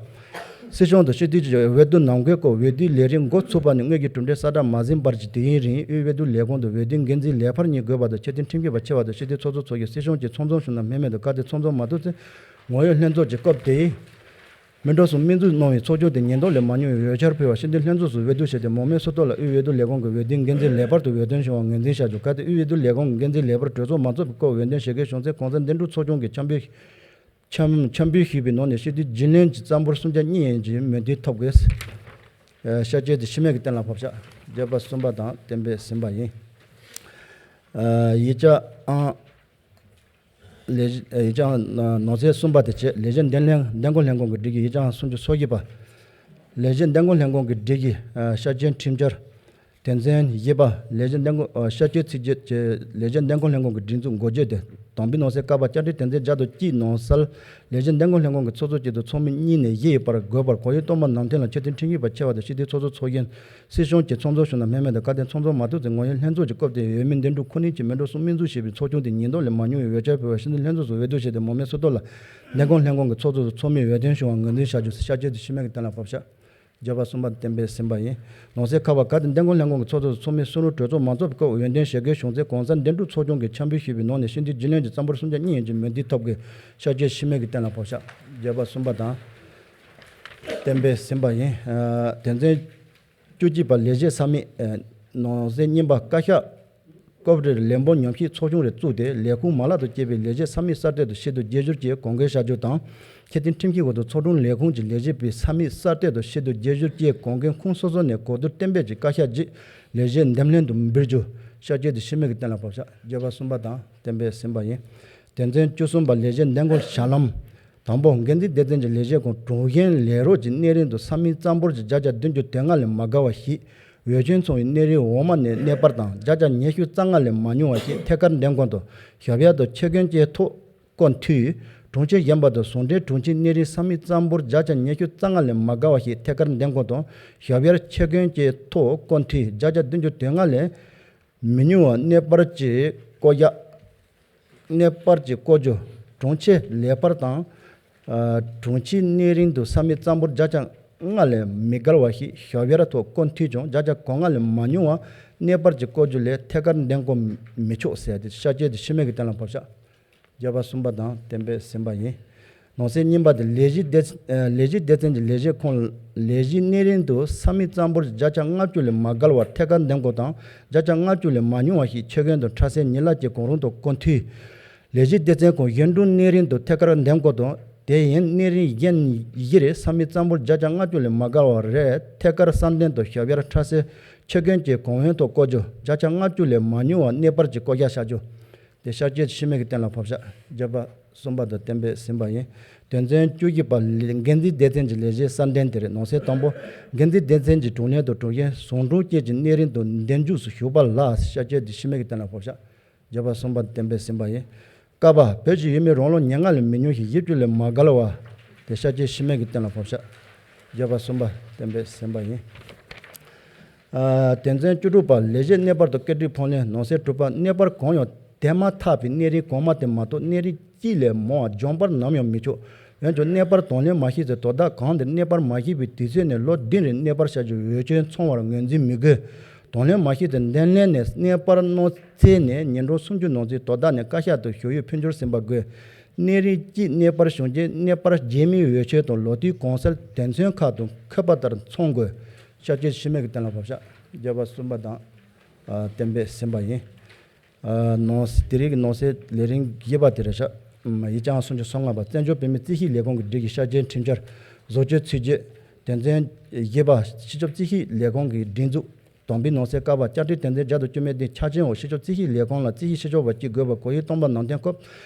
སྲིད་སྐྱོང་དང་སྤྱི་འཐུས་ཀྱི་འོས་བསྡུ་ནང་འཁོད་སྐབས་འོས་བསྡུའི་ལས་རིམ་འགོ་ཚུགས་པ་ནས་དངོས་ཀྱི་གྲུབ་འབྲས་གསལ་བསྒྲགས་མ་ཟིན་བར་གྱི་དུས་ཡུན་རིང་དབུས་འོས་བསྡུ་ལས་ཁུངས་དུ་འོས་བསྡུའི་འགན་འཛིན་ལས་འཕར་གཉིས་དགོས་པ་དང་། ཁྱད་ལྡན་ཁྲིམས་ཞིབ་པ་ཆེ་བ་དང་སྤྱི་འཐུས་ཚོགས་གཙོ་ཚོགས་གཞོན། སྲིད་སྐྱོང་བཅས་ཚང་འཛོམས་བྱུང་ན་སྨན་མེད་དང་། གལ་ཏེ་ཚང་འཛོམས་མ་ཐུབ་ཚེ། ངོ་ཡོད་ལྷན་ཚོགས་ཀྱི་སྐབས་དེའི་མི་འགྲོ་གསུམ་དམིགས་འཛུགས་གནང་བའི་ཚོགས་ཆུང་དེ་ཉེན་རྟོག་ལས་མ་ཉུང་བའི་འོས་འཆར་ཕུལ་བ། སྤྱི་འཐུས་ལྷན་ཚོགས་སུ་འོས་བསྡུ་བྱས་ཏེ། མང་མོས་སུ་གཏོགས་ལ་དབུས་འོས་བསྡུ་ལས་ཁུངས་ཀྱི་འོས་བསྡུའི་འགན་འཛིན་ལས་འཕར་དུ་འོས་ཐོན་བྱུང་བར་ངོས་འཛིན་བྱ་རྒྱུ། གལ་ཏེ་དབུས་འོས་བསྡུ་ལས་ཁུངས་ཀྱི་འགན་འཛིན་ལས་འཕར་གྲོས་ཚོགས་མ་འཚོགས་པའི་སྐབས་འོས་ཐོན་བྱེད་དགོས་བྱུང་ཚེ། གོང་གསལ་འདེམས་སྒྲུག་ཚོགས་ཆུང་གིས་ཕྱག་དཔེ་ཕྱག་ཕྱག་དཔེ་ཞུས་པའི་ནང་ནས་སྤྱི་འཐུས་རྒྱུན་ལས་ཀྱི་རྩ་འབོར་གསུམ་ཆ་གཉིས་ཡན་གྱི་མོས་མཐུན་ཐོབ་དགོས། ཨ། བསྐྱར་བཅོས་དེ་ཕྱི་མིག་གི་སྟེང་ལ་ཕབ་བཞག་བརྗོད་པ་གསུམ་པ་དང་གཏན་འབེབས་ཟིན་པ་ཡིན། ཨ། ཡིག་ཆ་ཨང་། ལས་གཞི། ཡིག་ཆ་ཨང་། ནང་གསེས་གསུམ་པ་དེ་བཅས། ལས་བྱེད་འདེམས་ལྷན་འདེམས་བསྐོ་ལྷན་ཁང་གི་སྒྲིག་གཞི། ཡིག་ཆ་ཨང་སུམ་ཅུ་སོ་བཞི་པ། ལས་བྱེད་འདེམས་བསྐོ་ལྷན་ཁང་གི་སྒྲིག་གཞི། ཨ། བསྐྱར་བཅོས་ཁྲིམས་འཆར། དོན་ཚན་བཞི་པ། ལས་བྱེད་འདེམས་བསྐོ། ཨ། བསྐྱར་བཅོས་ཚིག་བརྗོད་བཅས། ལས་བྱེད་འདེམས་བསྐོ་ལྷན་ཁང་གི་སྒྲིག་འཛུགས་འགོ་བརྗོད་དེ། དང་པོའི་ནང་གསེས་ཀ་པ། བཅའ་ཁྲིམས་དོན་ཚན་བརྒྱ་དང་གཅིག་ནང་གསལ། ལས་བྱེད་འདེམས་བསྐོ་ལྷན་ཁང་གི་ཚོགས་གཙོ་གཅིག་དང་ཚོགས་མི་གཉིས་ནས་བཞི་ཡི་བར་དགོས་པར། གོ་ཡོང་གཏོར་མ་ནང་དོན་ལ་ཁྱད་ལྡན་ཁྲིམས་ཞིབ་པ་ཆེ་བ་དང་སྤྱི་འཐུས་ཚོགས་གཙོ་ཚོགས་གཞོན། སྲིད་སྐྱོང་བཅས་ཚང་འཛོམས་བྱུང་ན་སྨན་མེད་དང་། གལ་ཏེ་ཚང་འཛོམས་མ་ཐུབ་ཚེ། ངོ་ཡོད་ལྷན་ཚོགས་ཀྱི་སྐབས་དེའི་འོས་མི་འདེམས་སྒྲུག་ཁོ་ནའི་ཆེད་མི་འགྲོ་གསུམ་དམིགས་འཛུགས་བྱས་པའི་ཚོགས་ཆུང་དེ་ཉེན་རྟོག་ལས་མ་ཉུང་བའི་འོས་འཆར་ཕུལ་བ། སྤྱི་འཐུས་ལྷན་ཚོགས་སུ་འོས་བསྡུ་བྱས་ཏེ། མང་མོས་སུ་གཏོགས་ལ་འདེམས་བསྐོ་ལྷན་ཁང་གི་ཚོགས་གཙོ་དང་ཚོགས་མིའི་འོས་ཐོན་བྱུང་བར་ངོས་འཛིན་བྱ་རྒྱུ། བསྐྱར་བཅོས་དེ་ཕྱི་མིག་གི་སྟེང་ལ་ཕབ་བཞག་བརྗོད་པ་གསུམ་པ་གཏན་འབེབས་ཟིན་པ་ཡིན། ནང་གསེས་ཁ་པ། གལ་ཏེ་འདེམས་བསྐོ་ལྷན་ཁང་གི་ཚོགས་གཙོ་དང་ཚོགས་མི་སུ་རུང་གྲོས་ཚོགས་མ་འཚོགས་པའི་སྐབས་འོས་ཐོན་བྱེད་དགོས་བྱུང་ཚེ། གོང་གསལ་འདེམས་སྒྲུག་ཚོགས་ཆུང་གིས་ཕྱག་དཔེ་ཞུས་པའི་ནང་ནས་སྤྱི་འཐུས་རྒྱུན་ལས་ཀྱི་རྩ་འབོར་གསུམ་ཆ་གཉིས་ཡན་གྱི་མོས་མཐུན་ཐོབ་དགོས། བསྐྱར་བཅོས་ཕྱི་མིག་གི་སྟེང་ལ་ཕབ་བཞག་བརྗོད་པ་གསུམ་པ་དང་གཏན་འབེབས་ཟིན་པ་ཡིན། ཨ། དོན་ཚན་བཅུ་གཅིག་པ། ལས་བྱེད་ས་མིག་ཨ། ནང་གསེས་གཉིས་པ། བཀའ་ཤག་སྐབས་རེར་ལས་འབོར་ཉམས་ཞིབ་ཚོགས་ཆུང་རེ་བཙུགས་ཏེ། ལས་ཁུངས་མ་ལག་དང་བཅས་པའི་ལས་བྱེད་ས་མིག་གསར་གཏོད་དང་ཕྱིར་བསྡུ་བརྗེ་བསྒྱུར་གྱི་གོང་འགན་བཞག་རྒྱུ་དང་། ཁྱད་ལྡན་ཁྲིམས་ཀྱི་འོག་ཏུ་ཚོགས་དྲུང་ལས་ཁུངས་ཀྱི་ལས་བྱེད་པའི་ས་མིག་གསར་གཏོད་དང་ཕྱིར་བསྡུ་བརྗེ་བསྒྱུར་གྱི་གོང་འགན་ཁུངས་སོ་སོ་ནས་གོ་བསྡུར་གཏན་འབེབས་ཀྱིས་བཀའ་ཤག་བརྒྱུད་ལས་བྱེད་འདེམས་ལྷན་དུ་འབུལ་རྒྱུ། བསྐྱར་བཅོས་དེ་ཕྱི་མིག་གི་སྟེང་ལ་ཕབ་བཞག་བརྗོད་པ་གསུམ་པ་དང་གཏན་འབེབས་ཟིན་པ་ཡིན། དོན་ཚན་བཅུ་གསུམ་པ། ལས་བྱེད་འདེམས་བསྐོ་ཞལ་ལམ། དང་པོ། འགན་འཛིན་སྡེ་ཚན་གྱི་ལས་བྱེད་ཁང་དྲུང་གཞོན་ལས་རོགས་ཀྱི་གནས་རིམ་དུ་ས་མིག་རྩ་འབོར་གྱི་བརྒྱ་ཆ་བདུན་ཅུ་དོན་ལྔ་ལས་མ་བརྒལ་བ་ཞིག་འོས་ཆོས་ཚང་བའི་གནས་རིམ་འོག་མ་ནས་གནས་སྤར་དང་། བརྒྱ་ཆ་ཉི་ཤུ་རྩ་ལྔ་ལས་མ་ཉུང་བ་ཞིག་ཐད་ཀར་འདེམས་ཁང་དུ་ཞབས་ཡར་དང་ཆེད་དོན་བཅས་ཐོག་བསྐོ་འཐུས། དྲུང་ཆེ་གཞོན་པ་དང་ཟུང་འབྲེལ་དྲུང་ཆེའི་གནས་རིམ་ས་མིག་རྩ་འབོར་བརྒྱ་ཆ་ཉི་ཤུ་རྩ་ལྔ་ལས་མ་བརྒལ་བ་ཞིག་ཐད་ཀར་འདེམས་ཁང་དུ་ཞབས་ཡར་ཆེད་དོན་བཅས་ཐོག་བསྐོ་འཐུས། བརྒྱ་ཆ་བདུན་ཅུ་དོན་ལྔ་ལས་མི་ཉུང་བ་གནས་སྤར་གྱིས་བསྐོ་གཞག་གནས་སྤར་གྱིས་བསྐོ་རྒྱུ། དྲུང་ཆེ་ལས་འཕར་དང་། ཨ། དྲུང་ཆེའི་གནས་རིམ་དུ་ས་མིག་རྩ་འབོར་བརྒྱ་ཆ་ལྔ་ལས་མི་བརྒལ་བ་ཞིག་ཞབས་ཡར་ཐོག་བསྐོ་འཐུས་ཀྱང་། བརྒྱ་ཆ་གོ་ལྔ་ལས་མ་ཉུང་བ་གནས་སྤར་གྱིས་བསྐོ་རྒྱུ་ལས་ཐད་ཀར་འདེམས་བསྐོ་མི་ཆོག་ཟེར་ཏེ། བསྐྱར་བཅོས་དེ་ཕྱི་མིག་གི་སྟེང་ལ་ཕབ་བཞག་བརྗོད་པ་གསུམ་པ་དང་གཏན་འབེབས་ཟིན་པ་ཡིན། ནང་གསེས་གཉིས་པ་དེ། ལས་གཞི་སྡེ། ཨ། ལས་གཞི་སྡེ་ཚན་གྱི་ལས་བྱེད་ཁང་ལས་གཞིའི་གནས་རིམ་དུ་ས་མིག་རྩ་འབོར་བརྒྱ་ཆ་ལྔ་བཅུ་ལས་མ་བརྒལ་བར་ཐད་ཀར་འདེམས་བསྐོ་དང་། བརྒྱ་ཆ་ལྔ་བཅུ་ལས་མ་ཉུང་བ་ཞིག་ཆེད་དོན་དང་འཕྲལ་སེལ་ཉིན་གླའི་གོང་རིམ་དུ་བསྐོ་འཐུས། ལས་གཞི་སྡེ་ཚན་ཁང་གཞོན་དྲུང་གནས་རིམ་དུ་ཐད་ཀར་འདེམས་བསྐོ་དང་། དེ་ཡང་གནས་རིམ་གཞན་བཞི་རེ་ས་མིག་རྩ་འབོར་བརྒྱ་ཆ་ལྔ་བཅུ་ལས་མ་བརྒལ་བ་རེ་ཐད་ཀར་གསར་འདེམས་དང་ཞབས་ཡར་འཕྲལ་སེལ་ཆེད་དོན་བཅས་གོང་འོག་ཐོག་བསྐོ་རྒྱུ། བརྒྱ་ཆ་ལྔ་བཅུ་ལས་མ་ཉུང་བ་གནས་སྤར་གྱིས་བསྐོ་གཞག་བྱ་རྒྱུ། དེ་བསྐྱར་བཅོས་ཕྱི་མིག་གི་སྟེང་ལ་ཕབ་བཞག་བརྗོད་པ་གསུམ་པ་དང་གཏན་འབེབས་ཟིན་པ་ཡིན། དོན་ཚན་བཅུ་བཞི་པ། འགན་འཛིན་སྡེ་ཚན་གྱི་ལས་བྱེད་གསར་འདེམས་དེ་རེད། ནང་གསེས་དང་པོ། འགན་འཛིན་སྡེ་ཚན་གྱི་དྲུང་ལས་དང་དྲུང་གཞོན་ཟུང་དྲུང་བཅས་ཀྱི་གནས་རིམ་དུ་འདེམས་འཇུག་སུ་ཞུགས་པ་ལ། བསྐྱར་བཅོས་དེ་ཕྱི་མིག་གི་སྟེང་ལ་ཕབ་བཞག་བརྗོད་པ་གསུམ་པ་གཏན་འབེབས་ཟིན་པ་ཡིན། ཀ་པ། བོད་ཀྱི་ཡུལ་མིའི་རང་ལོ་ཉེར་ལྔ་ལས་མི་ཉུང་ཞིང་བཞི་བཅུ་ལས་མ་བརྒལ་བ། དེ་བསྐྱར་བཅོས་ཕྱི་མིག་གི་སྟེང་ལ་ཕབ་བཞག་བརྗོད་པ་གསུམ་པ་གཏན་འབེབས་ཟིན་པ་ཡིན། ཨ། དོན་ཚན་བཅུ་དྲུག་པ། ལས་བྱེད་གནས་སྤར་དང་བཀོད་སྒྲིག་ཕོགས་ལེན། ནང་གསེས་དྲུག་པ། གནས་སྤར་གང་ཡང་དེ་མ་ཐག་པའི་གནས་རིམ་གོང་མ་དེ་མ་གཏོགས་གནས་རིམ་གཅིག་ལས་མང་བ་འཇམ་སྤར་ནམ་ཡང་མི་ཆོག་འོན་ཀྱང་གནས་སྤར་དང་ལེན་མ་ཞུས་ཚེ། དོ་བདག་གང་དེར་གནས་སྤར་མ་ཞུས་པའི་དུས་ཚོད་ནས་ལོ་བདུན་རིང་གནས་སྤར་བྱ་རྒྱུའི་འོས་ཆོས་ཚང་བར་ངོས་འཛིན་མི་དགོས། དང་ལེན་མ་ཞུས་ཚེ། འདེམས་ལྷན་ནས་གནས་སྤར་གནང་ཚེ་ནས་ཉིན་གྲངས་སུམ་ཅུ་ནང་ཚུན་དོ་བདག་ནས་བཀའ་ཤག་ཏུ་ཞུ་ཡིག་ཕུལ་འབྱོར་ཟིན་པ་དགོས། གནས་རིམ་གཅིག་གནས་སྤར་བྱུང་རྗེས་གནས་སྤར་རྗེས་མའི་འོས་ཆོས་དང་ལོ་དུས་གོང་གསལ་དོན་ཚན་ཁག་དང་འཁོད་པ་ལྟར་ཚང་དགོས། བསྐྱར་བཅོས་ཕྱི་མིག་གི་སྟེང་ལ་ཕབ་བཞག་བརྗོད་པ་གསུམ་པ་དང་། ཨ། གཏན་འབེབས་ཟིན་པ་ཡིན། ཨ། ནང་། དེ་རིང་གི་ནང་གསེས་ལས་རིམ་བཞི་པ་དེ་རེད་ཤག་ཡིག་ཆ་ཨང་སུམ་ཅུ་སོ་ལྔ་པ། བཙན་བྱོལ་བོད་མིའི་རྩིས་ཞིབ་ལས་ཁུངས་ཀྱི་སྒྲིག་གཞི་བསྐྱར་བཅོས་ཁྲིམས་འཆར། བཟོ་བཅོས་ཚིག་བརྗོད། དོན་ཚན་བཞི་པ། སྤྱི་ཁྱབ་རྩིས་ཞིབ་ལས་ཁུངས་ཀྱི་སྒྲིག་འཛུགས། དམ་པའི་ནང་གསེས་ཀ་པ་བཅའ་ཁྲིམས་དོན་ཚན་བརྒྱ་དང་བཅུ་མེད་བདུན་ཆ་རྐྱེན་འོག་སྤྱི་ཁྱབ་རྩིས་ཞིབ་ལས་ཁང་ལ་རྩིས་ཞིབ་ཞིབ་ཕྱོགས་པ་གཅིག་དགོས་པ། གོ་ཡིག་སྟོང་པ་ནང་དོན་སྐོར་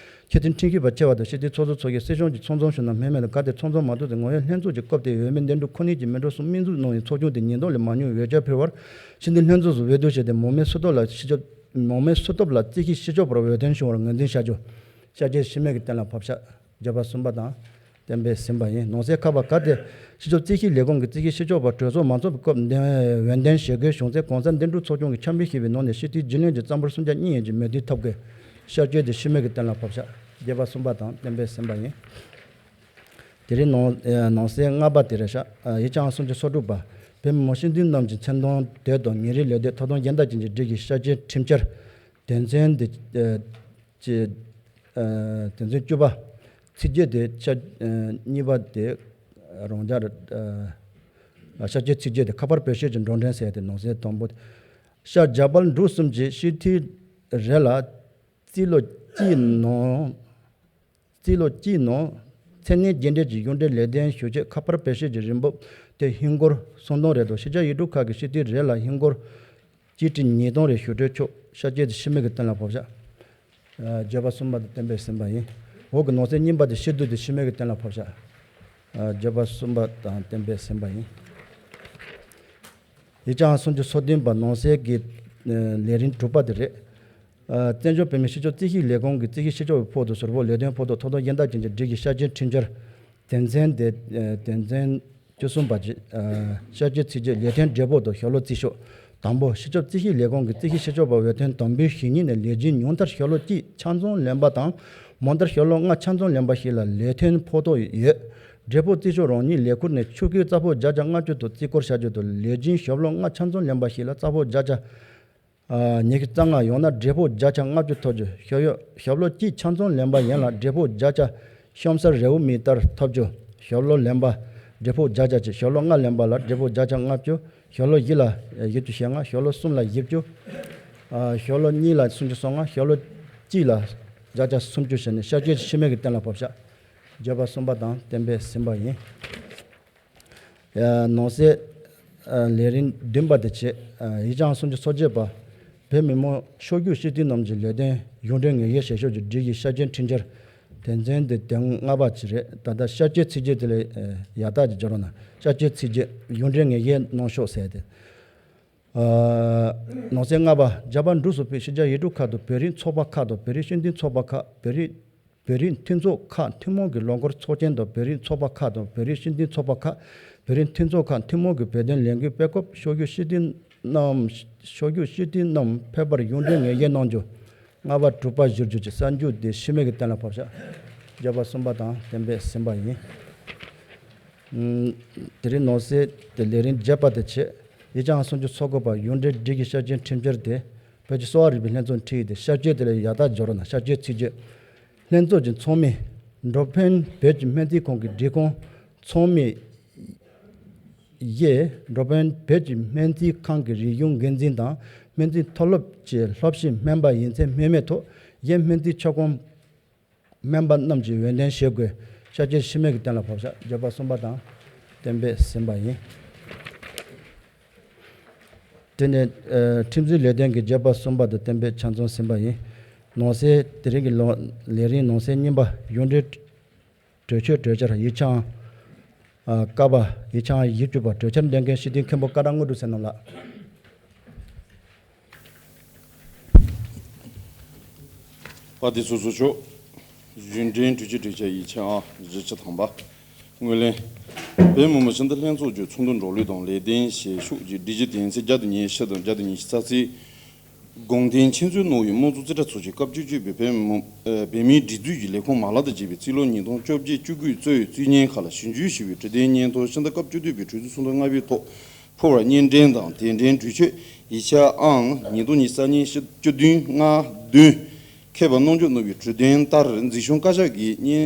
ཆེད་དོན་ཁྲིམས་ཞིབ་པ་ཆེ་བ་དང་སྤྱི་འཐུས་ཚོགས་གཙོ་ཚོགས་གཞོན་སྲིད་གཞུང་གི་ཚོགས་འཛོམས་ཞུ་ན་མི་མེད་ལ། གལ་ཏེ་ཚོགས་འཛོམས་མ་ཐོབ་ཚེ་ངོ་ཡོད་ལྷན་ཚོགས་ཀྱི་སྐབས་དེར་འོས་མི་འདེམས་སྒྲུག་ཁོ་ནའི་གྱི་མི་འགྲོ་གསུམ་དམིགས་འཛུགས་གནང་བའི་ཚོགས་ཆུང་དེ་ཉིས་སྟོང་ལས་མ་ཉུང་བའི་འོས་བསྐྱར་ཕུལ་བར་ཕྱི་འདེམས་ལྷན་ཚོགས་སུ་འོས་བསྡུ་བྱས་ཏེ་མང་མོས་སུ་ཐོབ་ལ་སྤྱི་ཁྱབ་མང་མོས་སུ་ཐོབ་ལ་རྩིས་ཞིབ་ཞིབ་ཕྱོགས་པར་འོས་ཐོན་བྱུང་བར་ངོས་འཛིན་བྱ་རྒྱུ། ཤར་སྐྱེས་འཆི་མེད་ཀྱིས་གཏན་ལ་ཕབ་ཤག་བརྗོད་པ་གསུམ་པ་དང་གཏན་འབེབས་ཟིན་པ་ཡིན། ནང་གསེས་ཁ་པ་ག་དེ་སྤྱི་ཁྱབ་རྩིས་ཞིབ་ལས་ཁུངས་ཀྱི་རྩིས་ཞིབ་ཞིབ་ཕྱོགས་པ་གྲོས་ཚོགས་མ་ཚོགས་པའི་སྐབས་འོས་འདེམས་བྱེད་དགོས་བྱུང་ཚེ་གོང་གསལ་འདེམས་སྒྲུག་ཚོགས་ཆུང་གིས་ཆ་འབུལ་ཞུས་པའི་ནང་ནས་སྤྱི་འཐུས་རྒྱུན་ལས་ཀྱི་རྩ་འབོར་གསུམ་ཆ་གཉིས་ཡན་གྱི་མོས་མཐུན་ཐོབ་དགོས། ཤར་སྐྱེས་དེ་འཆི་མེད་ཀྱིས་གཏན་ལ་ཕབ་ཤག་བརྗོད་པ་གསུམ་པ་དང་གཏན་འབེབས་ཟིན་པ་ཡིན། དེ་རིང་ནང་ནང་གསེས་ལྔ་པ་དེ་རེད་ཤག་ཡིག་ཆ་ཨང་སུམ་ཅུ་སོ་དྲུག་པ། བོད་མི་མང་སྤྱི་འཐུས་རྣམས་ཀྱི་མཚན་མཐོང་དོད་དང་ཉིན་རེའི་ལས་དོན་ཐོབ་ཐང་སྦྱིན་བདག་ཅན་གྱི་སྒྲིག་གཞི་ཤར་སྐྱེས་ཁྲིམས་འཆར་དོན་ཚན་འདི། ཅེས། ཨ། དོན་ཚན་བཅུ་པ། ཚིགས་བཅད་དེ་ཤར། ཨ། གཉིས་པ་དེ་རང་འཇགས་རེད། ཨ། ཤར་སྐྱེས་ཚིགས་བཅད་དེ་ཁ་པར་བེད་སྤྱོད་ཀྱི་འགྲོ་གྲོན་ཟེར་ཏེ་ནང་གསེས་དང་པོ། ཤར་རྒྱ་བལ་འབྲུག་གསུམ་གྱི་སྤྱི་འཐུས་རེ་ལ་རྩིས་ལོ་གཅིག་ནང་། རྩིས་ལོ་གཅིག་ནང་མཚན་གནས་རྒྱས་འབྲས་ཀྱི་གཞུང་འབྲེལ་ལེགས་ལྡན་ཞུ་ཆེད་ཁ་པར་བེད་སྤྱོད་ཀྱི་རིན་འབབ་དེ་ཧིན་སྒོར་སུམ་སྟོང་རེ་དང་ཕྱི་རྒྱལ་ཡུལ་གྲུ་ཁག་གི་སྤྱི་འཐུས་རེ་ལ་ཧིན་སྒོར་སྤྱི་ཁྲི་ཉིས་སྟོང་རེ་ཞུ་སྤྲོད་ཆོག་ཤར་སྐྱེས་དེ་འཆི་མེད་ཀྱིས་གཏན་ལ་ཕབ་ཤག་ཨ། བརྗོད་པ་གསུམ་པ་དེ་གཏན་འབེབས་ཟིན་པ་ཡིན། འོག་གི་ནང་གསེས་གཉིས་པ་དེ་ཕྱིར་བསྡུ་དེ་འཆི་མེད་ཀྱིས་གཏན་ལ་ཕབ་ཤག་ཨ། བརྗོད་པ་གསུམ་པ་དང་གཏན་འབེབས་ཟིན་པ་ཡིན། ཡིག་ཆ་ཨང་སུམ་ཅུ་སོ་བདུན་པ་ནང་གསེས་ཀྱི་ལས་རིམ་དྲུག་པ་དེ་རེད། ཨ། བཙན་བྱོལ་བོད་མིའི་སྤྱི་ཚོགས་རྩིས་ཞིབ་ལས་ཁུངས་ཀྱི་རྩིས་ཞིབ་ཞིབ་ཕྱོགས་པའི་ཕོགས་དང་ཟུར་ཕོགས་ལས་དོན་ཕོགས་དང་ཐོབ་ཐང་སྦྱིན་བདག་ཅན་གྱི་སྒྲིག་གཞི་ཤར་སྐྱེས་ཁྲིམས་འཆར་དོན་ཚན་དེ། ཨ། དོན་ཚན་བཅུ་གསུམ་པ་གཅིག་ཨ། ཤར་སྐྱེས་ཚིགས་བཅད་ལེགས་ལྡན་འབྲས་བུ་དང་ཞལ་ལུང་རྩིས་ཤོག་དང་པོ། སྤྱི་ཁྱབ་རྩིས་ཞིབ་ལས་ཁུངས་ཀྱི་རྩིས་ཞིབ་ཞིབ་ཕྱོགས་པ་འོས་ཐོན་དམ་འབུལ་ཞུ་སྙིང་ནས་ལས་བྱེད་ཉུང་མཐར་ཞལ་ལུང་གཅིག་ཆ་ཚང་ལེན་པ་དང་། མང་མཐར་ཞལ་ལུང་ལྔ་ཆ་ཚང་ལེན་པ་ཞིག་ལ་ལས་ཐོན་ཕོགས་ཐོགས་ཡོད། འབྲས་བུ་རྩིས་ཤོག་རང་ཉིད་ལས་ཁུར་ནས་ཆུ་ཁོལ་རྩ་ཕོགས་བརྒྱ་ཆ་ལྔ་བཅུ་དང་རྩིས་སྐོར་བྱ་རྒྱུ་དང་ལས་བྱེད་ཞལ་ལུང་ལྔ་ཆ་ཚང་ལེན་པ་ཞིག་ལ་རྩ་ཕོགས་བརྒྱ་ཆ་ཉི་ཤུ་རྩ་ལྔ། ཡང་ན་འབྲས་བུ་བརྒྱ་ཆ་ལྔ་བཅུ་ཐོབ་རྒྱུ། ཞབས་ཡོ་ཞབས་ལོ་གཅིག་ཆ་ཚང་ལེན་པ་ཡན་ལ་འབྲས་བུ་བརྒྱ་ཆ་གཤམ་གསལ་རེའུ་མིག་ལྟར་ཐོབ་རྒྱུ། ཞབས་ལོ་ལེན་པ་འབྲས་བུ་བརྒྱ་ཆ་གཅིག་ཞབས་ལོ་ལྔ་ལེན་པ་ལ་འབྲས་བུ་བརྒྱ་ཆ་ལྔ་བཅུ། ཞབས་ལོ་བཞི་ལ་བཞི་བཅུ་ཞེ་ལྔ། ཞབས་ལོ་གསུམ་ལ་བཞི་བཅུ། ཨ། ཞབས་ལོ་གཉིས་ལ་སུམ་ཅུ་སོ་ལྔ། ཞབས་ལོ་གཅིག་ལ་བརྒྱ་ཆ་སུམ་ཅུ་བྱས་ནས་ཤར་སྐྱེས་འཆི་མེད་ཀྱིས་གཏན་ལ་ཕབ་ཤག་བརྗོད་པ་གསུམ་པ་དང་གཏན་འབེབས་ཟིན་པ་ཡིན། ཨ། ནང་གསེས། ཨ། ལས་རིམ་བདུན་པ་དེ་བྱས། ཨ། ཡིག་ཆ་ཨང་སུམ་ཅུ་སོ་བརྒྱད་པ། བོད་མི་མང་ཕྱོགས་བསྐྱོད་སྤྱི་འཐུས་རྣམས་ཀྱི་ལས་དོན་གཞུང་འབྲེལ་ངེས་ཤེས་བྱེད་ཕྱོགས་ཀྱི་སྒྲིག་གཞི་ཤར་སྐྱེས་ཁྲིམས་འཆར་དོན་ཚན་དེ་དོན་ལྔ་པ་ཅིག་རེད། ད་ལྟ་ཤར་སྐྱེས་ཚིགས་བཅད་དེ་ལ་ཡག་རྟགས་ཀྱི་སྦྱོར་བ་ན་ཤར་སྐྱེས་ཚིགས་བཅད་གཞུང་འབྲེལ་ངེས་ཤེས་གནང་ཕྱོགས་ཟེར་ཏེ། ཨ། ནང་གསེས་ལྔ་པ། རྒྱ་བལ་འབྲུག་གསུམ་པའི་ཕྱི་རྒྱལ་ཡུལ་གྲུ་ཁག་ཏུ་བོད་རིགས་ཚོགས་པ་ཁག་དང་བོད་རིགས་སྤྱི་མཐུན་ཚོགས་པ་ཁག་བོད་རིགས་བོད་རིགས་མཐུན་ཚོགས་ཁག་ཐུན་མོང་གི་ལོ་འཁོར་ཚོགས་ཆེན་དང་བོད་རིགས་ཚོགས་པ་ཁག་དང་བོད་རིགས་སྤྱི་མཐུན་ཚོགས་པ་ཁག་བོད་རིགས་མཐུན་ཚོགས་ཁག་ཐུན་མོང་གི་བོད་དོན་ལས་འགུལ་སྤེལ་སྐབས་ཕྱོགས་བསྐྱོད་སྤྱི་འཐུས་རྣམས་ཕྱོགས་བསྐྱོད་སྤྱི་འཐུས་རྣམས་ཕེབས་པར་གཞུང་འབྲེལ་ངེས་ཤེས་གནང་རྒྱུ། ལྔ་པ་དྲུག་པ་བཞུར་རྒྱུ་གྱི་གསར་འཇུག་དེ་འཆི་མེད་ཀྱིས་གཏན་ལ་ཕབ་ཤག་བརྗོད་པ་གསུམ་པ་དང་གཏན་འབེབས་ཟིན་པ་ཡིན། ཨུམ། དེ་རིང་ནང་གསེས་དེ་ལས་རིམ་བརྒྱད་པ་དེ་བྱས། ཡིག་ཆ་ཨང་སུམ་ཅུ་སོ་དགུ་པ། གཞུང་འབྲེལ་སྒྲིག་གཞི་ཤར་སྐྱེས་ཁྲིམས་འཆར་དེ་བོད་ཀྱི་གསོ་བ་རིག་པའི་ལྷན་ཚོགས་ཁྲིད་ཡིག་དེ་ཤར་སྐྱེས་དེ་ལ་ཡག་རྟགས་སྦྱོར་བ་ན་ཤར་སྐྱེས་ཚིགས་བཅད། ལྷན་ཚོགས་ཀྱི་ཚོགས་མི། འགྲོ་ཕན་བོད་ཀྱི་སྨན་རྩིས་ཁང་གི་སྒྲིག་ཁང་ཚོགས་མི། བཞི། འགྲོ་ཕན་བོད་ཀྱི་སྨན་རྩིས་ཁང་གི་རིག་གཞུང་འགན་འཛིན་དང་སྨན་རྩིས་མཐོ་སློབ་ཀྱི་སློབ་ཕྱིའི་སྨན་པ་ཡིན་ཚེ་སྨན་མེད་ཐོག་གཞན་སྨན་རྩིས་ཆ་ཚང་སྨན་པ་རྣམས་ཀྱིས་འོས་འདེམས་བྱེད་དགོས། ཤར་སྐྱེས་འཆི་མེད་ཀྱིས་གཏན་ལ་ཕབ་ཤག་བརྗོད་པ་གསུམ་པ་དང་གཏན་འབེབས་ཟིན་པ་ཡིན། དེ་ནས། ཨ། ཁྲིམས་བཟོའི་ལས་དོན་གྱི་བརྗོད་པ་གསུམ་པ་དང་གཏན་འབེབས་ཆ་ཚང་ཟིན་པ་ཡིན། ནང་གསེས་དེ་རིང་གི་ལོ། ལས་རིམ་ནང་གསེས་གཉིས་པ། གཞུང་འབྲེལ་གྲོས་ཆོད་གྲོས་འཆར་ཡིག་ཆ་ཨང་། ཨ། ཀ་པ། ཡིག་ཆ་ཨང་བཞི་བཅུ་པ། གྲོས་འཆར་འདོན་མཁན་སྤྱི་འཐུས་མཁན་པོ་ཀ་ར་དངོས་གྲུབ་བསོད་ནམས་ལགས། པ་དེ་ཚོ་བཟོ་ཆོག་གཞུང་འབྲེལ་གྲོས་ཆོད་གྲོས་འཆར་ཡིག་ཆ་ཨང་བཞི་བཅུ་ཐམ་པ། ངོས་ལེན། བོད་མི་མང་སྤྱི་འཐུས་ལྷན་ཚོགས་ཀྱི་ཚོགས་འདུ་འགྲོ་ལུགས་དང་ལས་དོན་བྱེད་ཕྱོགས་ཀྱི་སྒྲིག་གཞི་དོན་ཚན་བརྒྱ་དང་ཉི་ཤུ་དང་བརྒྱ་དང་ཉི་ཤུ་རྩ་གཅིག་དགོངས་དོན་ཆེད་འཛུགས་གནང་བའི་དམངས་གཙོ་རྩིས་ཁྲ་ཚོགས་ཆེན་སྐབས་བཅུ་གཅིག་པའི་བོད་མི་མང་། ཨ། བོད་མིའི་སྒྲིག་འཛུགས་ཀྱི་ལས་ཁུངས་མ་ལག་དང་བཅས་པའི་རྩིས་ལོ་ཉིས་སྟོང་བཅོ་བརྒྱད་བཅུ་དགུ་གཙོ་བོའི་རྩིས་བརྙན་ཁག་ལ་ཞིབ་འཇུག་ཞུས་པའི་གྲོས་དོན་སྙན་ཐོ་ཕྱི་ཟླ་སྐབས་བཅུ་བདུན་པའི་གྲོས་ཚོགས་ཚོགས་འདུ་ལྔ་པའི་ཐོག་ཕུལ་བར་སྙན་སྒྲོན་དང་དེ་འབྲེལ་གྲོས་ཆོད་ཡིག་ཆ་ཨང་ཉིས་སྟོང་ཉི་ཤུ་རྩ་གཉིས་བཅུ་བདུན་ལྔ་བདུན། མཁས་པ་རྣམ་འཇོག་གནང་བའི་གྲོས་དོན་ལྟར་འཛིན་སྐྱོང་བཀའ་ཤག་གིས་སྙན་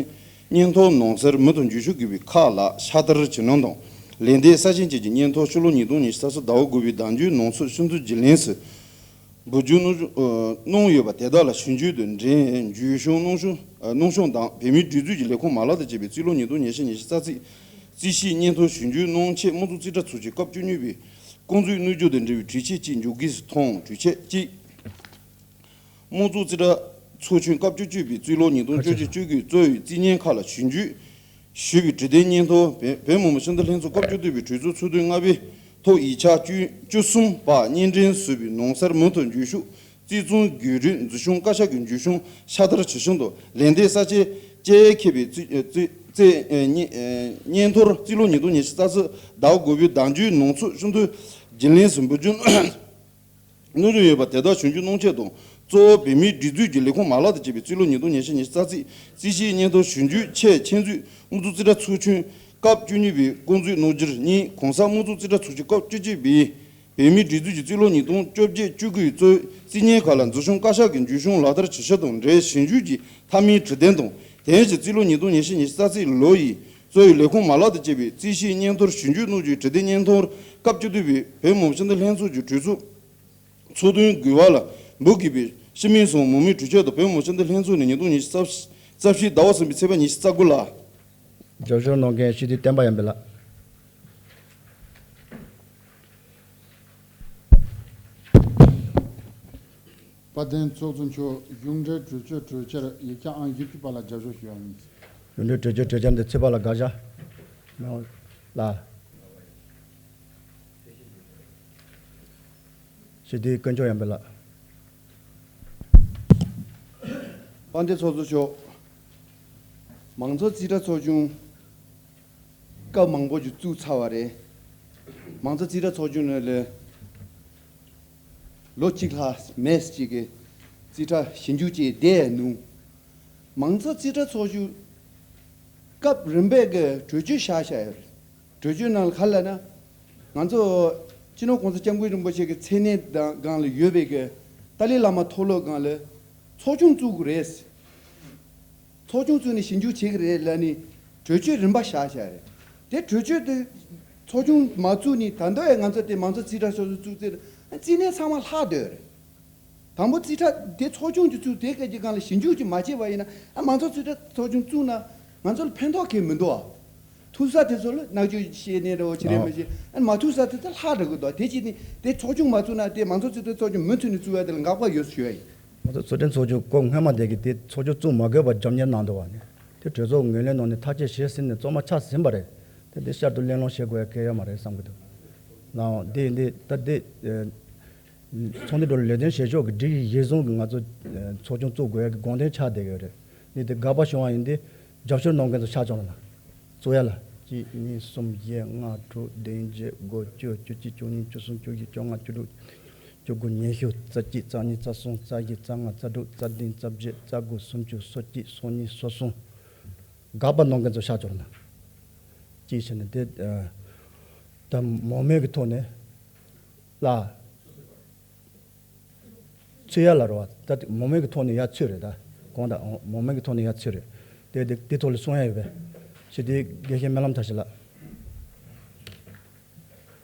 སྙན་ཐོ་ནང་གསལ་མུ་མཐུད་འགྱུར་བཅོས་དགོས་པའི་ཁག་ལ་ཕྱག་བསྟར་བྱེད་གནང་དང་། ལན་འདེབས་གསལ་བཤད་བཅས་ཀྱི་སྙན་ཐོ་ཕྱི་ལོ་ཉིས་སྟོང་ཉི་ཤུ་རྩ་གསུམ་ཟླ་བ་དགུ་པའི་ཟླ་མཇུག་ནང་ཚུད་ཕྱི་ཚུལ་བརྗེ་ལེན་སུ་འབུལ་རྒྱུ་གནང་། ཨ། གནང་ཡོད་པ་དེ་དག་ལ་ཞིབ་འཇུག་དང་འབྲེལ་འཇུས་ཤོག་གནང་ཤོག་ཨ། གནང་ཤོག་དང་། བོད་མིའི་སྒྲིག་འཛུགས་ཀྱི་ལས་ཁུངས་མ་ལག་དང་བཅས་པའི་རྩིས་ལོ་ཉིས་སྟོང་ཉི་ཤུ་ཉི་ཤུ་རྩ་གཅིག་རྩིས་ཞིབ་སྙན་ཐོ་ཞིབ་འཇུག་གནང་ཆེད་དམངས་གཙོ་རྩིས་ཁྲ་ཚོགས་ཆེན་སྐབས་བཅུ་གཉིས་པའི་ རྐང་འཛུགས་གནོད་སྐྱོན་དང་འབྲེལ་བའི་གྲོས་ཆོད་ཅིག་འཇོག་དགོས་སུ་མཐོང་། གྲོས་ཆོད་གཅིག་དམངས་གཙོ་རྩིས་ཁྲ་ཚོགས་ཆུང་སྐབས་བཅུ་གཅིག་པའི་རྩིས་ལོ་ཉིས་སྟོང་བཅོ་བརྒྱད་བཅོ་དགུའི་རྩོ་བའི་རྩིས་བརྙན་ཁག་ལ་ཞིབ་འཇུག་ཞུས་པའི་དྲི་བརྡའི་སྙན་ཐོ། བོད་བོད་མི་མང་སྤྱི་འཐུས་ལྷན་ཚོགས་སྐབས་བཅུ་བདུན་པའི་གྲོས་ཚོགས་ཚོགས་ཐེངས་ལྔ་པའི་ཐོག་ཡིག་ཆ་བཅུ་བཅུ་གསུམ་པ་སྙན་སྒྲོན་བཟོས་པའི་ནང་གསར་མུ་མཐུད་འགྱུར་ཤོག་རྩིས་ཚང་བརྒྱུད་རིམ་འཛུལ་ཞུགས་བཀའ་ཤག་གི་འགྱུར་བྱང་ཕྱག་བསྟར་ཇི་བཞིན་དུ་ལན་འདེབས་ས་བཅད་བཅད་ཁེབས་པའི་རྩིས་རྩིས་རྩིས་སྙན་སྙན་ཐོར་རྩིས་ལོ་ཉིས་སྟོང་ཉི་ཤུ་རྩ་གཅིག་ཟླ་དགུ་པའི་ཟླ་མཇུག་ནང་ཚུད་སྤྱི་འཐུས་རྒྱུན་ལས་སུ་འབུལ་རྒྱུ། གནང་རྒྱུ་ཡོད་པ་དེ་དག་ཞིབ་འཇུག་གནང་ཆེད་དང་གཙོ་བོ་བོད་མིའི་སྒྲིག་འཛུགས་ཀྱི་ལས་ཁུངས་མ་ལག་དང་བཅས་པའི་རྩིས་ལོ་ཉིས་སྟོང་ཉི་ཤུ་ཉི་ཤུ་རྩ་གཅིག་རྩིས་ཞིབ་སྙན་ཐོ་ཞིབ་འཇུག་ཆེད་ཆེད་འཛུགས་དམངས་གཙོ་རྩིས་ཁྲ་ཚོགས་ཆུང་སྐབས་བཅུ་གཉིས་པའི་རྐང་འཛུགས་གནང་རྒྱུར་གཉིས། གོང་ས་དམངས་གཙོ་རྩིས་ཁྲ་ཚོགས་ཆུང་སྐབས་བཅུ་གཅིག་པའི་བོད་མིའི་སྒྲིག་འཛུགས་ཀྱི་རྩིས་ལོ་ཉིས་སྟོང་བཅོ་བརྒྱད་བཅུ་དགུའི་གཙོ་བོའི་རྩིས་སྙན་ཁག་ལ་འཛུལ་ཞུགས་བཀའ་ཤག་གི་འགྱུར་བྱང་ལག་བསྟར་ཇི་བཞིན་དང་འབྲེལ་ཞིབ་འཇུག་གི་མཐའ་མའི་དྲི་བརྡ་དང་དེ་བཞིན་རྩིས་ལོ་ཉིས་སྟོང་ཉི་ཤུ་ཉི་ཤུ་རྩ་གཅིག་ལོ་ཡི་གཙོ་བོའི་ལས་ཁུངས་མ་ལག་དང་བཅས་པའི་རྩིས་ཞིབ་སྙན་ཐོར་ཞིབ་འཇུག་གནང་རྒྱུའི་དྲི་བརྡའི་སྙན་ཐོར་སྐབས་བཅུ་བདུན་པའི་བོད་མི་མང་སྤྱི་འཐུས་ལྷན་ཚོགས་ཀྱི་གྲོས་ཚོགས་ཚོགས་ཐེངས་དགུ་པ་ལ་འབུལ་དགོས་པའི་སྤྱི་མོས་སམ་མང་མོས་གྲོས་ཆོད་དང་བོད་མི་མང་སྤྱི་འཐུས་ལྷན་ཚོགས་ནས་ཉིས་སྟོང་ཉི་ཤུ་རྩ་བཞི་ཟླ་བ་གསུམ་པའི་ཚེས་པ་ཉི་ཤུ་རྩ་དགུ་ལ། རྒྱབ་སྐྱོར་གནང་མཁན་སྤྱི་འཐུས་བསྟན་པ་ཡར་འཕེལ་ལགས། དཔལ་ལྡན་ཚོགས་གཙོ་མཆོག་གཞུང་འབྲེལ་གྲོས་ཆོད་གྲོས་འཆར་ཡིག་ཆ་ཨང་བཞི་བཅུ་པ་ལ་རྒྱབ་སྐྱོར་ཞུ་བ་ཡིན། གཞུང་འབྲེལ་གྲོས་ཆོད་གྲོས་འཆར་འདི་ཚོད་དཔག་ལ་དགག་བྱ་མེད་ལ། སྤྱི་འཐུས་དཀོན་མཆོག་ཡར་འཕེལ་ལགས། དཔལ་ལྡན་ཚོགས་གཙོ་མཆོག་མང་གཙོ་རྩིས་ཁྲ་ཚོགས་ཆུང་སྐབས་མང་པོ་ཞིག་བཙུགས་ཚར་བ་རེད། མང་གཙོ་རྩིས་ཁྲ་ཚོགས་ཆུང་ནས་ལས་ལོ་གཅིག་ལྷག་མེད་ཅིག་གི་རྩིས་ཁྲ་ཞིབ་འཇུག་བྱས་བསྡད་ནུས། མང་གཙོ་རྩིས་ཁྲ་ཚོགས་ཆུང་སྐབས་རིམ་པས་ཀྱི་གྲོས་ཆོད་བཞག་བཞག་ཡོད་རེད། གྲོས་ཆོད་ནང་ལ་ག་རེ་ལབ་ན། ང་ཚོ་སྤྱི་ནོར་༸གོང་ས་༸སྐྱབས་མགོན་རིན་པོ་ཆེ་གི་མཚན་གནས་དང་སྒང་ལ་ཡོད་པའི་གི་ཏཱ་ལའི་བླ་མ་མཐོ་སློབ་སྒང་ལ་ཚོགས་ཆུང་བཙུགས་དགོས་རེད། ཚོགས་ཆུང་བཙུགས་ནས་ཞིབ་འཇུག་བྱེད་ཀྱི་རེད་ལབ་ནས་གྲོས་ཆོད་རིམ་པ་བཞག་བཞག་རེད། དེ་གྲོས་ཆོད་དེ་ཚོགས་ཆུང་མ་བཙུགས་ནས་ད་ལྟ་ཡང་ང་ཚོ་དེ་མང་གཙོ་རྩིས་ཁྲ་སོ་སོ་བཙུགས་ཚེ་རྩིས་གནས་ཚང་མ་ལྷག་སྡོད་རེད། དང་པོ་རྩིས་ཁྲ་དེ་ཚོགས་ཆུང་གི་བཙུགས་དེ་སྐད་ཀྱི་སྒང་ལ་ཞིབ་འཇུག་ཅིག་མ་བྱས་པ་ཡིན་ན་ཨ་མང་གཙོ་རྩིས་ཁྲ་ཚོགས་ཆུང་བཙུགས་ན་ང་ཚོ་ལ་ཕན་ཐོགས་གང་ཡང་མི་འདུག་ཨ། ཐུག་ས་དེ་ཚོ་ལ་མནར་གཅོད་བྱས་ནས་རེད་བ་ཅི་རེད་མི་ཤེས་ཨ་མ་ཐུག་ས་དེ་ཚོ་ལྷག་འགྲོ་གི་འདུག་དེ་ཅི་ནི་དེ་ཚོགས་ཆུང་མ་བཙུགས་ན་དེ་མང་གཙོ་རྩིས་ཁྲ་ཚོགས་ཆུང་མུ་མཐུད་ནས་བཙུགས་ཡ་དེ་ལ་དགག་པ་ཡོད་ཞུ་ཡ་ཡིན། མང་གཙོ་ཚོགས་ཆུང་ཚོགས་ཆུང་སྐབས་སྔོན་མ་དེ་གི་དེ་ཚོགས་ཆུང་བཙུགས་མ་དགོས་པ་རྒྱབ་གཉེར་གནང་འདུག་བ་ནི་དེ་གྲོས་ཚོགས་ངོས་ལེན་གནང་ནས་ཐག་གཅོད་བྱས་ཟིན་ནས་གཙང་མ་ཆགས་ཟིན་པ་རེད། དེ་འདི་ཤར་དུ་གླེང་སློང་བྱེད་དགོས་ཡ་གལ་ཡོད་མ་རེད་བསམ་གི་འདུག་ནའང་འདི་འདི་ད་འདི་ཚོགས་འདུ་འགྲོ་ལས་དོན་བྱེད་ཕྱོགས་ཀྱི་སྒྲིག་གཞི་གཞིར་བཟུང་གི་ང་ཚོ་ཚོགས་ཆུང་བཙུགས་དགོས་ཡ་གི་དགོངས་དོན་ཆགས་བསྡད་ཡོད་རེད། འདི་དེ་དགག་པ་བྱུང་བ་ཡིན་དུས་རྒྱབ་སྐྱོར་གནང་མཁན་ཚོ་ཤར་བྱུང་ལ་ན་གཙོ་ཡ་ལ་གཅིག་གཉིས་གསུམ་བཞི་ལྔ་དྲུག་བདུན་བརྒྱད་དགུ་བཅུ་བཅུ་གཅིག་བཅུ་གཉིས་བཅུ་གསུམ་བཅུ་བཞི་བཅོ་ལྔ་བཅུ་དྲུག་བཅུ་དགུ་ཉི་ཤུ་རྩ་གཅིག་རྩ་གཉིས་རྩ་གསུམ་རྩ་བཞི་རྩ་ལྔ་རྩ་དྲུག་རྩ་བདུན་རྩ་བརྒྱད་རྩ་དགུ་སུམ་ཅུ་སོ་གཅིག་སོ་གཉིས་སོ་གསུམ། དགག་པ་གནང་མཁན་ཚོ་ཤར་བྱུང་ལ་ན། གཅིག་བྱས་ནས་དེ་ད་མང་མོས་ཀྱི་ཐོག་ནས་ལ་ཚུད་ཡ་ལ་རོ་བ་ད་མང་མོས་ཀྱི་ཐོག་ནས་ཡ་ཚུད་རེད་ད་གང་ལྟར་མང་མོས་ཀྱི་ཐོག་ནས་ཡ་ཚུད་རེད། དེ་དེ་དེ་ཐོག་ལ་གསུང་ཡ་ཡོད་པས་ཞེས་དེ་དགེ་བཤེས་སྨོན་ལམ་མཐར་ཕྱིན་ལགས།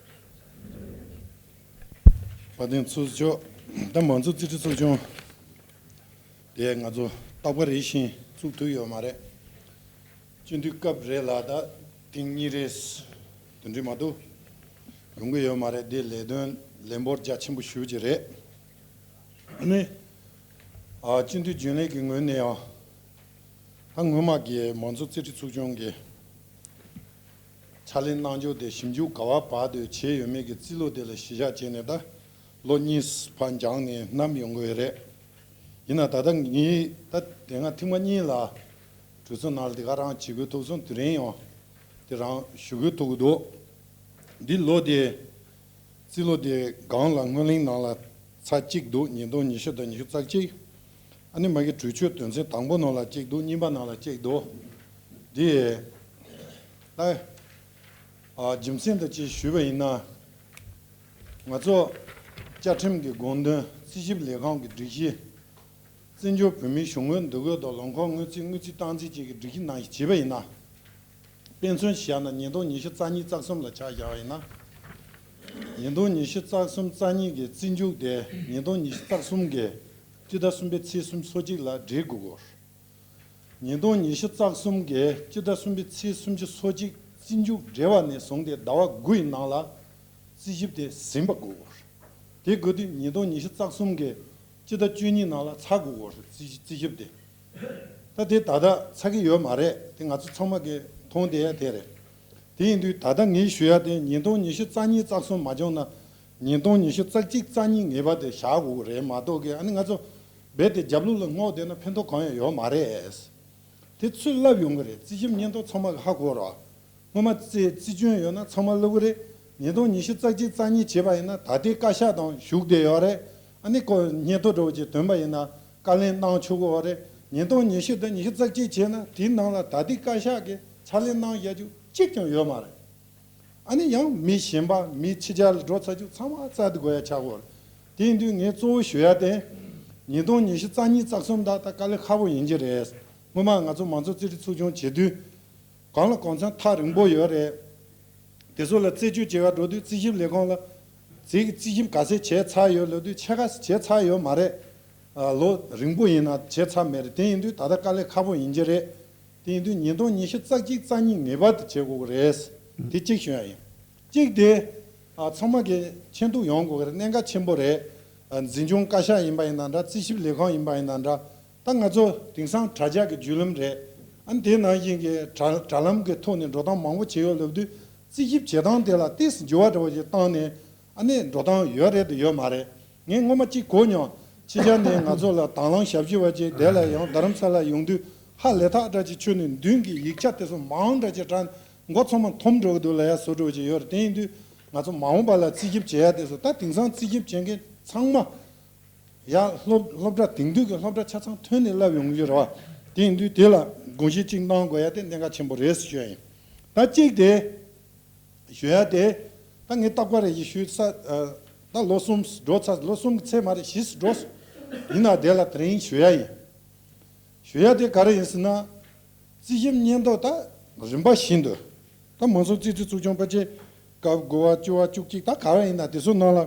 དཔལ་ལྡན་ཚོགས་གཙོ་མཆོག་ད་མང་གཙོ་རྩིས་ཁྲ་ཚོགས་ཆུང་དེ་ང་ཚོ་རྟག་པ་རེ་བཞིན་བཙུགས་ཐུབ་ཡོད་མ་རེད། སྤྱི་འཐུས་སྐབས་རེ་ལ་ད་ཐེངས་གཉིས་རེ་དེ་འདྲ་མ་གཏོགས་ཡོང་གི་ཡོད་མ་རེད། དེ་ལས་དོན་ལས་འབོར་རྒྱ་ཆེན་པོ་ཞེ་ཅིག་རེད། ཨ་ནི་ཨ་སྤྱི་འཐུས་རྒྱུན་ལས་ཀྱི་ངོས་ནས་ཡང་ད་སྔོན་མ་གི་མང་གཙོ་རྩིས་ཁྲ་ཚོགས་ཆུང་གི་ཕྱག་ལས་གནང་ཕྱོགས་དེ་ཞིབ་འཇུག་ག་བ་བར་དུ་བྱས་ཡོད་མེད་ཀྱི་རྩིས་ལོ་དེ་ལ་གཞི་བཞག་བྱས་ནས་ད་ལོ་གཉིས་ཕར་འགྱངས་ནས་བསྣམས་ཡོང་གི་ཡོད་རེད། ཡིན་ན་ད་ལྟ་ངས་ད་དེ་སྔ་ཐེངས་མ་གཉིས་ལ་གྲོས་ཚོགས་ནང་ལ་དེ་ག་རང་བྱེད་དགོས་ཐུག་སོང་། དེ་རིང་ཡང་དེ་རང་ཞུ་དགོས་ཐུག་གི་འདུག་འདི་ལོ་དེ་རྩིས་ལོ་དེ་སྒང་ལ་སྔོན་གླེང་ནང་ལ་ཚར་གཅིག་འདུག་ཉིས་སྟོང་ཉི་ཤུ་དང་ཉི་ཤུ་རྩ་གཅིག་ཨ་ནི་མ་གི་གྲོས་ཆོད་དོན་ཚན་དང་པོ་ནང་ལ་གཅིག་འདུག་གཉིས་པ་ནང་ལ་གཅིག་འདུག་འདི་ད་ཨ་རྒྱུ་མཚན་དང་གཅིག་ཞུས་པ་ཡིན་ན། ང་ཚོ་བཅའ་ཁྲིམས་ཀྱི་དགོངས་དོན་རྩིས་ཞིབ་ལས་ཁང་གི་སྒྲིག་གཞི། བཙན་བྱོལ་བོད་མིའི་གཞུང་དངུལ་འདུ་འགོད་དང་ལོ་འཁོར་དངུལ་རྩིས་དངུལ་རྩིས་སྟངས་འཛིན་བཅས་ཀྱི་སྒྲིག་གཞི་ནང་བཞིན་བྱས་པ་ཡིན་ན། དཔེ་མཚོན་བཞག་ན་ཉིས་སྟོང་ཉི་ཤུ་རྩ་གཉིས་རྩ་གསུམ་ལ་ཆ་བཞག་པ་ཡིན་ན། ཉིས་སྟོང་ཉི་ཤུ་རྩ་གསུམ་རྩ་གཉིས་ཀྱི་རྩིས་འཇོག་དེ་ཉིས་སྟོང་ཉི་ཤུ་རྩ་གསུམ་གྱི་སྤྱི་ཟླ་གསུམ་པའི་ཚེས་སུམ་ཅུ་སོ་གཅིག་ལ་འབྲེལ་དགོས་སྐོར། ཉིས་སྟོང་ཉི་ཤུ་རྩ་གསུམ་གྱི་སྤྱི་ཟླ་གསུམ་པའི་ཚེས་སུམ་ཅུ་སོ་གཅིག་རྩིས་འཇོག་འབྲེལ་བ་ནས་བཟུང་སྟེ་ཟླ་བ་དགུ་ཡི་ནང་ལ་ རྩིས་ཞིབ་དེ་ཟིན་པ་དགོས་ཀྱི་ཡོད་རེད། དེ་དགོས་དུས་ཉིས་སྟོང་ཉི་ཤུ་རྩ་གསུམ་གི་སྤྱི་ཟླ་བཅུ་གཉིས་ནང་ལ་ཚར་དགོས་ཀྱི་ཡོད་རེད། རྩིས་རྩིས་ཞིབ་དེ། ད་དེ་ད་ལྟ་ཚར་གྱི་ཡོད་མ་རེད། དེ་ང་ཚོ་ཚང་མ་གིས་མཐོང་བསྡད་ཡ་དེ་རེད། དེ་ཡིན་དུས་ད་ལྟ་ངས་ཞུ་ཡ་དེ་ཉིས་སྟོང་ཉི་ཤུ་རྩ་གཉིས་རྩ་གསུམ་མ་བྱུང་ན་ཉིས་སྟོང་ཉི་ཤུ་རྩ་གཅིག་རྩ་གཉིས་ངེས་པར་དུ་བཞག་དགོས་ཀྱི་རེད་མ་གཏོགས་གི། ཨ་ནི་ང་ཚོ་རྦད་དེ་རྒྱབ་ལོགས་ལ་སྔོག་བསྡད་ན་ཕན་ཐོགས་གང་ཡང་ཡོད་མ་རེད། དེ་ཚུར་ལབ་ཡོང་གི་རེད། རྩིས་ཞིབ་སྙན་ཐོ་ཚང་མ་གི་ཧ་གོ་རོགས། སྔོན་མ་རྩིས་རྩིས་སྐྱོན་ཡོད་ན་ཚང་མ་ལབ་གི་རེད། ཉིས་སྟོང་ཉི་ཤུ་རྩ་གཅིག་རྩ་གཉིས་བྱས་པ་ཡིན་ན་ད་ལྟའི་བཀའ་ཤག་དང་བཞུགས་བསྡད་ཡོད་རེད། ཨ་ནི་ཁོ་སྙན་ཐོ་འདྲ་བོ་ཅིག་ཐོན་པ་ཡིན་ན་བཀའ་ལན་གནང་ཆོག་གི་ཡོད་རེད། ཉིས་སྟོང་ཉི་ཤུ་དང་ཉི་ཤུ་རྩ་གཅིག་བྱས་ན་དེའི་ནང་ལ་ད་ལྟའི་བཀའ་ཤག་གིས་ཕྱག་ལས་གནང་བཞག་རྒྱུ་གཅིག་ཀྱང་ཡོད་མ་རེད། ཨ་ནི་ཡང་མི་གཞན་པ་མི་ཕྱི་རྒྱལ་ལ་འགྲོ་ཚར་རྒྱུ་ཚང་མ་རྩ་དེ་དགོས་ཡ་ཆགས་ཡོད་རེད། དེ་ཡིན་དུས་ངས་གཙོ་བོ་ཞུ་ཡ་དེ་ཉིས་སྟོང་ཉི་ཤུ་རྩ་གཉིས་རྩ་གསུམ་ད་ད་དཀའ་ལས་ཁག་པོ་ཡིན་གྱི་རེད། སྔོན་མ་ང་ཚོ་མང་གཙོ་རྩིས་རིག་ཚོགས་ཆུང་བྱེད་དུས། གང་ལ་གང་འཚམ་ཐག་རིང་པོ་ཡོད་རེད། དེ་ཚོ་ལ་རྩད་གཅོད་བྱེད་ག་འགྲོ་དུས་རྩིས་ཞིབ་ལས་ཁུངས་ལ་རྩིས་རྩིས་ཞིབ་ག་ཚད་བྱས་ཚར་ཡོད་ལབ་དུས་ཕྱེད་ཀ་བྱས་ཚར་ཡོད་མ་རེད། ཨ། ལོ་རིང་པོ་ཡིན་ན་བྱས་ཚར་མེད་རེད། དེ་ཡིན་དུས་ད་ལྟ་དཀའ་ལས་ཁག་པོ་ཡིན་གྱི་རེད། དེ་ཡིན་དུས་ཉིས་སྟོང་ཉི་ཤུ་རྩ་གཅིག་རྩ་གཉིས་ངེས་པར་དུ་བྱེད་དགོས་ཀྱི་རེད། དེ་གཅིག་ཞུ་ཡ་ཡིན། གཅིག་དེ། ཨ། ཚང་མ་གི་མཁྱེན་རྟོགས་ཡོང་དགོས་ཀྱི་རེད། གནད་འགག་ཆེན་པོ་རེད། ཨ། འཛིན་སྐྱོང་བཀའ་ཤག་ཡིན་པ་ཡིན་ན་འདྲ། རྩིས་ཞིབ་ལས་ཁུངས་ཡིན་པ་ཡིན་ན་འདྲ། ད་ང་ཚོ་དེང་སང་དྲ་རྒྱ་གི་བརྒྱུད་ལམ་རེད། ཨ་ནི་དེ་ནང་བཞིན་གྱི་དྲ་དྲ་ལམ་གྱི་ཐོག་ནས་འགྲོ་སྟངས་མང་པོ་བྱས་ཡོད་ལབ་དུས་རྩིས་ཞིབ་བྱེད་སྟངས་དེ་ལ་ཏོག་ཙམ་འགྱུར་བ་འདྲ་བོ་ཞིག་བཏང་ནས་ཨ་ནི་འགྲོ་སྟངས་ཡོད་རེད་དང་ཡོད་མ་རེད། ངས་སྔོན་མ་གཅིག་གོ་མྱོང་། ཕྱི་རྒྱལ་ནས་ང་ཚོ་ལ་དྭང་བླངས་ཞབས་ཞུ་བ་ཅིག་དེ་ལ་ཡང་རྡ་རམ་ས་ལ་ཡོང་དུས་ཧ་ལས་ཐག་འདྲ་ཅིག་ཁྱོན་ནས་མདུན་གྱི་ཡིག་ཆ་དེ་ཚོ་མང་འདྲ་ཅིག་དྲངས་མགོ་ཚང་མ་འཐོམ་འགྲོ་གི་འདུག་ལབ་ཡ་བཟོ་འདྲ་བོ་ཅིག་ཡོད་རེད། དེ་ཡིན་དུས་ང་ཚོ་མ་འོངས་པ་ལ་རྩིས་ཞིབ་བྱེད་ཡ་དེ་ཚོ་ད་དེང་སང་རྩིས་ཞིབ་བྱེད་མཁན་ཚང་མ། ཡང་སློབ་སློབ་གྲྭ་དེང་དུས་ཀྱི་སློབ་གྲྭ་ཆ་ཚང་ཐོན་ནས་བསླབ་ཡོང་གི་རེད་བ། དེ་ཡིན་དུས་དེ་ལ་དགོངས་གཞི་གཅིག་གནང་དགོས་ཡ་དེ་གནད་འགག་ཆེན་པོ་རེད་ཟེར་ཞུ་ཡ་ཡིན། ད་གཅིག་དེ་ཞུ་ཡ་དེ་ད་ངས་རྟག་པར་རེ་ཞིག་ཞུས་ས། ད་ལོ་གསུམ་འགྲོ་ཚར། ལོ་གསུམ་གི་ཚད་མ་རེད། བཞི་འགྲོ་སོང་། ཡིན་ན་དེ་ལ་དེ་རིང་ཞུ་ཡ་ཡིན། ཞུ་ཡ་དེ་ག་རེ་ཡིན་ཟེར་ན། རྩིས་ཞིབ་སྙན་ཐོ་ད་རིམ་པ་བཞིན་དུ། ད་མང་གཙོ་རྩིས་རྩིས་ཚོགས་ཆུང་ཕལ་ཆེར་སྐབས་དགུ་པ་བཅུ་པ་བཅུ་གཅིག་ད་ག་རེ་ཡིན་ན་དེ་ཚོ་ནང་ལ་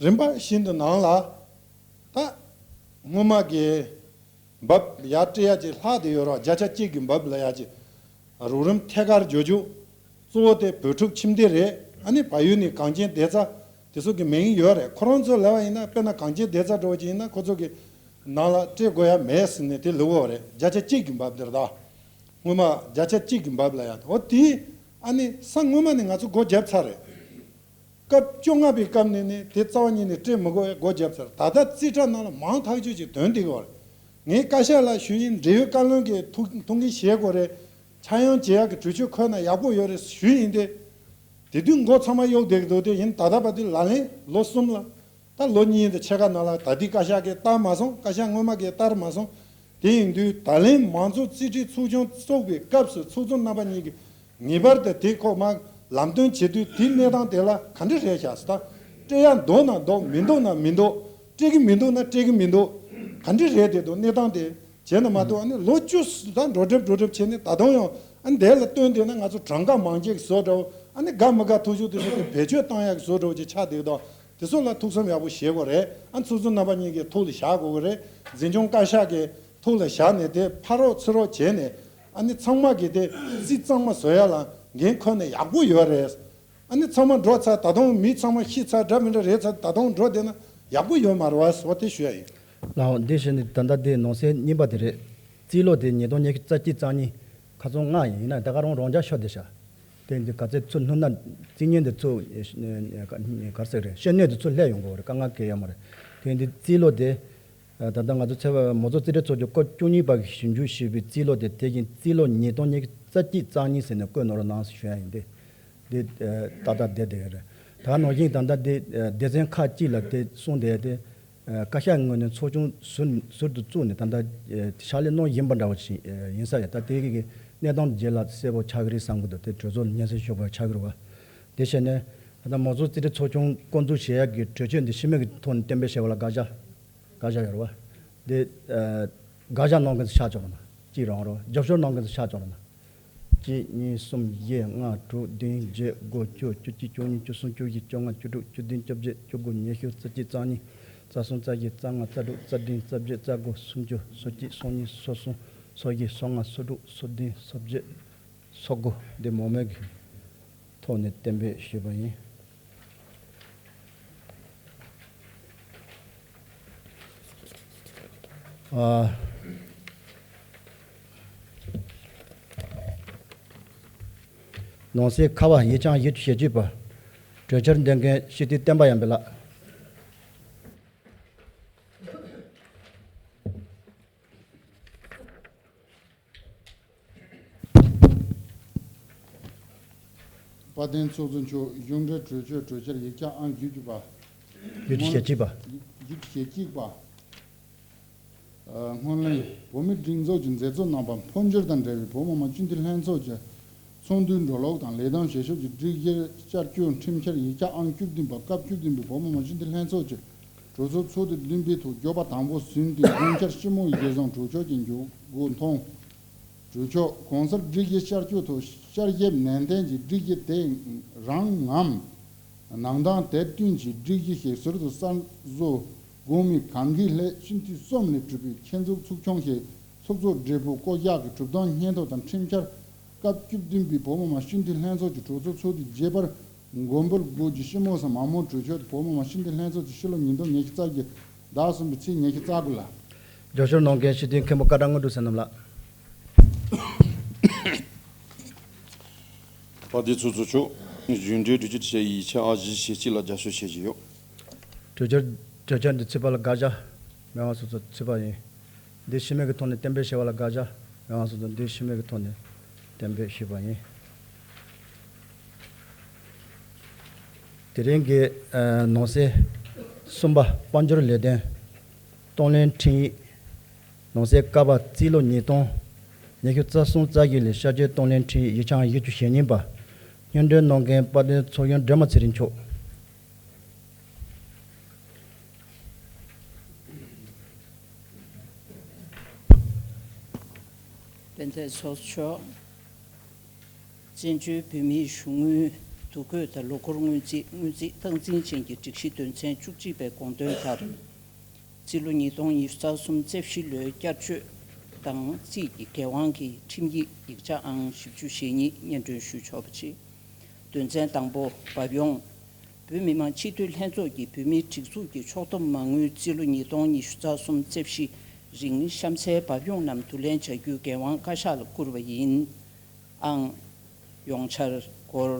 རིམ་པ་བཞིན་དུ་ནང་ལ། ད་སྔོན་མ་གི་འབབ་ཡར་སྤྲད་ཡ་ཅིག་ལྷག་བསྡད་ཡོད་རེད་བ། བརྒྱ་ཆ་གཅིག་གི་འབབ་ལབ་ཡ་ཅིག་རོགས་རམ་ཐད་ཀར་འཇོག་རྒྱུ། གཙོ་བོ་དེ་བོད་ཕྲུག་ཁྱིམ་སྡེ་རེད། ཨ་ནི་བལ་ཡུལ་ནས་གངས་ཅན་བདེ་རྩ་དེ་ཚོ་གི་མིང་ཡོད་རེད། ཁོ་རང་ཚོ་ལབ་པ་ཡིན་ན་དཔེར་ན་གངས་ཅན་བདེ་རྩ་འདྲ་བོ་ཅིག་ཡིན་ན་ཁོ་ཚོ་གི་ནང་ལ་སྤྲད་དགོས་ཡ་མེད་ཟེར་ནས་དེ་ལབ་ཡོད་རེད། བརྒྱ་ཆ་གཅིག་གི་འབབ་དེ་རེད་ད། སྔོན་མ་བརྒྱ་ཆ་གཅིག་གི་འབབ་ལབ་ཡ་དེ། འོ་དེ་ཨ་ནི་ས་སྔོན་མ་ནས་ང་ཚོ་སྒོ་བརྒྱབ་ཚར་རེད། སྐབས་བཅོ་ལྔ་པའི་སྐབས་ནས་ནི་དེ་རྩ་བ་ཉིད་ནས་སྤྲད་མི་དགོས་པའི་སྒོ་བརྒྱབ་ཚར། ད་ལྟ་རྩིས་ཁྲ་ནང་ལ་མང་ཐག་ཆོད་ཅིག་ཐོན་བསྡད་ཀྱི་ཡོད་རེད། ངས་བཀའ་ཤག་ལ་ཞུས་ཡིན། འབྲེལ་ཡོད་བཀའ་བློན་གྱིས་ཐུགས་ཐུགས་འགན་བཞེས་དགོས་རེད། ཆག་ཡང་བྱེད་ཡག་གི་གྲོས་ཆོད་འཁོད་ན་ཡག་པོ་ཡོད་རེད་ཞུས་ཡིན་ཏེ། དེ་དུས་མགོ་ཚང་མ་གཡོགས་བསྡད་ཀྱི་འདུག་སྟེ། ཡིན་ད་ལྟ་བར་དུ་ལག་ལེན་ལོ་གསུམ་ལ། ད་ལོ་གཉིས་དང་ཕྱེད་ཀ་ནང་ལ་ད་ལྟའི་བཀའ་ཤག་གིས་བསྟར་མ་སོང་། བཀའ་ཤག་སྔོན་མ་གིས་བསྟར་མ་སོང་། དེ་ཡིན་དུས་ད་ལན་མང་གཙོ་རྩིས་ཁྲའི་ཚོགས་ཆུང་བཙུགས་པའི་སྐབས་སུ་ཚོགས་གཙོ་རྣམ་པ་གཉིས་ཀྱིས་ངེས་པར་དུ་དེ་ཁོ་མར་ལམ་སྟོན་བྱེད་དུས་དེའི་གནས་སྟངས་དེ་ལ་ག་འདྲ་རེད་ཤག་ཟེར། ད་སྤྲད་ཡ་འདུག་ན་འདུག་མི་འདུག་ན་མི་འདུག་སྤྲད་ཀྱི་མི་འདུག་ན་སྤྲད་ཀྱི་མི་འདུག་ག་འདྲ་རེད་དེ་འདུག་གནས་སྟངས་དེ། བྱས་ན་མ་གཏོགས་ཨ་ནི་ལོ་བཅུ་ད་འགྲོ་གྲབས་འགྲོ་གྲབས་བྱས་ནས་ད་དུང་ཡང་ཨ་ནི་དེ་ལ་བསྟུན་བསྡད་ན་ང་ཚོ་གྲངས་ཀ་མང་ཆེ་གི་བཟོ་འདྲ་བོ། ཨ་ནི་དགའ་མི་དགའ་ཐུག་ཆོག་དེ་ཚོ་དེ་བེད་སྤྱོད་བཏང་ཡག་གི་བཟོ་འདྲ་བོ་ཅིག་ཆགས་བསྡད་ཀྱི་འདུག་དེ་ཚོ་ལ་ཐུགས་བསམ་ཡག་པོ་བཞེས་དགོས་རེད། ཨ་ནི་ཚོགས་གཙོ་རྣམ་པ་གཉིས་ཀྱི་ཐུགས་ལ་བཞག་དགོས་ཀྱི་རེད། འཛིན་སྐྱོང་བཀའ་ཤག་གི་ཐུགས་ལ་བཞག་ནས་དེ་ཕ་རོགས་ཚུར་རོགས་བྱས་ནས་ཨ་ནི་ཚང་མ་གི་དེ་རྩིས་གཙང་མ་བཟོ་ཡ་ལ་འགན་འཁུར་ན་ཡག་པོ་ཡོད་རེད། ཨ་ནི་ཚང་མ་འགྲོ་ཚར། ད་དུང་མི་ཚང་མ་ཤི་ཚར། འདྲ་མི་འདྲ་རེད་ཚར། ད་དུང་འགྲོ་བསྡད་ན་ཡག་པོ་ཡོད་མ་རེད་བ་ཟེར་བ་དེ་ཞུ་ཡ་ཡིན། ལགས་འོང་། དེ་བཞིན་ནི་ད་ལྟ་དེ་ནང་གསེས་གཉིས་པ་དེ་རེད། རྩིས་ལོ་དེ་ཉིས་སྟོང་ཉི་ཤུ་རྩ་གཅིག་རྩ་གཉིས་ཁ་སང་ལྔ་ཡིན། ཡིན་ན་ད་ག་རང་རང་འཇགས་ཤོར་བསྡད་ཤག་དེ་འདི་ག་ཚོད་ཚུར་སྣུར་ན་རྩིས་ཉིན་དེ་ཚུར་ག་རེ་ཟེར་རེད། ཤེས་ནུས་དེ་ཚུར་སླེབས་ཡོང་གི་རེད། དཀའ་ངལ་གང་ཡང་ཡོད་མ་རེད། དེ་འདི་རྩིས་ལོ་དེ་ད་ལྟ་ང་ཚོ་ཚེ་བ་མང་གཙོ་རྩིས་ཁྲའི་ཚོགས་ཆུང་སྐབས་བཅུ་གཉིས་པ་གིས་ཞིབ་འཇུག་ཞུས་པའི་རྩིས་ལོ་དེ་དེ་བཞིན་རྩིས་ལོ་ཉིས་སྟོང་ཉི་ཤུ་རྩ་གཅིག་རྩ་གཉིས་ཟེར་ནས་བཀོད་གནང་རོགས་གནང་ཟེར་ཞུ་ཡ་ཡིན། དེ་འདི་ཏག་ཏག་བསྡད་བསྡད་ཡོད་རེད། ད་ནང་བཞིན་ད་ལྟ་འདི་སྡེ་ཚན་ཁག་ཅིག་ལ་དེ་གསུངས་བསྡད་དེ། བཀའ་ཤག་ངོས་ནས་ཚོགས་ཆུང་ཟུར་ཟུར་དུ་བཙུགས་ནས་ད་ལྟ་ཕྱག་ལས་གནང་བཞིན་པ་འདྲ་བོ་ཞིག་ཡིན་ས་རེད། ད་དེ་གི་གནས་སྟངས་རྗེས་ལ་གསལ་པོ་ཆགས་ཀྱི་རེད་བསམ་གྱི་འདུག་དེ་གྲོས་ཚོགས་ལ་སྙན་སེང་ཞུ་དགོས་ཆགས་ཀྱི་རེད་བ། དེ་བྱས་ནས་ད་ལྟ་མང་གཙོ་རྩིས་ཁྲའི་ཚོགས་ཆུང་བསྐོ་འཛུགས་བྱེད་ཡག་གི་གྲོས་ཆོད་འདི་ཕྱི་མིག་གི་ཐོག་ནས་གཏན་འབེབས་བྱས་པ་ལ་དགག་བྱ་དགག་བྱ་ཡོད་རེད་བ། དེ་དགག་བྱ་གནང་མཁན་ཚོ་ཆ་ཅོག་ན་གཅིག་རང་རོ། རྒྱབ་སྐྱོར་གནང་མཁན་ཚོ་ཆ་ཅོག་ན། གཅིག་གཉིས་གསུམ་བཞི་ལྔ་དྲུག་བདུན་བརྒྱད་དགུ་བཅུ་བཅུ་གཅིག་བཅུ་གཉིས་བཅུ་གསུམ་བཅུ་བཞི་བཅོ་ལྔ་བཅུ་དྲུག་བཅུ་བདུན་བཅོ་བརྒྱད་བཅུ་དགུ་ཉི་ཤུ་རྩ་གཅིག་རྩ་གཉིས་རྩ་གསུམ་རྩ་བཞི་རྩ་ལྔ་རྩ་དྲུག་རྩ་བདུན་རྩ་བརྒྱད་རྩ་དགུ་སུམ་ཅུ་སོ་གཅིག་སོ་གཉིས་སོ་གསུམ་སོ་བཞི་སོ་ལྔ་སོ་དྲུག་སོ་བདུན་སོ་བརྒྱད་སོ་དགུ་འདི་མང་མོས་ཀྱི་ཐོག་ནས་གཏན་འབེབས་ཞུས་པ་ཡིན། ཨ། ནང་གསེས་ཁ་པ་ཡིག་ཆ་ཡིག་ཆ་ཞེ་གཅིག་པ། གྲོས་འཆར་འདོན་མཁན་སྤྱི་འཐུས་བསྟན་པ་ཡར་འཕེལ་ལགས། དཔལ་ལྡན་ཚོགས་གཙོ་མཆོག་གཞུང་འབྲེལ་གྲོས་ཆོད་གྲོས་འཆར་ཡིག་ཆ་ཨང་བརྒྱད་ཅུ་པ། ཡིག་ཆ་ཞེ་གཅིག་པ། ཡིག་ཆ་ཞེ་གཅིག་པ། སྔོན་གླེང་། བོད་མིའི་སྒྲིག་འཛུགས་ཀྱི་མཛད་གཙོ་རྣམ་པ་འཕོ་འགྱུར་དང་འབྲེལ་བའི་བོད་མི་མང་སྤྱི་འཐུས་ལྷན་ཚོགས་ཀྱི་ཚོགས་འདུའི་འགྲོ་ལུགས་དང་ལས་དོན་བྱེད་ཕྱོགས་ཀྱི་སྒྲིག་གཞིར་བསྐྱར་བཅོས་ཁྲིམས་འཆར་ཡིག་ཆ་ཨང་བཅུ་བདུན་པ། སྐབས་བཅུ་བདུན་པའི་བོད་མི་མང་སྤྱི་འཐུས་ལྷན་ཚོགས་ཀྱི་གྲོས་ཚོགས་ཚོགས་དུས་བདུན་པའི་ཐོག་འགྱུར་བ་དང་པོ་ཟིན་ཏེ་དགོངས་འཆར་ཞིབ་མོ་ཡིས་གཞིར་བཟུང་གྲོས་ཆོད་ཀྱི་འཇུག་སྒོ་མཐོང་། གྲོས་ཆོད། གོང་གསལ་སྒྲིག་གཞི་བསྐྱར་བཅོས་ཐོག་བསྐྱར་ཞིབ་ནན་ཏན་གྱིས་སྒྲིག་གཞི་དེ་རང་ངམ་ནང་དོན་དེབ་བསྟུན་གྱི་སྒྲིག་གཞི་ཞིག་ཟུར་དུ་གསར་བཟོ་དགོས་མིན་གང་གི་སླད་སྤྱི་འཐུས་གསུམ་ལས་གྲུབ་པའི་ཁྱད་འཛུགས་ཚོགས་ཆུང་ཞིག་ཚོགས་གཙོ་སྦྲེལ་པོ་བསྐོ་གཞག་གི་གྲུབ་དོན་སྙན་ཐོ་དང་ཁྲིམས་འཆར། སྐབས་བཅུ་བདུན་པའི་བོད་མི་མང་སྤྱི་འཐུས་ལྷན་ཚོགས་ཀྱི་གྲོས་ཚོགས་ཚོགས་དུས་བརྒྱད་པར་མགོན་པོར་སྒོ་གྱི་ཤི་མོ་སམ་མ་མོ་གྲོས་ཆོད་དེ་བོད་མི་མང་སྤྱི་འཐུས་ལྷན་ཚོགས་ཀྱི་ཕྱི་ལོ་ཉིས་སྟོང་ཉི་ཤུ་རྩ་བརྒྱད་ཟླ་གསུམ་པའི་ཚེས་ཉི་ཤུ་རྩ་དགུ་ལ། རྒྱབ་སྐྱོར་གནང་མཁན་སྤྱི་འཐུས་མཁན་པོ་སྐལ་བྲང་དངོས་གྲུབ་བསོད་ནམས་ལགས། དཔལ་ལྡན་ཚོགས་གཙོ་མཆོག་གཞུང་འབྲེལ་གྲོས་ཆོད་དེ་བྱས་ཡིག་ཆ་ཨང་བཞི་ཞེ་གཅིག་ལ་རྒྱབ་སྐྱོར་བྱེད་བཞིན་ཡོད། གྲོས་འཆར་གྲོས་འཆར་འདི་ཚུད་པ་ལ་དགག་བྱ་མེད་པ་སོ་སོ་ཚུད་པ་ཡིན། འདི་ཤུལ་མེད་ཀྱི་ཐོག་ནས་གཏན་འབེབས་བྱས་པ་ལ་དགག་བྱ་མེད་པ་སོ་སོ་འདི་ཤུལ་མེད་ཀྱི་ཐོག་ནས་གཏན་འབེབས་ཞུས་པ་ཡིན། དེ་རིང་གི་ཨ་ནང་གསེས་གསུམ་པ་དཔལ་འབྱོར་ལས་དོན་གཏོང་ལེན་ཁྲིམས་ཡིག་ནང་གསེས་ཀ་པ་རྩིས་ལོ་ཉིས་སྟོང་ཉི་ཤུ་རྩ་གསུམ་རྩ་བཞི་ལས་ཤར་བསྐྱོད་གཏོང་ལེན་ཁྲིམས་ཡིག་ཆ་ཡིག་བཅུ་ཞེ་གཉིས་པ། སྙན་སྒྲོན་གནང་མཁན་དཔལ་ལྡན་ཚོགས་གཞོན་སྒྲོལ་མ་ཚེ་རིང་མཆོག། དཔལ་ལྡན་ཚོགས་གཙོ་མཆོག། བཙན་བྱོལ་བོད་མིའི་གཞུང་དངུལ་འདུ་འགོད་དང་ལོ་འཁོར་སྔོན་རྩིས། སྔོན་རྩིས་སྟངས་འཛིན་ཅན་གྱི་སྒྲིག་གཞི་དོན་ཚན་བཅུ་གཅིག་པའི་དགོངས་དོན་ལྟར། རྩིས་ལོ་ཉིས་སྟོང་ཉི་ཤུ་རྩ་གསུམ་རྩིས་ཞིབ་ལོའི་བསྐྱར་བཅོས་དང་རྩིས་ཀྱི་འགན་དབང་གི་ཁྲིམས་ཡིག་ཡིག་ཆ་ཨང་བཞི་བཅུ་ཞེ་གཉིས་སྙན་སྒྲོན་ཞུ་ཆོག་པ་བྱས། དོན་ཚན་དང་པོ། འབབ་ཡོང་། བོད་མི་མང་སྤྱི་འཐུས་ལྷན་ཚོགས་ཀྱིས་བོད་མིའི་སྒྲིག་འཛུགས་ཀྱི་ཕྱོགས་བསྡོམས་མ་དངུལ་རྩིས་ལོ་ཉིས་སྟོང་ཉི་ཤུ་རྩ་གསུམ་རྩིས་ཞིབ་རིང་གཤམ་གསལ་འབབ་ཡོང་རྣམས་བསྡུ་ལེན་བྱ་རྒྱུའི་འགན་དབང་བཀའ་ཤག་ལ་བསྐུར་བ་ཡིན། ཨང་། ཡོངས་འཆར་སྒོར་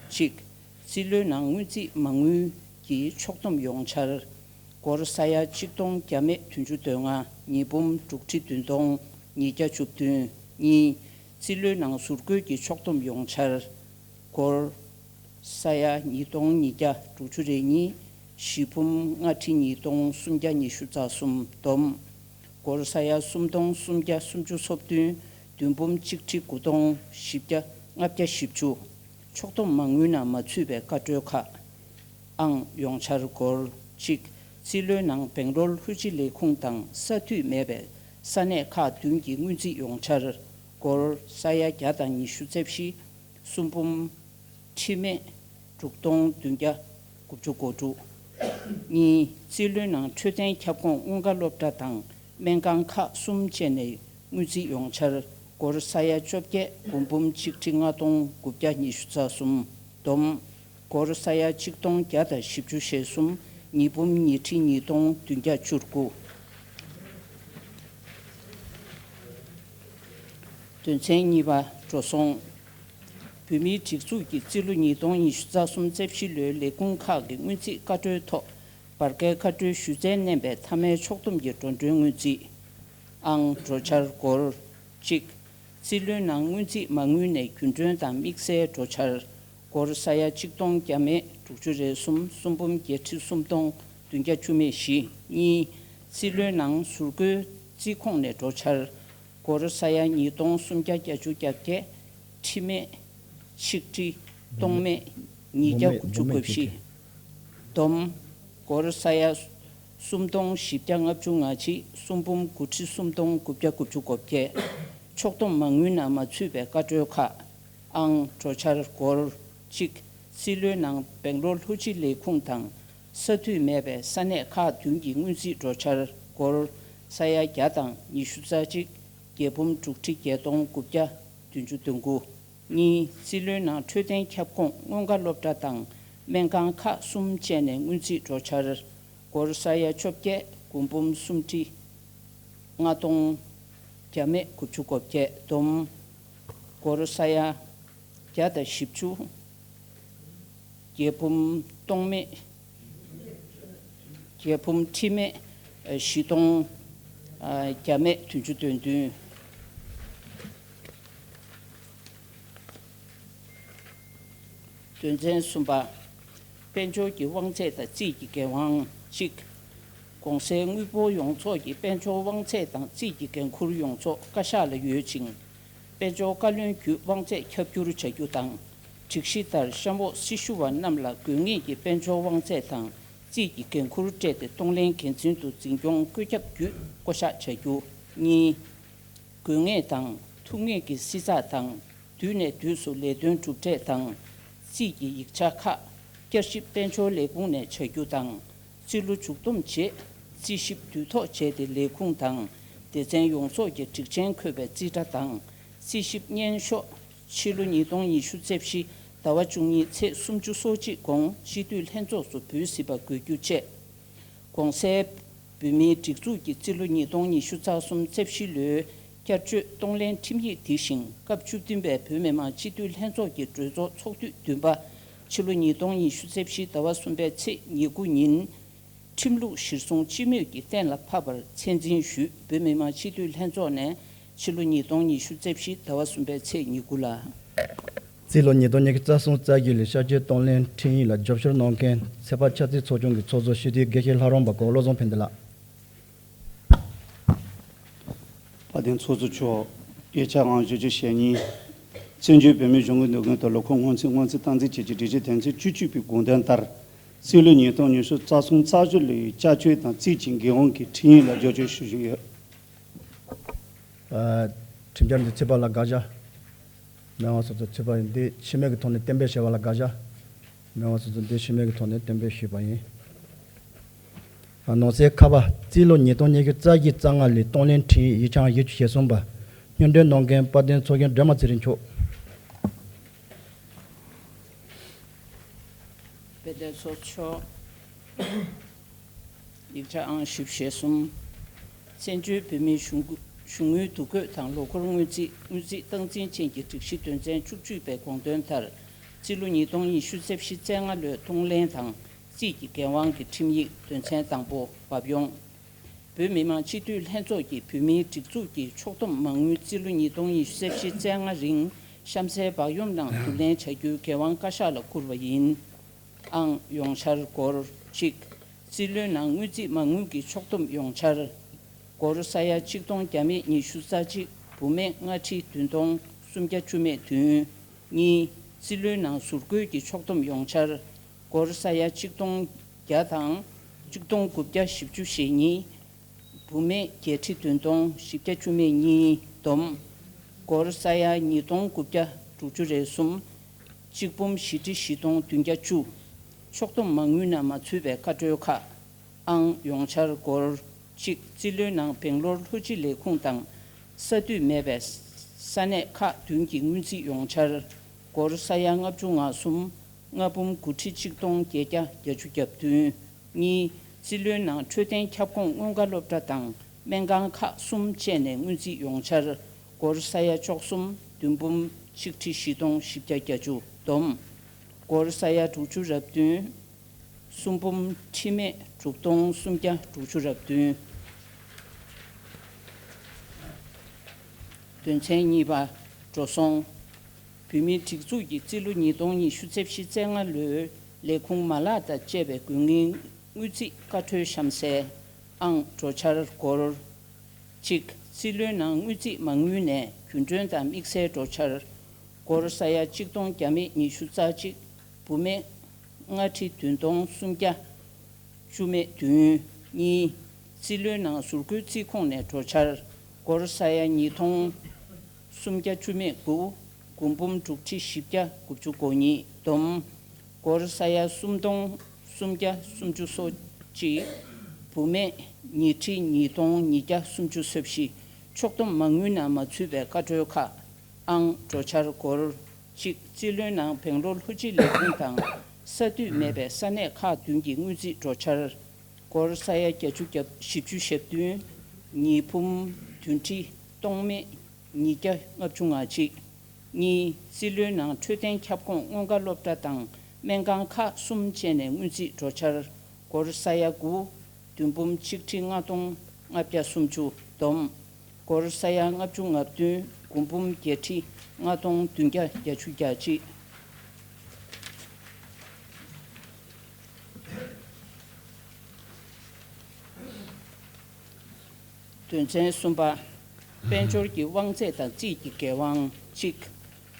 གཅིག་རྩིས་ལོའི་ནང་སྔོན་རྩིས་མ་དངུལ་གྱི་ཕྱོགས་བསྡོམས་ཡོངས་འཆར་སྒོར་ས་ཡ་གཅིག་སྟོང་བརྒྱ་མེད་བདུན་ཅུ་དོན་ལྔ། ཉིས་འབུམ་དྲུག་ཁྲི་བདུན་སྟོང་ཉིས་བརྒྱ་བཅུ་བདུན། གཉིས། རྩིས་ལོའི་ནང་ཟུར་བཀོལ་གྱི་ཕྱོགས་བསྡོམས་ཡོངས་འཆར་སྒོར་ས་ཡ་ཉིས་སྟོང་ཉིས་བརྒྱ་དྲུག་ཅུ་རེ་གཉིས། བཞི་འབུམ་ལྔ་ཁྲི་ཉིས་སྟོང་སུམ་བརྒྱ་ཉི་ཤུ་རྩ་གསུམ། བསྡོམས། སྒོར་ས་ཡ་སུམ་སྟོང་སུམ་བརྒྱ་སུམ་ཅུ་སོ་བདུན། བདུན་འབུམ་གཅིག་ཁྲི་དགུ་སྟོང་བཞི་བརྒྱ་ལྔ་བརྒྱ་བཞི་བཅུ། ཕྱོགས་བསྡོམས་མ་དངུལ་ནང་མ་ཚུད་པའི་བཀའ་འཁྲོལ་ཁག་ཨང་། ཡོངས་འཆར་སྒོར་གཅིག་རྩིས་ལོའི་ནང་སྦེང་ལོར་ལྷོ་སྤྱི་ལས་ཁུངས་དང་ས་འཐུས་མེད་པའི་ས་གནས་ཁག་བདུན་གྱི་སྔོན་རྩིས་ཡོངས་འཆར་སྒོར་ས་ཡ་བརྒྱ་དང་ཉི་ཤུ་རྩ་བཞི། སུམ་འབུམ་ཁྲི་མེད་དྲུག་སྟོང་བདུན་བརྒྱ་དགུ་བཅུ་གོ་དྲུག་གཉིས། རྩིས་ལོའི་ནང་འཕྲོད་བསྟེན་ཁྱབ་ཁོངས་སྔོན་ཁ་སློབ་གྲྭ་དང་སྨན་ཁང་ཁག་གསུམ་བཅས་ནས་སྔོན་རྩིས་ཡོངས་འཆར་སྒོར་ས་ཡ་བཅོ་བརྒྱད། དགུ་འབུམ་གཅིག་ཁྲི་ལྔ་སྟོང་དགུ་བརྒྱ་ཉི་ཤུ་རྩ་གསུམ། བསྡོམས། སྒོར་ས་ཡ་གཅིག་སྟོང་བརྒྱ་དང་བཞི་བཅུ་ཞེ་གསུམ། ཉིས་འབུམ་ཉི་ཁྲི་ཉིས་སྟོང་བདུན་བརྒྱ་བཅུ་དགུ། དོན་ཚན་གཉིས་པ། འགྲོ་སོང་། བོད་མིའི་སྒྲིག་འཛུགས་ཀྱི་རྩིས་ལོ་ཉིས་སྟོང་ཉི་ཤུ་རྩ་གསུམ་རྩིས་ཞིབ་ལོའི་ལས་ཁུངས་ཁག་གི་སྔོན་རྩིས་བཀའ་འཁྲོལ་ཐོག་བར་བརྒལ་བཀའ་འཁྲོལ་ཞུ་རྩིས་མནན་པའི་མཐའ་མའི་ཕྱོགས་བསྡོམས་ཀྱི་འགྲོ་གྲོན་སྔོན་རྩིས། ཨང་། འགྲོ་འཆར་སྒོར་གཅིག་རྩིས་ལོའི་ནང་སྔོན་རྩིས་མ་དངུལ་ནས་རྒྱུན་གྲོན་དང་དམིགས་བསལ་འགྲོ་འཆར་སྒོར་ས་ཡ་གཅིག་སྟོང་བརྒྱ་མེད་དྲུག་ཅུ་རེ་གསུམ། སུམ་འབུམ་བརྒྱད་ཁྲི་སུམ་སྟོང་བདུན་བརྒྱ་བཅུ་མེད་བཞི། གཉིས། རྩིས་ལོའི་ནང་ཟུར་བཀོལ་རྩིས་ཁོངས་ནས་འགྲོ་འཆར་སྒོར་ས་ཡ་ཉིས་སྟོང་སུམ་བརྒྱ་བརྒྱད་ཅུ་གྱ་བརྒྱད། ཁྲི་མེད་ཆིག་ཁྲི་སྟོང་མེད་ཉིས་བརྒྱ་དགུ་བཅུ་གོ་བཞི། བསྡོམས། སྒོར་ས་ཡ་སུམ་སྟོང་བཞི་བརྒྱ་ལྔ་བཅུ་ང་གཅིག། སུམ་འབུམ་དགུ་ཁྲི་སུམ་སྟོང་དགུ་བརྒྱ་དགུ་བཅུ་གོ་བརྒྱད། ཕྱོགས་བསྡོམས་མ་དངུལ་ནང་མ་ཚུད་པའི་བཀའ་འཁྲོལ་ཁག་ཨང་། འགྲོ་འཆར་སྒོར་གཅིག་རྩིས་ལོའི་ནང་སྦེང་ལོར་ལྷོ་སྤྱི་ལས་ཁུངས་དང་ས་འཐུས་མེད་པའི་ས་གནས་ཁག་བདུན་གྱི་སྔོན་རྩིས་འགྲོ་འཆར་སྒོར་ས་ཡ་བརྒྱ་དང་ཉི་ཤུ་རྩ་གཅིག་བརྒྱད་འབུམ་དྲུག་ཁྲི་བརྒྱད་སྟོང་དགུ་བརྒྱ་བདུན་ཅུ་དོན་དགུ། གཉིས། རྩིས་ལོའི་ནང་འཕྲོད་བསྟེན་ཁྱབ་ཁོངས་སྔོན་ཁ་སློབ་གྲྭ་དང་སྨན་ཁང་ཁག་གསུམ་བཅས་ནས་སྔོན་རྩིས་འགྲོ་འཆར་སྒོར་ས་ཡ་བཅོ་བརྒྱད། དགུ་འབུམ་སུམ་ཁྲི་ ལྔ་སྟོང་བརྒྱ་མེད་དགུ་བཅུ་གོ་བརྒྱད། བསྡོམས་སྒོར་ས་ཡ་བརྒྱ་དང་བཞི་བཅུ། རྒྱལ་ཕམ་སྟོང་མེད། རྒྱལ་ཕམ་ཁྲི་མེད་བཞི་སྟོང་བརྒྱ་མེད་བདུན་ཅུ་དོན་བདུན། དོན་ཚན་གསུམ་པ། དཔལ་འབྱོར་གྱི་དབང་ཚད་དང་རྩིས་ཀྱི་འགན་དབང་གཅིག་གོང་གསལ་དངུལ་འབོར་ཡོངས་རྫོགས་ཀྱི་དཔལ་འབྱོར་དབང་ཚད་དང་རྩིས་ཀྱི་འགན་འཁུར་ཡོངས་རྫོགས་བཀའ་ཤག་ལ་ཡོད་ཅིང་། དཔལ་འབྱོར་བཀའ་བློན་བརྒྱུད་དབང་ཚད་ཁྱབ་བསྒྱུར་བྱ་རྒྱུ་དང་། སྒྲིག་གཞི་ལྟར་གཤམ་འོག་སྲི་ཞུ་བ་རྣམས་ལ་དགོས་ངེས་ཀྱི་དཔལ་འབྱོར་དབང་ཚད་དང་རྩིས་ཀྱི་འགན་འཁུར་སྤྲད་དེ་གཏོང་ལེན་འགན་འཛིན་དུ་འཛིན་སྐྱོང་བཀོད་ཁྱབ་བརྒྱུད་བསྐོ་གཞག་བྱ་རྒྱུ། གཉིས། དགོས་ངེས་དང་ཐུགས་ངེས་ཀྱི་བསྲི་ཚགས་དང་དུས་ནས་དུས་སུ་ལས་དོན་གྲུབ་འབྲས་དང་། རྩིས་ཀྱི་ཡིག་ཆ་ཁག་བསྐྱར་ཞིབ་དཔལ་འབྱོར་ལས་ཁུངས་ནས་བྱ་རྒྱུ་དང་། རྩིས་ལོ་མཇུག་བསྡོམས་རྗེས་རྩིས་ཞིབ་དུས་ཐོག་བྱས་ཏེ་ལས་ཁུངས་དང་སྡེ་ཚན་ཡོངས་རྫོགས་ཀྱི་སྒྲིག་ཆེན་འཁོད་པའི་རྩིས་ཁྲ་དང་། རྩིས་ཞིབ་སྙན་ཤོག་ཕྱི་ལོ་ཉིས་སྟོང་ཉི་ཤུ་རྩ་བཞི་ཟླ་བ་བཅུ་གཉིས་ཚེས་སུམ་ཅུ་སོ་གཅིག་གོང་སྤྱི་འཐུས་ལྷན་ཚོགས་སུ་འབུལ་སྲིད་པ་དགོས་རྒྱུ་བཅས། གོང་གསལ་བོད་མིའི་སྒྲིག་འཛུགས་ཀྱི་རྩིས་ལོ་ཉིས་སྟོང་ཉི་ཤུ་རྩ་གསུམ་རྩ་བཞི་ལོའི་བསྐྱར་བཅོས་གཏོང་ལེན་ཁྲིམས་ཡིག་འདི་བཞིན་སྐབས་བཅུ་བདུན་པའི་བོད་མི་མང་སྤྱི་འཐུས་ལྷན་ཚོགས་ཀྱི་གྲོས་ཚོགས་ཚོགས་དུས་བདུན་པ་ཕྱི་ལོ་ཉིས་སྟོང་ཉི་ཤུ་རྩ་བཞི་ཟླ་བ་གསུམ་པའི་ཚེས་ཉེར་དགུ་ཉིན། ཁྲིམས་ལུགས་གཞིར་བཟུང་སྤྱི་མོས་ཀྱིས་གཏན་ལ་ཕབ་པར་མཚན་འཛིན་ཞུས། བོད་མི་མང་སྤྱི་འཐུས་ལྷན་ཚོགས་ནས་ཕྱི་ལོ་ཉིས་སྟོང་ཉི་ཤུ་རྩ་བཞི་ཟླ་བ་གསུམ་པའི་ཚེས་ཉེར་དགུ་ལ། རྩིས་ལོ་ཉིས་སྟོང་ཉི་ཤུ་རྩ་གསུམ་རྩ་བརྒྱད་ལོའི་བསྐྱར་བཅོས་གཏོང་ལེན་ཁྲིམས་ཡིག་ལ་རྒྱབ་སྐྱོར་གནང་མཁན་ཚེ་དཔག་ཆབ་སྲིད་ཚོགས་ཆུང་གི་ཚོགས་གཙོ་སྤྱི་འཐུས་དགེ་བཤེས་ལྷ་རམས་པ་གོང་བློ་བཟང་ཕན་བདེ་ལགས། དཔལ་ལྡན་ཚོགས་གཙོ་མཆོག་དབྱེ་ཆ་ཨང་བཞི་བཅུ་ཞེ་གཉིས། བཙན་བྱོལ་བོད་མིའི་གཞུང་གི་ནུས་ཀུན་དང་ལོ་འཁོར་སྔོན་རྩིས་སྔོན་རྩིས་སྟངས་འཛིན་བཅས་ཀྱི་སྒྲིག་གཞི་དོན་ཚན་བཅུ་གཅིག་པའི་དགོངས་དོན་ལྟར། རྩིས་ལོ་ཉིས་སྟོང་ཉི་ཤུ་རྩ་གསུམ་རྩ་བཞི་ལོའི་བསྐྱར་བཅོས་དང་རྩིས་ཀྱི་འགན་དབང་གི་ཁྲིམས་ཡིག་ལ་བསྐྱར་བཅོས་ཞུ་བཞིན་ཡོད། ཨ། ཁྲིམས་འཆར་འདི་ཚུད་པ་ལ་དགག་བྱ། མི་དབང་ཚོགས་གཙོ་ཚུད་པ་ཡིན། འདི་ཕྱི་མིག་གི་ཐོག་ནས་གཏན་འབེབས་བྱས་པ་ལ་དགག་བྱ། མི་དབང་ཚོགས་གཙོ་འདི་ཕྱི་མིག་གི་ཐོག་ནས་གཏན་འབེབས་ཞུས་པ་ཡིན། ཨ། ནང་གསེས་ཁ་པ། རྩིས་ལོ་ཉིས་སྟོང་ཉི་ཤུ་རྩ་བཞི་རྩ་ལྔ་ལོའི་གཏོང་ལེན་ཁྲིམས་ཡིག་ཡིག་ཆ་ཨང་བཞི་བཅུ་ཞེ་གསུམ་པ། སྙན་སྒྲོན་གནང་མཁན་དཔལ་ལྡན་ཚོགས་གཞོན་སྒྲོལ་མ་ཚེ་རིང་མཆོག་དཔལ་ལྡན་ཚོགས་གཙོ་མཆོག་ཡིག་ཆ་ཨང་བཞི་བཅུ་ཞེ་གསུམ། བཙན་བྱོལ་བོད་མིའི་གཞུང་གཞུང་དངུལ་འདུ་འགོད་དང་ལོ་འཁོར་སྔོན་རྩིས་སྔོན་རྩིས་སྟངས་འཛིན་ཅན་གྱི་སྒྲིག་གཞི་དོན་ཚན་བཅུ་གཅིག་པའི་དགོངས་དོན་ལྟར། རྩིས་ལོ་ཉིས་སྟོང་ཉི་ཤུ་རྩ་བཞི་རྩ་ལྔ་ལོའི་གཏོང་ལེན་དང་རྩིས་ཀྱི་འགན་དབང་གི་ཁྲིམས་ཡིག་དོན་ཚན་དང་པོ་བབ་ཡོང་། བོད་མི་མང་སྤྱི་འཐུས་ལྷན་ཚོགས་ཀྱིས་བོད་མིའི་སྒྲིག་འཛུགས་ཀྱི་ཕྱོགས་བསྡོམས་མ་དངུལ་རྩིས་ལོ་ཉིས་སྟོང་ཉི་ཤུ་རྩ་བཞི་རྩ་ལྔ་རིང་གཤམ་གསལ་བག་ཡོམ་ནང་བསྡུ་ལེན་བྱ་རྒྱུའི་འགན་དབང་བཀའ་ཤག་ལ་བསྐུར་བ་ཡིན། ཨང་ཡོངས་འཆར་སྒོར་གཅིག་རྩིས་ལོའི་ནང་དངུལ་རྩིས་མ་དངུལ་གྱི་ཕྱོགས་བསྡོམས་ཡོངས་འཆར། སྒོར་ས་ཡ་གཅིག་སྟོང་བརྒྱ་མེད་ཉི་ཤུ་རྩ་གཅིག་བུད་མེད་ལྔ་ཁྲི་བདུན་སྟོང་སུམ་བརྒྱ་བཅུ་མེད་བདུན། གཉིས། རྩིས་ལོའི་ནང་ཟུར་བཀོལ་གྱི་ཕྱོགས་བསྡོམས་ཡོངས་འཆར། སྒོར་ས་ཡ་གཅིག་སྟོང་བརྒྱ་དང་། གཅིག་སྟོང་དགུ་བརྒྱ་བཞི་བཅུ་ཞེ་གཉིས། བུད་མེད་བརྒྱད་ཁྲི་བདུན་སྟོང་བཞི་བརྒྱ་བཅུ་མེད་གཉིས། བསྡོམས། སྒོར་ས་ཡ་ཉིས་སྟོང་དགུ་བརྒྱ་དྲུག་ཅུ་རེ་གསུམ། གཅིག་འབུམ་བཞི་ཁྲི་བཞི་སྟོང་བདུན་བརྒྱ་བཅུ། ཕྱོགས་བསྡོམས་མ་དངུལ་ནང་མ་ཚུད་པའི་ཀ་ཁྲོལ་ཁག་ཨང་ཡོངས་འཆར་སྒོར་གཅིག་རྩིས་ལོའི་ནང་སྦེང་ལོར་ལྷོ་སྤྱི་ལས་ཁུངས་དང་། ས་དུས་མེད་པའི་ས་གནས་ཁག་བདུན་གྱི་སྔོན་རྩིས་ཡོངས་འཆར། སྒོར་ས་ཡ་ལྔ་བཅུ་ང་གསུམ། ལྔ་འབུམ་དགུ་ཁྲི་གཅིག་སྟོང་བརྒྱད་བརྒྱ་བརྒྱད་ཅུ་གྱ་བདུན། གཉིས། རྩིས་ལོའི་ནང་འཕྲོད་བསྟེན་ཁྱབ་ཁོངས་སྔོན་འགྲོ་སློབ་གྲྭ་དང་སྨན་ཁང་ཁག་གསུམ་བཅས་ནས་སྔོན་རྩིས་ཡོངས་འཆར། སྒོར་ས་ཡ་བཅུ་གསུམ། བདུན་འབུམ་ཆིག་ཁྲི་བཞི་སྟོང་བཞི་བརྒྱ་བརྒྱད་ཅུ། བསྡོམས། སྒོར་ས་ཡ་དྲུག་ཅུ་རེ་བདུན། གསུམ་འབུམ་ཁྲི་མེད་དྲུག་སྟོང་སུམ་བརྒྱ་དྲུག་ཅུ་རེ་བདུན། དོན་ཚན་གཉིས་པ། འགྲོ་སོང་། བོད་མིའི་སྒྲིག་འཛུགས་ཀྱི་རྩིས་ལོ་ཉིས་སྟོང་ཉི་ཤུ་རྩ་བཞི་རྩ་ལྔ་ལོའི་ལས་ཁུངས་མ་ལག་དང་བཅས་པའི་དགོས་ངེས་དངུལ་རྩིས་ཀ་ཁྲོལ་གཤམ་གསལ། ཨང་འགྲོ་འཆར་སྒོར་གཅིག་རྩིས་ལོའི་ནང་དངུལ་རྩིས་མ་དངུལ་ནས་རྒྱུན་གྲོན་དང་དམིགས་བསལ་འགྲོ་འཆར། སྒོར་ས་ཡ་གཅིག་སྟོང་བརྒྱ་མེད་ཉི་ཤུ་རྩ་གཅིག་བུད་མེད་ལྔ་ཁྲི་བདུན་སྟོང་སུམ་བརྒྱ་བཅུ་མེད་བདུན། གཉིས། རྩིས་ལོའི་ནང་ཟུར་བཀོལ་རྩིས་ཁོངས་ནས་འགྲོ་འཆར། སྒོར་ས་ཡ་ཉིས་སྟོང་སུམ་བརྒྱ་བཅུ་མེད་དགུ། དགུ་འབུམ་དྲུག་ཁྲི་བཞི་བརྒྱ་དགུ་བཅུ་གོ་གཉིས། བསྡོམས། སྒོར་ས་ཡ་སུམ་སྟོང་སུམ་བརྒྱ་སུམ་ཅུ་སོ་གཅིག་བུད་མེད་ཉི་ཁྲི་ཉིས་སྟོང་ཉིས་བརྒྱ་སུམ་ཅུ་སོ་བཞི། ཕྱོགས་བསྡོམས་མ་དངུལ་ནང་མ་ཚུད་པའི་ཀ་ཁྲོལ་ཁག་ཨང་འགྲོ་འཆར་སྒོར་གཅིག་རྩིས་ལོའི་ནང་སྦེང་ལོར་ལྷོ་སྤྱི་ལས་ཁུངས་དང་ས་དུས་མེད་པའི་ས་གནས་ཁག་བདུན་གྱི་སྔོན་རྩིས་འགྲོ་འཆར། སྒོར་ས་ཡ་བརྒྱད་ཅུ་བཞི་བཅུ་ཞེ་བདུན། ཉི་འབུམ་བདུན་ཁྲི་སྟོང་མེད་ཉིས་བརྒྱ་ལྔ་བཅུ་ང་གཅིག་གཉིས། རྩིས་ལོའི་ནང་འཕྲོད་བསྟེན་ཁྱབ་ཁོངས་སྔོན་ཁ་སློབ་གྲྭ་དང་སྨན་ཁང་ཁག་གསུམ་བཅས་ནས་སྔོན་རྩིས་འགྲོ་འཆར། སྒོར་ས་ཡ་དགུ། བདུན་འབུམ་ཆིག་ཁྲི་ལྔ་སྟོང་ལྔ་བརྒྱ་སུམ་ཅུ་བསྡོམས། སྒོར་ས་ཡ་ལྔ་བཅུ་ང་བདུན། དགུ་འབུམ་བརྒྱད་ཁྲི་ལྔ་སྟོང་བདུན་བརྒྱ་བརྒྱད་ཅུ་གྱ་གཅིག་དོན་ཚན་གསུམ་པ། དཔལ་འབྱོར་གྱི་དབང་ཚད་དང་རྩིས་ཀྱི་འགན་དབང་གཅིག་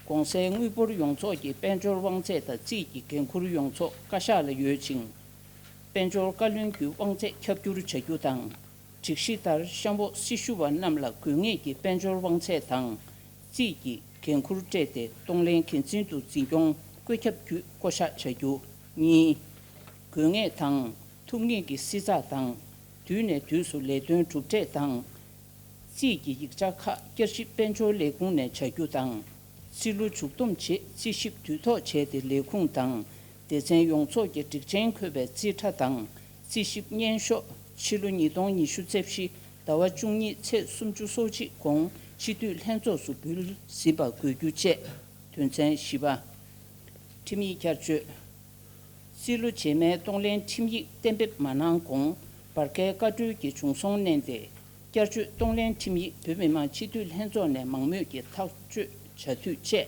གོང་གསལ་དངུལ་འབོར་ཡོངས་རྫོགས་ཀྱི་དཔལ་འབྱོར་དབང་ཚད་དང་རྩིས་ཀྱི་འགན་འཁུར་ཡོངས་རྫོགས་བཀའ་ཤག་ལ་ཡོད་ཅིང་། དཔལ་འབྱོར་བཀའ་བློན་གྱི་དབང་ཚད་ཁྱབ་བསྒྱུར་བྱ་རྒྱུ་དང་། སྒྲིག་གཞི་ལྟར་གཤམ་འོག་སྲི་ཞུ་བ་རྣམས་ལ་དགོས་ངེས་ཀྱི་དཔལ་འབྱོར་དབང་ཚད་དང་རྩིས་ཀྱི་འགན་འཁུར་སྤྲད་དེ་གཏོང་ལེན་འགན་འཛིན་དུ་འཛིན་སྐྱོང་བཀོད་ཁྱབ་བརྒྱུད་བསྐོ་གཞག་བྱ་རྒྱུ། གཉིས། དགོས་ངེས་དང་ཐུགས་ངེས་ཀྱི་བསྲི་ཚགས་དང་དུས་ནས་དུས་སུ་ལས་དོན་གྲུབ་འབྲས་དང་། རྩིས་ཀྱི་ཡིག་ཆ་ཁག་བསྐྱར་ཞིབ་དཔལ་འབྱོར་ལས་ཁུངས་ནས་བྱ་རྒྱུ་དང་། རྩིས་ལོ་མཇུག་བསྡོམས་རྗེས་རྩིས་ཞིབ་དུས་ཐོག་བྱས་ཏེ་ལས་ཁུངས་དང་སྡེ་ཚན་ཡོངས་རྫོགས་ཀྱི་སྒྲིག་ཆེན་འཁོད་པའི་རྩིས་ཁྲ་དང་རྩིས་ཞིབ་སྙན་ཤོག་ཕྱི་ལོ་ཉིས་སྟོང་ཉི་ཤུ་རྩ་བཞི་ཟླ་བ་བཅུ་གཉིས་ཚེས་སུམ་ཅུ་སོ་གཅིག་གོང་སྤྱི་འཐུས་ལྷན་ཚོགས་སུ་འབུལ་ཟིན་པ་དགོས་རྒྱུ་བཅས། དོན་ཚན་བཞི་པ། ཁྲིམས་ཡིག་བསྐྱར་བཅོས། རྩིས་ལོ་རྗེས་མའི་གཏོང་ལེན་ཁྲིམས་ཡིག་གཏན་འབེབས་མ་གནང་གོང་བར་བརྒལ་བཀའ་འཁྲོལ་གྱི་བྱུང་སོང་བསྣན་ཏེ། བསྐྱར་བཅོས་གཏོང་ལེན་ཁྲིམས་ཡིག་བོད་མི་མང་སྤྱི་འཐུས་ལྷན་ཚོགས་ནས་མང་མོས་ཀྱིས་ཐག་གཅོད་བྱ་འཐུས་བཅས།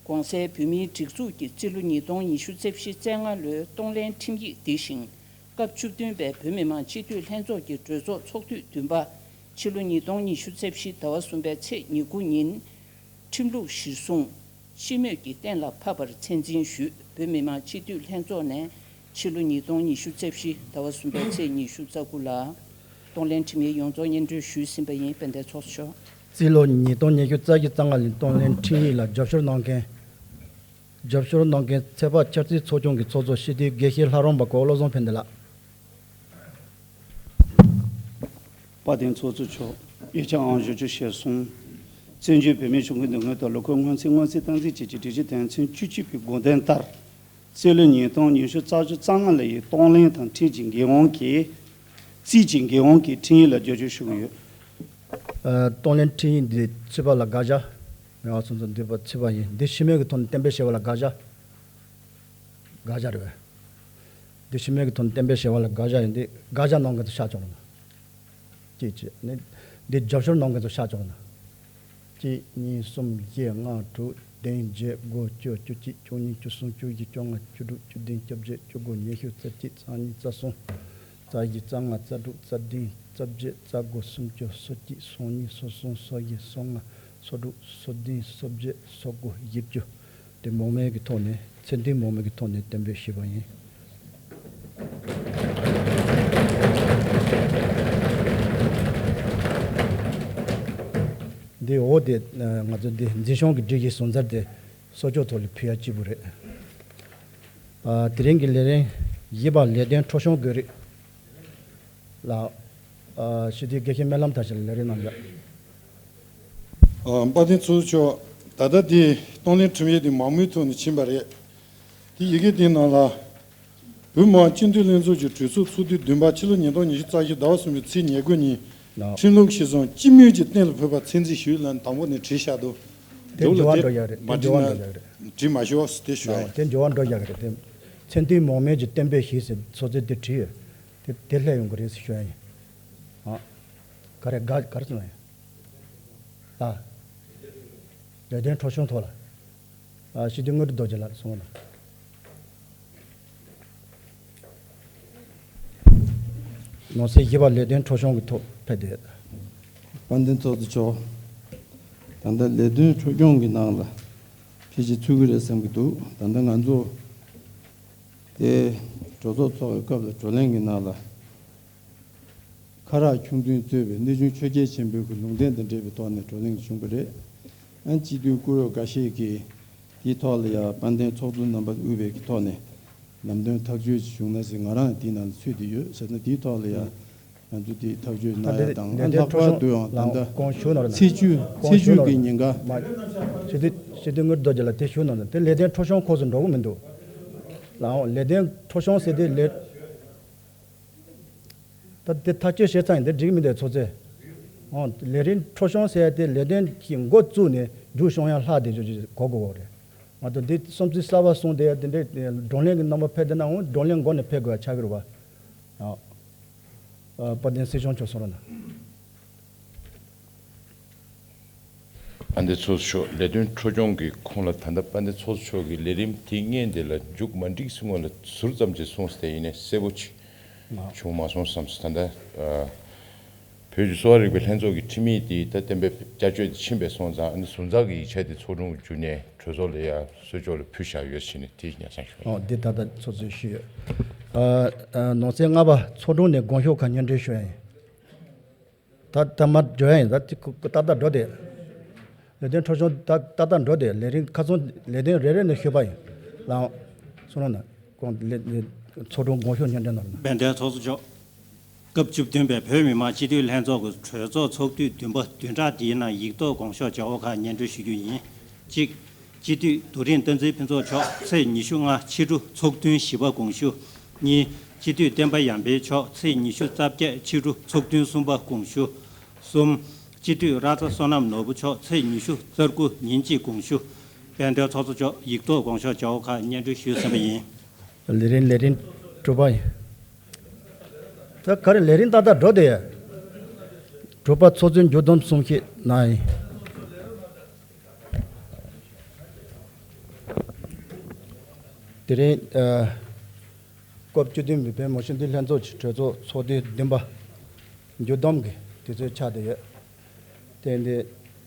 གོང་གསལ་བོད་མིའི་སྒྲིག་འཛུགས་ཀྱི་རྩིས་ལོ་ཉིས་སྟོང་ཉི་ཤུ་རྩ་བཞི་རྩ་ལྔ་ལོའི་གཏོང་ལེན་ཁྲིམས་ཡིག་འདི་བཞིན་སྐབས་བཅུ་བདུན་པའི་བོད་མི་མང་སྤྱི་འཐུས་ལྷན་ཚོགས་ཀྱི་གྲོས་ཚོགས་ཚོགས་དུས་བདུན་པ་ཕྱི་ལོ་ཉིས་སྟོང་ཉི་ཤུ་རྩ་བཞི་ཟླ་བ་གསུམ་པའི་ཚེས་ཉེར་དགུ་ཉིན། ཁྲིམས་ལུགས་གཞིར་བཟུང་སྤྱི་མོས་ཀྱིས་གཏན་ལ་ཕབ་པར་མཚན་འཛིན་ཞུས། བོད་མི་མང་སྤྱི་འཐུས་ལྷན་ཚོགས་ནས་ཕྱི་ལོ་ཉིས་སྟོང་ཉི་ཤུ་རྩ་བཞི་ཟླ་བ་གསུམ་པའི་ཚེས་ཉི་ཤུ་རྩ་དགུ་ལ་གཏོང་ལེན་ཁྲིམས་ཡིག་ཡོངས་རྫོགས་སྙན་སྒྲོན་ཞུས་ཟིན་པ་ཡིན། དཔལ་ལྡན་ཚོགས་གཙོ་མཆོག་རྩིས་ལོ་ཉིས་སྟོང་ཉི་ཤུ་རྩ་བཞི་རྩ་ལྔ་ལོའི་གཏོང་ལེན་ཁྲིམས་ཡིག་ལ་རྒྱབ་སྐྱོར་གནང་མཁན། རྒྱབ་སྐྱོར་གནང་མཁན་ཚོད་དཔག་འཆར་རྩིས་ཚོགས་ཆུང་གི་ཚོགས་གཙོ་སྤྱི་འཐུས་དགེ་བཤེས་ལྷ་རམས་པ་གོ་བློ་བཟང་ཕན་བདེ་ལགས། དཔལ་ལྡན་ཚོགས་གཙོ་མཆོག་ཡིག་ཆ་ཨང་བཞི་བཅུ་ཞེ་གསུམ། བཙན་བྱོལ་བོད་མིའི་གཞུང་གི་འདེམས་ངོ་ཐོག་ལོ་འཁོར་སྔོན་ཚེས་སྔོན་རྩིས་སྟངས་འཛིན་བཅས་ཀྱི་སྒྲིག་གཞི་དོན་ཚན་བཅུ་གཅིག་པའི་དགོངས་དོན་ལྟར། རྩིས་ལོ་ཉིས་སྟོང་ཉི་ཤུ་རྩ་བཞི་རྩ་ལྔ་ལོའི་གཏོང་ལེན་དང་ཁྲིམས་ཀྱི་འགན་དབང་གིས། རྩིས་ཀྱི་འགན་དབང་གིས་ཁྲིམས་ཡིག་ལ་རྒྱབ་སྐྱོར་ཞུ་གི་ཡོད། ཨ། གཏོང་ལེན་ཁྲིམས་ཡིག་འདི་ཚུད་པ་ལ་དགག་བྱ། ངེས་པ་སོ་སོ་འདུས་པ་ཚུད་པ་ཡིན། འདི་སྤྱི་མོས་ཀྱི་ཐོག་ནས་གཏན་འབེབས་བྱས་པ་ལ་དགག་བྱ། དགག་བྱ་རེད་པས། འདི་སྤྱི་མོས་ཀྱི་ཐོག་ནས་གཏན་འབེབས་བྱས་པ་ལ་དགག་བྱ་ཡིན། འདི་དགག་བྱ་གནང་མཁན་ཚོ་ཤར་ཆོག་ལ། གཅིག་བྱས་ནས་འདི་རྒྱབ་སྐྱོར་གནང་མཁན་ཚོ་ཤར་ཆོག་ལ། གཅིག་གཉིས་གསུམ་བཞི་ལྔ་དྲུག་བདུན་བརྒྱད་དགུ་བཅུ་བཅུ་གཅིག་བཅུ་གཉིས་བཅུ་གསུམ་བཅུ་བཞི་བཅོ་ལྔ་བཅུ་དྲུག་བཅུ་བདུན་བཅོ་བརྒྱད་བཅུ་དགུ་ཉི་ཤུ་རྩ་གཅིག་རྩ་གཉིས་རྩ་གསུམ་རྩ་བཞི་རྩ་ལྔ་རྩ་དྲུག་རྩ་བདུན་རྩ་བརྒྱད་རྩ་དགུ་སུམ་ཅུ་སོ་གཅིག་སོ་གཉིས་སོ་གསུམ་སོ་བཞི་སོ་ལྔ་སོ་དྲུག་སོ་བདུན་སོ་བརྒྱད་སོ་དགུ་བཞི་བཅུ། དེ་མང་མོས་ཀྱི་ཐོག་ནས་ཚད་ལྡན་མང་མོས་ཀྱི་ཐོག་ནས་གཏན་འབེབས་ཞུས་པ་ཡིན། འདི་འོག་དེ་ང་ཚོ་འདི་འཛིན་སྐྱོང་གི་སྒྲིག་གཞི་བཟོ་འཆར་དེ་གསོག་འཇོག་ཐོག་ལ་ཕུལ་ཡ་གཅིག་པུ་རེད། ཨ། དེ་རིང་གི་ལས་རིམ་བཞི་པ་ལས་དོན་འཕྲོ་སྐྱོད་དགོས་རིགས་ལ། ཨ། སྤྱི་འཐུས་དགེ་བཤེས་སྨོན་ལམ་མཐར་ཕྱིན་ལགས་ལས་རིམ་གནང་རྒྱུ། ཨ། དཔལ་ལྡན་ཚོགས་གཙོ་མཆོག་ད་ལྟ་དེ་གཏོང་ལེན་ཁྲིམས་ཡིག་དེ་མང་མོས་ཐོག་ནས་ཕྱིན་པ་རེད། དེ་ཡི་གེ་དེའི་ནང་ལ། བོད་མི་མང་སྤྱི་འཐུས་ལྷན་ཚོགས་ཀྱི་གྲོས་ཚོགས་ཚོགས་དུས་བདུན་པ་ཕྱི་ལོ་ཉིས་སྟོང་ཉི་ཤུ་རྩ་བཞི་ཟླ་བ་གསུམ་པའི་ཚེས་ཉེར་དགུ་ཉིན། ལགས། ཁྲིམས་ལུགས་གཞིར་བཟུང་སྤྱི་མོས་ཀྱིས་གཏན་ལ་ཕབ་པར་མཚན་འཛིན་ཞུས་ལབ་ནས་དང་པོ་ནས་བྲིས་བཞག་འདུག་དེ་འགྱུར་བ་འགྲོ་ཡག་རེད། མ་དེ་འགྱུར་བ་འགྲོ་ཡག་རེད། བྲིས་མ་ཞུ་བ་དེ་ཞུ་ཡ་ཡིན། དེ་འགྱུར་བ་འགྲོ་ཡག་རེད་དེ། ཚད་ལྡན་མང་མོས་ཀྱིས་གཏན་འབེབས་ཞུས་ཟེར་ཚོགས་གཙོས་དེ་བྲིས་ཡོད། དེ་དེ་སླེབས་ཡོང་གི་རེད་ཟེར་ཞུ་ཡ་ཡིན། ཨ། ག་རེ་ག་ག་རེ་ཟེར་ན་ཡིན། ཨ། ལས་དོན་འཕྲོ་སྐྱོད་ཐོག་ལ། ཨ། སྤྱི་འཐུས་དངོས་གྲུབ་རྡོ་རྗེ་ལགས་གསུངས་གནང་། ནང་གསེས་བཞི་པ་ལས་དོན་འཕྲོ་སྐྱོད་ཀྱི་ཐོག་ཕེབས་ཏེ། དཔལ་ལྡན་ཚོགས་གཙོ་མཆོག་ད་ལྟ་ལས་དོན་འཕྲོ་སྐྱོད་ཀྱི་ནང་ལ་ཕལ་ཆེར་ཚུད་ཀྱི་རེད་བསམ་གྱི་འདུག་ད་ལྟ་ང་ཚོ་དེ་གྲོས་ཚོགས་ཚོགས་པའི་སྐབས་ལ་བགྲོ་གླེང་གི་ནང་ལ། ཁ་རག་ཁྱུང་བདུན་གཙོས་པའི་གནས་ཆུང་ཆོས་རྒྱལ་ཆེན་པོའི་གི་ལུང་བསྟན་དང་འབྲེལ་བའི་ཐོག་ནས་བགྲོ་གླེང་བྱུང་བ་རེད། ཨ། སྤྱི་འཐུས་བཀུར་འོས་འགའ་ཤས་ཀྱིས་དེའི་ཐོག་ལ་ཡང་དཔལ་ལྡན་ཚོགས་གཙོ་རྣམ་པ་དབུས་པའི་གི་ཐོག་ནས་ལམ་སྟོན་ཐག་གཅོད་ཅིག་བྱུང་ན་ཟེར། ང་རང་དེའི་ནང་ལ་ཚུད་དེ་ཡོད་ཟེར་ན། དེའི་ཐོག་ལ་ཡང་ང་ཚོ་དེ་ཐག་གཅོད་གནང་ཡ་དང་། ཨ། ལྷག་པར་དུ་ཡང་ད་ལྟ་ཚེས་བཅུ་ཚེས་བཅུ་གི་ཉིན་ཀ། མ། སྤྱི་འཐུས་སྤྱི་འཐུས་དངོས་གྲུབ་རྡོ་རྗེ་ལགས་དེ་ཞུ་གནང་དང་། དེ་ལས་དོན་འཕྲོ་སྐྱོད་ཁོངས་སུ་འགྲོ་གི་མི་འདུག་ལགས། ལས་དོན་འཕྲོ་སྐྱོད་ཟེར་དེ་ལས། ད་དེ་ཐག་གཅོད་བྱས་ཚར་ཡིན། དེ་འགྲིག་མི་འདུག་ཚོགས་གཙོས། ཨོ། ལས་རིམ་འཕྲོ་སྐྱོང་ཟེར་ཡ་དེ་ལས་དོན་གྱི་འགོ་བཙུགས་ནས་མཇུག་བསྐྱོང་ཡ་ལྷག་བསྡད་ཆོག་ཅིག་གོ་དགོས་རེད། མ་གཏོགས་འདི་བསམ་ཚུལ་གསར་པ་གསུངས་བསྡད་ཡ་དེ་འདྲའི་བགྲོ་གླེང་གི་རྣམ་པ་ཕེབས་བསྡད་ནའང་བགྲོ་གླེང་སྒོ་ནས་ཕེབས་དགོས་ཡ་ཆགས་ཀྱི་རེད་བ། ཨ། ཨ། དཔལ་ལྡན་སྲིད་སྐྱོང་མཆོག་གསུང་རོགས་གནང་། དཔལ་ལྡན་ཚོགས་གཙོ་མཆོག་ལས་དོན་འཕྲོ་སྐྱོང་གི་ཁོངས་ལ་ད་ལྟ་དཔལ་ལྡན་ཚོགས་གཙོ་མཆོག་གིས་ལས་རིམ་དེ་སྔོན་དེ་ལ་མཇུག་མ་སྒྲིལ་སྔོན་ལ་ཟུར་ཙམ་ཅིག་གསུངས་ཏེ་ཡིན་ནའི་གསལ་པོ་ཅིག་བྱུང་མ་སོང་བསམ་སོང་། ད་ལྟ་ཨ། བོད་ཀྱི་གསོ་བ་རིག་པའི་ལྷན་ཚོགས་ཀྱི་ཁྲིམས་ཡིག་དེ་ད་གཏན་འབེབས་བསྐྱར་བཅོས་དེ་ཕྱིན་པའི་སོང་ཙང་། ཨ་ནི་ཟུར་འཛུགས་ཀྱི་ཡིག་ཆ་དེ་ཚོགས་དྲུང་བརྒྱུད་ནས་གྲོས་ཚོགས་ལ་ཡ་གསོལ་ལྕོག་ལ་ཕུལ་བཞག་ཡོད་ཟེར་ནས་དེ་སྙན་སེང་ཞུ། ཨོ། འདི་ད་ལྟ་ཚོགས་གཙོས་ཞུས་ཡོད། ཨ། ཨ། ནང་གསེས་ལྔ་པ་ཚོགས་དྲུང་ནས་དགོངས་ཞུ་ཁག་སྙན་སྒྲོན་ཞུ་ཡ་ཡིན། ད་ད་མར་འགྲོ་ཡ་ཡིན། ད་ཅིག་ཏག་ཏག་འགྲོ་དེ། ལས་དོན་འཕྲོ་སྐྱོང་ད་ཏག་ཏག་འགྲོ་དེ། ལས་རིམ་ཁ་སང་ལས་དོན་རེ་རེ་ནས་ཞུས་པ་ཡིན། ལའང་། གསུང་རོགས་གནང་། ཁོང་ལས་ཚོགས་དྲུང་དགོངས་ཞུ་སྙན་སྒྲོན་གནང་རོགས་གནང་། དཔལ་ལྡན་ཚོགས་གཙོ་མཆོག་སྐབས་བཅུ་བདུན་པའི་བོད་མི་མང་སྤྱི་འཐུས་ལྷན་ཚོགས་ཀྱི་གྲོས་ཚོགས་ཚོགས་དུས་བདུན་པ་བདུན་ཕྲག་འདིའི་ནང་ཡིག་ཐོག་དགོངས་ཞུ་བྱ་བ་ཁག་སྙན་སྒྲོན་ཞུ་རྒྱུ་ཡིན། གཅིག་སྤྱི་འཐུས་རྡོ་རིང་བསྟན་འཛིན་ཕུན་ཚོགས་མཆོག་ཚེས་ཉི་ཤུ་ལྔ་ཕྱི་དྲོ་ཚོགས་ཐུན་བཞི་པ་དགོངས་ཞུ། གཉིས། སྤྱི་འཐུས་བསྟན་པ་ཡར་འཕེལ་མཆོག་ཚེས་ཉི་ཤུ་རྩ་བརྒྱད་ཕྱི་དྲོ་ཚོགས་ཐུན་གསུམ་པ་དགོངས་ཞུ། གསུམ། སྤྱི་འཐུས་ར་ཙ་བསོད་ནམས་ནོར་བུ་མཆོག་ཚེས་ཉི་ཤུ་རྩ་དགུ་ཉིན་གཅིག་དགོངས་ཞུ། དཔལ་ལྡན་ཚོགས་གཙོ་མཆོག་ཡིག་ཐོག་དགོངས་ཞུ་བྱ་བ་ཁག་སྙན་སྒྲོན་ཞུས་ཟིན་པ་ཡིན། ལས་རིམ་ལས་རིམ་དྲུག་པ་ཡིན། ད་ག་རེ་ལས་རིམ་ཏག་ཏག་འགྲོ་དེ། དྲུག་པ་ཚོགས་གཙོའི་མཇུག་བསྡོམས་གསུང་བཤད་གནང་ཡིན། དེ་རིང་ཨ། སྐབས་བཅུ་བདུན་པའི་བོད་མི་མང་སྤྱི་འཐུས་ལྷན་ཚོགས་ཀྱི་གྲོས་ཚོགས་ཚོགས་དུས་བདུན་པ་མཇུག་བསྡོམས་ཀྱི་དུས་ཚོད་ཆགས་བསྡད་ཡོད། དེ་འདི་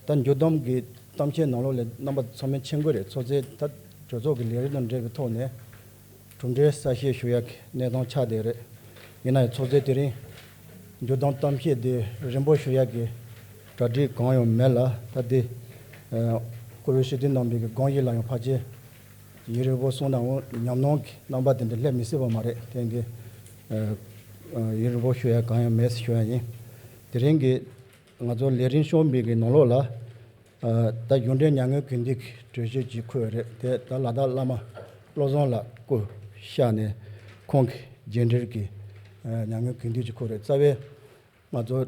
ད་མཇུག་བསྡོམས་ཀྱི་གཏམ་བཤད་ནང་ལོགས་ལ་རྣམ་པ་ཚང་མས་མཁྱེན་གྱི་རེད། ཚོགས་གཙོས་ད་གྲོས་ཚོགས་ཀྱི་ལས་རིམ་དང་འབྲེལ་བའི་ཐོག་ནས་གྲུབ་འབྲས་གསལ་བཤད་ཞུ་ཡག་གི་གནས་སྟངས་ཆགས་བསྡད་རེད། ཡིན་ན་ཡང་ཚོགས་གཙོས་དེ་རིང་མཇུག་བསྡོམས་གཏམ་བཤད་འདི་རིང་པོ་ཞུ་ཡག་གི་གྲ་སྒྲིག་གང་ཡང་མེད་ལ། ད་འདི་ཨ། སྐུ་ཞབས་སྤྱི་འཐུས་རྣམ་པའི་གི་དགོངས་གཞི་ལ་ཡང་ཕལ་ཆེར་ཡུན་རིང་པོ་གསུངས་ནའང་ཉམས་མྱོང་གི་རྣམ་པ་དེ་འདྲ་སླེབས་མི་སྲིད་པ་མ་རེད། དེ་འདི་ཨ། ཨ། ཡུན་རིང་པོ་ཞུ་ཡག་གང་ཡང་མེད་ཟེར་ཞུ་ཡག་ཡིན། དེ་རིང་གི་ང་ཚོ་ལས་རིམ་ཤོག་བུའི་གི་ནང་ལོགས་ལ་ཨ། ད་གཞུང་འབྲེལ་མྱ་ངན་གུས་འདུད་ཀྱི་གྲོས་ཆོད་ཅིག་འཁོད་རེད། དེ་ད་ལ་དྭགས་བླ་མ་བློ་བཟང་ལགས་སྐུ་གཤེགས་ནས་ཁོང་གི་རྗེས་འབྲེལ་གྱི་ཨ། མྱ་ངན་གུས་འདུད་ཅིག་འཁོད་རེད། རྩ་བའི་ང་ཚོ་ཨ།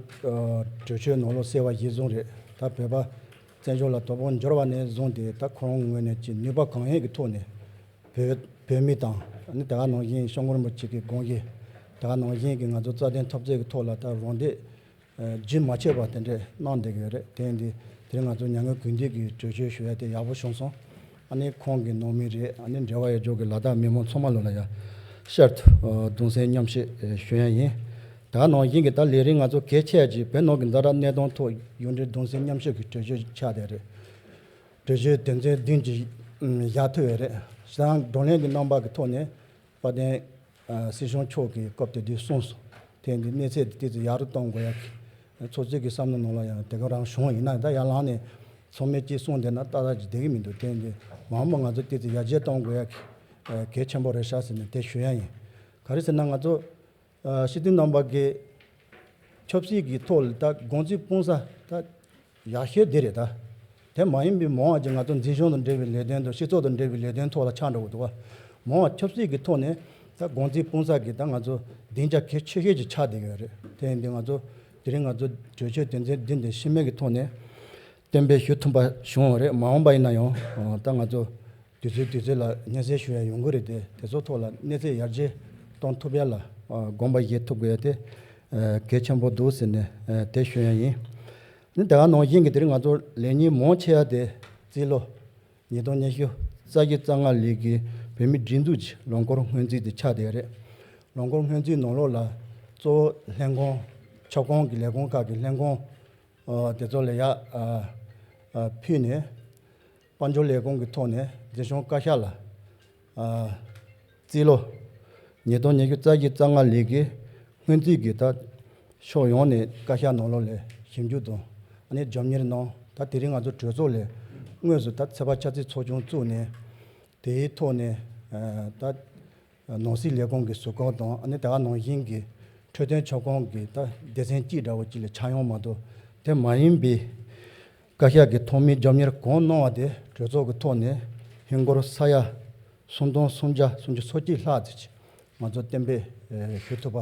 གྲོས་ཆོད་ནང་ལོགས་གསལ་བ་གཞིར་བཟུང་རེད། ད་བོད་པ་བཙན་བྱོལ་ལ་དོ་དགོང་འབྱོར་བ་ནས་བཟུང་སྟེ་ད་ཁོ་རང་ངོས་ནས་ཀྱི་ནུས་པ་གང་ཡོད་ཀྱི་ཐོག་ནས་བོད་བོད་མི་དང་། ཨ་ནི་དེ་ག་ནང་བཞིན་སྐྱབས་མགོན་རིན་པོ་ཆེ་གི་དགོངས་གཞི། དེ་ག་ནང་བཞིན་གྱི་ང་ཚོ་རྩ་དོན་འཐབ་རྩོད་ཀྱི་ཐོག་ལ་ད་རང་འདེགས་ཨ། རྒྱུན་མ་ཆད་པ་དེ་འདྲས་གནང་བསྡད་ཀྱི་ཡོད་རེད། དེ་ཡིན་དུས་དེ་རིང་ང་ཚོ་མྱ་ངན་གུས་འདུད་ཀྱི་གྲོས་ཆོད་ཞུ་ཡ་དེ་ཡག་པོ་བྱུང་སོང་། ཨ་ནི་ཁོང་གི་ནང་མི་རེད། ཨ་ནི་འབྲེལ་བ་ཡོད་ཕྱོགས་ཀྱི་ལ་དྭགས་མི་མང་ཚང་མ་ལོ་ལ་ཡ་ཤར་དུ་ཨ། གདུང་སེམས་མཉམ་བསྐྱེད་ཨ། ཞུ་ཡ་ཡིན། ད་ནང་བཞིན་གྱི་ད་ལས་རིམ་ང་ཚོ་གལ་ཆེ་ཅིག་བོད་ནང་གི་ཛ་དྲག་གནས་སྟངས་ཐོག་གཞུང་འབྲེལ་གདུང་སེམས་མཉམ་བསྐྱེད་ཀྱི་གྲོས་ཆོད་ཆགས་བསྡད་རེད། གྲོས་ཆོད་དོན་ཚན་བདུན་གྱི་བཞག་ཐུབ་ཡོད་རེད། ཞེ་དྲག་བགྲོ་གླེང་གི་རྣམ་པ་གི་ཐོག་ནས་དཔལ་ལྡན་ཨ། སྲིད་སྐྱོང་མཆོག་གིས་སྐབས་དེ་དུས་གསུངས་སོང་། དེ་འདི་གནས་ཚད་དེ་ཏོག་ཙམ་ཡག་རུ་གཏོང་དགོས་ཡ་གི་ཚོགས་གཙོ་གི་བསམ་བློ་ནང་ལ་ཡང་དེ་ག་རང་བྱུང་། ཡིན་ན་ད་ཡར་ལངས་ནས་ཚང་མས་གཅིག་གསུངས་བསྡད་ན་ཏག་ཏག་ཅིག་བསྡད་ཀྱི་མི་འདུག་དེ་འདི་མ་འོངས་པ་ང་ཚོ་ཏོག་ཙམ་ཡར་རྒྱས་གཏོང་དགོས་ཡ་གི་ཨ། གལ་ཆེན་པོ་རེད་ཤག་ཟེར་ནས་དེ་ཞུ་ཡ་ཡིན། ག་རེ་ཟེར་ན་ང་ཚོ་ཨ། སྤྱི་འཐུས་རྣམ་པ་གི་ཆབ་སྲིད་ཀྱི་ཐོག་ལ་ད་དགོངས་ཚུལ་སྤུངས་ས་ད་ཡག་ཤོས་འདི་རེད་ད། དེ་མ་ཡིན་པའི་མང་བ་ཅིག་ང་ཚོ་འཛིན་སྐྱོང་དང་འབྲེལ་བའི་ལས་དོན་དང་སྤྱི་ཚོགས་དང་འབྲེལ་བའི་ལས་དོན་ཐོག་ལ་ཆགས་འགྲོ་གི་འདུག་བ། མང་བ་ཆབ་སྲིད་ཀྱི་ཐོག་ནས་ད་དགོངས་ཚུལ་སྤུངས་ས་གི་ད་ང་ཚོ་སྡིངས་ཆ་གལ་ཆེ་ཤོས་ཅིག་ཆགས་བསྡད་ཡོད་རེད། དེ་ཡིན་དུས་ང་ཚོ་དེ་རིང་ང་ཚོ་གྲོས་ཆོད་དོན་ཚན་བདུན་དེ་ཕྱི་མིག་གི་ཐོག་ནས་གཏན་འབེབས་ཞུ་ཐུབ་པ་བྱུང་བ་རེད། མ་འོངས་པ་ཡིན་ན་ཡང་ད་ང་ཚོ་དུས་ཚོད་དུས་ཚོད་ལ་སྙན་སེང་ཞུ་ཡ་ཡོང་གི་རེད་དེ། དེ་ཚོ་ཐོག་ལ་གནས་ཚད་ཡར་རྒྱས་གཏོང་ཐུབ་ཡ་ལ་ཨ། དགོངས་པ་བཞེས་ཐུབ་དགོས་ཡ་དེ་ཨ། གལ་ཆེན་པོ་འདུག་ཟེར་ནས་ཨ། དེ་ཞུ་ཡ་ཡིན། ནི་དེ་ག་ནང་བཞིན་གྱི་དེ་རིང་ང་ཚོ་ལས་ཉིན་མང་ཆེ་བ་དེ་རྩིས་ལོ་ཉིས་སྟོང་ཉི་ཤུ་རྩ་བཞི་རྩ་ལྔ་ལོའི་གི་བོད་མིའི་སྒྲིག་འཛུགས་ཀྱི་ལོ་འཁོར་སྔོན་རྩིས་དེ་ཆགས་བསྡད་རེད། ལོ་འཁོར་སྔོན་རྩིས་ནང་ལོགས་ལ་གཙོ་བོ་ལྷན་ཁང་ཁྱབ་ཁོངས་ཀྱི་ལས་ཁུངས་ཁག་གི་ལྷན་ཁང་ཨ། དེ་ཚོ་ལ་ཡ་ཨ། ཨ། ཕུལ་ནས། དཔལ་འབྱོར་ལས་ཁུངས་ཀྱི་ཐོག་ནས་འཛིན་སྐྱོང་བཀའ་ཤག་ལ་ཨ། རྩིས་ལོ་ཉིས་སྟོང་ཉི་ཤུ་རྩ་བཞི་རྩ་ལྔ་ལོའི་གི་སྔོན་རྩིས་ཀྱི་ད་ཕྱོགས་ཡོངས་ནས་བཀའ་ཤག་ནང་ལོགས་ལ་ཞིབ་འཇུག་དང་ཨ་ནི་རྒྱབ་གཉེར་གནང་། ད་དེ་རིང་ང་ཚོ་གྲོས་ཚོགས་ལ་དངོས་སུ་ད་ཚོད་དཔག་འཆར་རྩིས་ཚོགས་ཆུང་བཙུགས་ནས་དེའི་ཐོག་ནས་ཨ། ད་ནང་སྲིད་ལས་ཁུངས་ཀྱི་ཟུར་བཀོད་དང་ཨ་ནི་དེ་ག་ནང་བཞིན་གྱི་འཕྲོད་བསྟེན་ཁྱབ་ཁོངས་ཀྱི་ད་སྡེ་ཚན་གཅིག་འདྲ་བོ་གཅིག་ལ་ཆགས་ཡོང་མ་གཏོགས། དེ་མ་ཡིན་པའི་བཀའ་ཤག་གི་ཐོག་མའི་རྒྱབ་གཉེར་གང་གནང་བ་དེ་གྲོས་ཚོགས་ཀྱི་ཐོག་ནས་ཧིན་སྒོར་ས་ཡ་སུམ་སྟོང་སུམ་བརྒྱ་སུམ་ཅུ་སོ་གཅིག་ལྷག་ཙམ་ཅིག་ང་ཚོ་གཏན་འབེབས་ཞུ་ཐུབ་པ་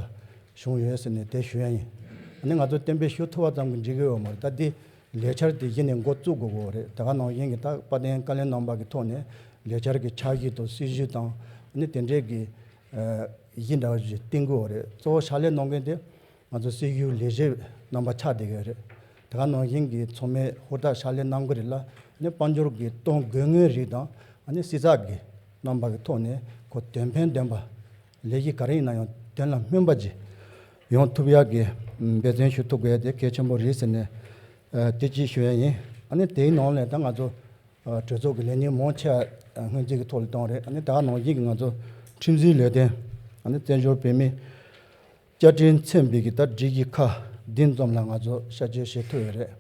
བྱུང་ཡོད་ཟེར་ནས་དེ་ཞུ་ཡ་ཡིན། ནི་ང་ཚོ་གཏན་འབེབས་ཞུ་ཐུབ་པ་ཙམ་གྱིས་འགྲིག་གི་ཡོད་མ་རེད། ད་འདི་ལས་འཆར་དེ་གཞི་ནས་འགོ་བཙུགས་དགོས་ཀྱི་ཡོད་རེད། དེ་ག་ནང་བཞིན་གྱི་ད་དཔལ་ལྡན་བཀའ་བློན་རྣམ་པ་གི་ཐོག་ནས་ལས་འཆར་གྱི་འཆར་གཞི་དང་སྲིད་བྱུས་དང་ནི་དེ་འདྲས་ཀྱི་གཞི་འདྲ་བ་ཞིག་བཏིང་དགོས་ཀྱི་ཡོད་རེད། གཙོ་བོ་ཕྱག་ལས་གནང་མཁན་དེ་ང་ཚོ་སྲིད་བྱུས་ལས་བྱེད་རྣམ་པ་ཆགས་བསྡད་ཀྱི་ཡོད་རེད། དེ་ག་ནང་བཞིན་གྱི་ཚང་མས་ཧུར་ཐག་ཕྱག་ལས་གནང་གི་རེད་ལ། ནི་དཔལ་འབྱོར་གྱི་གཏོང་དགོས་ངེས་རིགས་དང་ནི་སྲིད་ཚགས་ཀྱི་རྣམ་པ་གི་ཐོག་ནས་ཁོ་དོན་ཕན་ལྡན་པ། ལས་གཞི་ག་རེ་ཡིན་ན་ཡང་དོན་ལ་སྨིན་པ་ཅིག་ཡོང་ཐུབ་ཡག་གི་འབད་བརྩོན་ཞུ་ཐུབ་དགོས་དེ་གལ་ཆེན་པོ་རེད་ཟེར་ནས་དེ་གཅིག་ཞུ་ཡ་ཡིན། ཨ་ནི་དེའི་ནང་ནས་ད་ང་ཚོ་གྲོས་ཚོགས་ཀྱི་ལས་ཉིན་མང་ཆེ་བ་སྔོན་རྩིས་ཀྱི་ཐོག་ལ་བཏང་རེད། ཨ་ནི་ད་ག་ནང་བཞིན་གྱི་ང་ཚོ་ཁྲིམས་འཛིན་ལས་དོན་ཨ་ནི་བཙན་བྱོལ་བོད་མི་བཅའ་ཁྲིམས་མཚོན་པའི་གི་ད་སྒྲིག་གཞི་ཁག་བདུན་ཙམ་ལ་ང་ཚོ་བསྐྱར་བཅོས་བྱེད་ཐུབ་ཡོད་རེད།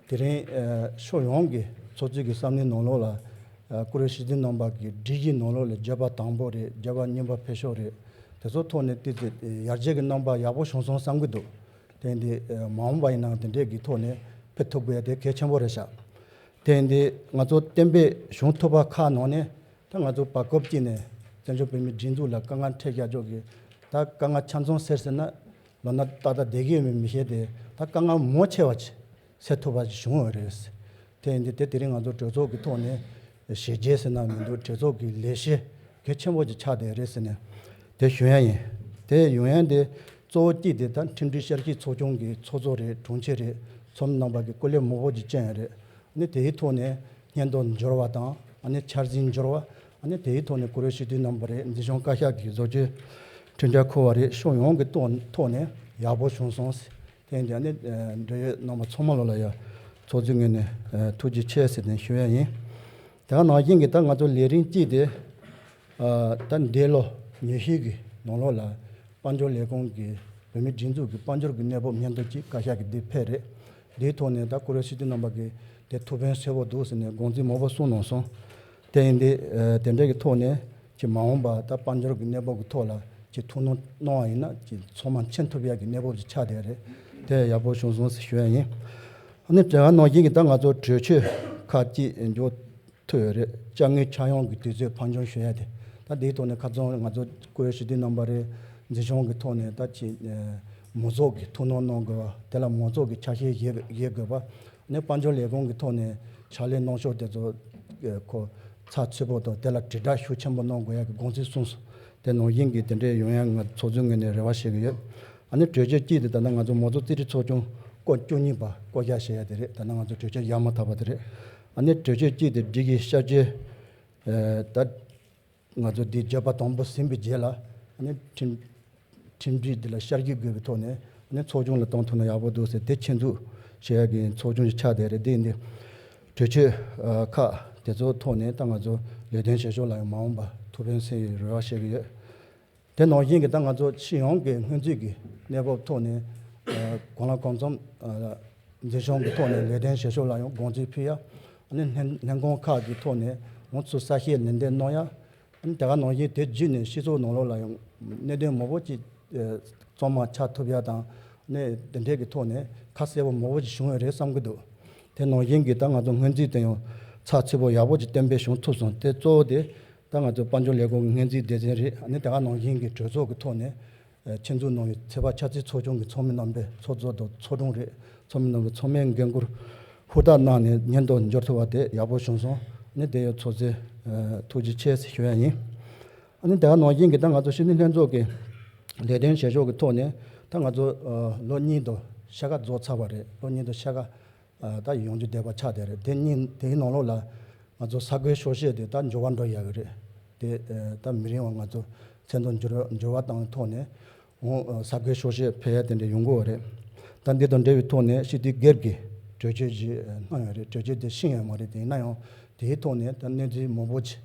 དེ་རིང་ཨ་ཕྱོགས་ཡོངས་ཀྱི་ཚོགས་གཙོས་ཀྱི་བསམ་བློའི་ནང་ལོགས་ལ་ཨ་བཀུར་འོས་སྤྱི་འཐུས་རྣམ་པ་གི་སྒྲིག་གཞིའི་ནང་ལོགས་ལ་བརྗོད་པ་དང་པོ་རེད། བརྗོད་པ་གཉིས་པ་ཕེབས་ཤོག་རེད། དེ་ཚོ་ཐོག་ནས་ཏོག་ཙམ་ཡར་རྒྱས་ཀྱི་རྣམ་པ་ཡག་པོ་བྱུང་སོང་བསམ་གྱི་འདུག་དེ་འདི་ཨ་མ་འོངས་པ་ཡིན་ནའང་དེ་འདྲས་ཀྱི་ཐོག་ནས་ཕེབས་ཐུབ་དགོས་ཡ་དེ་གལ་ཆེན་པོ་རེད་ཤག་དེ་འདི་ང་ཚོ་གཏན་འབེབས་བྱུང་ཐུབ་པ་ཁག་ནང་ནས་ད་ང་ཚོ་བར་སྐབས་གཅིག་ནས་བཙན་བྱོལ་བོད་མིའི་སྒྲིག་འཛུགས་ལ་དཀའ་ངལ་འཕྲད་བཞག་ཕྱོགས་ཀྱི་ད་དཀའ་ངལ་ཆ་ཚང་སེལ་ཟེར་ན་ལོ་ན་ཏག་ཏག་བསྡད་ཀྱི་ཡོད་མེད་མི་ཤེས་ཏེ། ད་དཀའ་ངལ་མང་ཆེ་བ་ཅིག་སེལ་ཐུབ་པ་ཞིག་བྱུང་ཡོད་རེད། དེ་ཡིན་དུས་དེ་དེ་རིང་ང་ཚོ་གྲོས་ཚོགས་ཀྱི་ཐོག་ནས་ཞལ་མཇལ་ཟེར་ན་མི་འདུག་གྲོས་ཚོགས་ཀྱི་ལས་གཞི་གལ་ཆེན་པོ་ཅིག་ཆགས་བསྡད་རེད་ཟེར་ནས་དེ་ཞུ་ཡ་ཡིན། དེ་ཡོང་ཡ་དེ་གཙོ་བོ་གཅིག་དེ་ད་ཁྲིམས་སྒྲིག་བསྐྱར་ཞིབ་ཚོགས་ཆུང་གི་ཚོགས་གཙོ་རེད། དྲུང་ཆེ་རེད། ཚོགས་མི་རྣམ་པ་གི་སྐུ་ལས་མང་པོ་ཅིག་བསྐྱོན་ཡ་རེད། ཨ་ནི་དེའི་ཐོག་ནས་སྙན་ཐོ་འབྱོར་བ་དང་ཨ་ནི་འཆར་ཟིན་འབྱོར་བ། ཨ་ནི་དེའི་ཐོག་ནས་བཀུར་འོས་སྤྱི་འཐུས་རྣམ་པ་རེད། འཛིན་སྐྱོང་བཀའ་ཤག་གི་བཟོ་བཅོས་ཁྲིམས་འཆར་འཁུར་བ་རེད། ཕྱོགས་ཡོངས་ཀྱི་ཐོག་ཐོག་ནས་ཡག་པོ་བྱུང་སོང་། དེ་འདི་ནི་འབྲེལ་ཡོད་རྣམ་པ་ཚང་མ་ལོ་ལ་ཡ་ཚོགས་གཙོའི་ངོས་ནས་ཐུགས་རྗེ་ཆེ་ཟེར་ནས་ཞུ་ཡ་ཡིན། དེ་ག་ནང་བཞིན་གྱི་ད་ང་ཚོ་ལས་རིམ་གཅིག་དེ་ད་འདས་ལོ་ཉི་ཤུ་གི་ནང་ལོགས་ལ་དཔལ་འབྱོར་ལས་ཁུངས་ཀྱི་བོད་མིའི་སྒྲིག་འཛུགས་ཀྱི་དཔལ་འབྱོར་གྱི་གནས་བབ་སྙན་ཐོ་གཅིག་བཀའ་ཤག་གི་འདི་ཕེབས་རེད། འདིའི་ཐོག་ནས་ད་བཀུར་འོས་སྤྱི་འཐུས་རྣམ་པ་གིས་དེ་ཐུགས་ཕན་གསོས་པོ་འདུག་ཟེར་ནས་དགོངས་ཚུལ་མང་པོ་གསུངས་གནང་སོང་། དེ་ཡིན་དུས་དེ་འདྲ་གི་ཐོག་ནས་ཀྱི་མ་འོངས་པ་ད་དཔལ་འབྱོར་གྱི་གནས་བབ་ཀྱི་ཐོག་ལ་ཀྱི་ཐུགས་སྣང་གནང་བ་ཡིན་ན་ཀྱི་ཚང་མ་མཁྱེན་ཐུབ་ཡག་གི་གནས་བབ་ཅིག་ཆགས་བསྡད་རེད། དེ་ཡག་པོ་བྱུང་སོང་ཟེར་ཞུ་ཡ་ཡིན། ཨ་ནི་དེ་ག་ནང་བཞིན་གྱི་ད་ང་ཚོ་གྲོས་ཆོད་ཁག་ཅིག་འཇོག་ཐུབ་ཡོད་རེད། དཔྱ་དངུལ་ཆག་ཡང་གི་དུས་ཚོད་ཕར་འགྱངས་ཞུ་ཡ་དེ། ད་དེའི་ཐོག་ནས་ཁ་རྩང་ང་ཚོ་བཀུར་འོས་སྤྱི་འཐུས་རྣམ་པ་རེད། འཛིན་སྐྱོང་གི་ཐོག་ནས་ད་ཅི་མང་ཚོགས་ཀྱི་ཐུགས་སྣང་གནང་དགོས་པ། དེ་ལ་མང་ཚོགས་ཀྱི་ཆ་ཤས་བཞེས་བཞེས་དགོས་པ། ནས་དཔལ་འབྱོར་ལས་ཁུངས་ཀྱི་ཐོག་ནས་ཕྱག་ལས་གནང་ཕྱོགས་དེ་ཚོ་ཁོ་ཚགས་ཚུད་པོ་དང་དེ་ལ་དྲིལ་བསྒྲགས་ཤུགས་ཆེན་པོ་གནང་དགོས་ཡ་གི་དགོངས་ཚུལ་གསུངས་སོང་། དེ་ནང་བཞིན་གྱི་དེ་འདྲའི་ཡོང་ཡ་ང་ཚོགས་གཙོའི་ངོས་ནས་རེ་བ་བྱེད་ཀྱི་ཡོད། ཨ་ནི་གྲོས་ཆོད་གཅིག་དེ་ད་ལྟ་ང་ཚོ་མང་གཙོ་རྩིས་ཁྲའི་ཚོགས་ཆུང་སྐོར་བཅུ་གཉིས་པ་བསྐོ་བཞག་བྱེད་ཡ་དེ་རེད། ད་ལྟ་ང་ཚོ་གྲོས་ཆོད་བཞག་མ་ཐག་པ་དེ་རེད། ཨ་ནི་གྲོས་ཆོད་གཅིག་དེ་སྒྲིག་གཞི་བསྐྱར་བཅོས་ད་ང་ཚོ་འདི་བརྗོད་པ་དང་པོ་ཟིན་པའི་རྗེས་ལ་ཨ་ནི་ཁྲིམས་ཁྲིམས་སྒྲིག་འདི་ལ་བསྐྱར་བཅོས་དགོས་པའི་ཐོག་ནས་ཨ་ནི་ཚོགས་ཆུང་ལ་གཏོང་ཐུབ་ན་ཡག་པོ་འདུག་ཟེར་དེ་ཆེད་འཛུགས་བྱེད་ཡ་གི་ཚོགས་ཆུང་ཞིག་ཆགས་བསྡད་རེད། འདི་འདི་གྲོས་ཆོད་ཁག་དེ་ཚོ་ཐོག་ནས་ད་ང་ཚོ་ལས་དོན་བྱེད་ཕྱོགས་ལ་ཡང་མ་འོངས་པ་ཐུགས་ཕན་གསོས་ཡོད་རེ་བ་བྱེད་ཀྱི་ཡོད། དེ་ནང་བཞིན་གྱི་ད་ང་ཚོ་སྤྱི་ཡོངས་ཀྱི་སྔོན་རྩིས་ཀྱི་གནས་བབ་ཐོག་ནས་གང་ལ་གང་འཚམ་འཛིན་སྐྱོང་གི་ཐོག་ནས་ལས་དོན་བྱེད་ཕྱོགས་ལ་ཡང་དགོངས་ཚུལ་ཕུལ་ཡ། ཨ་ནི་ལྷན་ལྷན་ཁང་ཁག་གི་ཐོག་ནས་ང་ཚོ་གསལ་བཤད་ལན་འདེབས་གནང་ཡ། ཨ་ནི་དེ་ག་ནང་བཞིན་དེ་བརྒྱུད་ནས་སྤྱི་ཚོགས་ནང་ལོགས་ལ་ཡང་གནད་དོན་མང་པོ་ཅིག་གཙང་མ་ཆགས་ཐུབ་ཡ་དང་། ཨ་ནི་དེ་འདྲས་ཀྱི་ཐོག་ནས་ཁ་གསལ་པོ་མང་པོ་ཅིག་བྱུང་ཡོད་རེད་བསམ་གྱི་འདུག་དེ་ནང་བཞིན་གྱི་ད་ང་ཚོ་སྔོན་རྩིས་དེ་ཡང་ཚགས་ཚུད་པོ་ཡག་པོ་ཅིག་གཏན་འབེབས་བྱུང་ཐུབ་སོང་། དེ་གཙོ་བོ་དེ་ད་ང་ཚོ་དཔལ་འབྱོར་ལས་ཁུངས་ཀྱི་སྔོན་རྩིས་སྡེ་ཚན་རེད། ཨ་ནི་དེ་ག་ནང་བཞིན་གྱི་གྲོས་ཚོགས་ཀྱི་ཐོག་ནས་ཆེད་འཛུགས་གནང་བའི་ཚོད་དཔག་ཆབ་སྲིད་ཚོགས་ཆུང་གི་ཚོགས་མི་རྣམ་པས་ཚོགས་གཙོ་དང་ཚོགས་དྲུང་རེད། ཚོགས་མི་རྣམ་པས་ཚང་མས་འགན་ཁུར་ཧུར་ཐག་གནང་ནས་སྙན་ཐོ་འབྱོར་ཐུབ་པ་དེ་ཡག་པོ་བྱུང་སོང་། ཨ་ནི་དེ་ཡང་ཚོགས་གཙོས་ཐུགས་རྗེ་ཆེ་ཞུ་ཡ་ཡིན། ཨ་ནི་དེ་ག་ནང་བཞིན་གྱི་ད་ང་ཚོ་སྤྱི་འཐུས་ལྷན་ཚོགས་ཀྱི་ལས་དོན་བྱེད་ཕྱོགས་ཀྱི་ཐོག་ནས་ད་ང་ཚོ་ལོ་གཉིས་དང་ཕྱེད་ཀ་རྫོགས་ཚར་བ་རེད། ལོ་གཉིས་དང་ཕྱེད་ཀ་ད་ཡོངས་རྫོགས་འདས་པ་ཆགས་བསྡད་རེད། དེ་གཉིས་དེའི་ནང་ལོགས་ལ་ང་ཚོ་གསར་འགོད་ཤོག་ཤེས་དེ་ད་འགྱུར་བ་འགྲོ་ཡག་གི་རེད། དེ་ད་མི་རིང་བ་ང་ཚོ་མཚན་ཐོ་འགྱུར་འགྱུར་བ་བཏང་བའི་ཐོག་ནས་འོང་གསར་འགོད་ཤོག་ཤེས་ཕེབས་ཡ་དེ་འདྲ་ཡོང་གི་ཡོད་རེད། ད་འདི་དང་འབྲེལ་བའི་ཐོག་ནས་སྤྱི་འཐུས་སྒེར་གྱི་གྲོས་ཆོད་ཅིག་གནང་ཡོད་རེད། གྲོས་ཆོད་དེ་ཤེས་ཡོད་མ་རེད། དེ་ཡིན་ན་ཡང་དེའི་ཐོག་ནས་ད་གནས་ཚུལ་མང་པོ་ཅིག་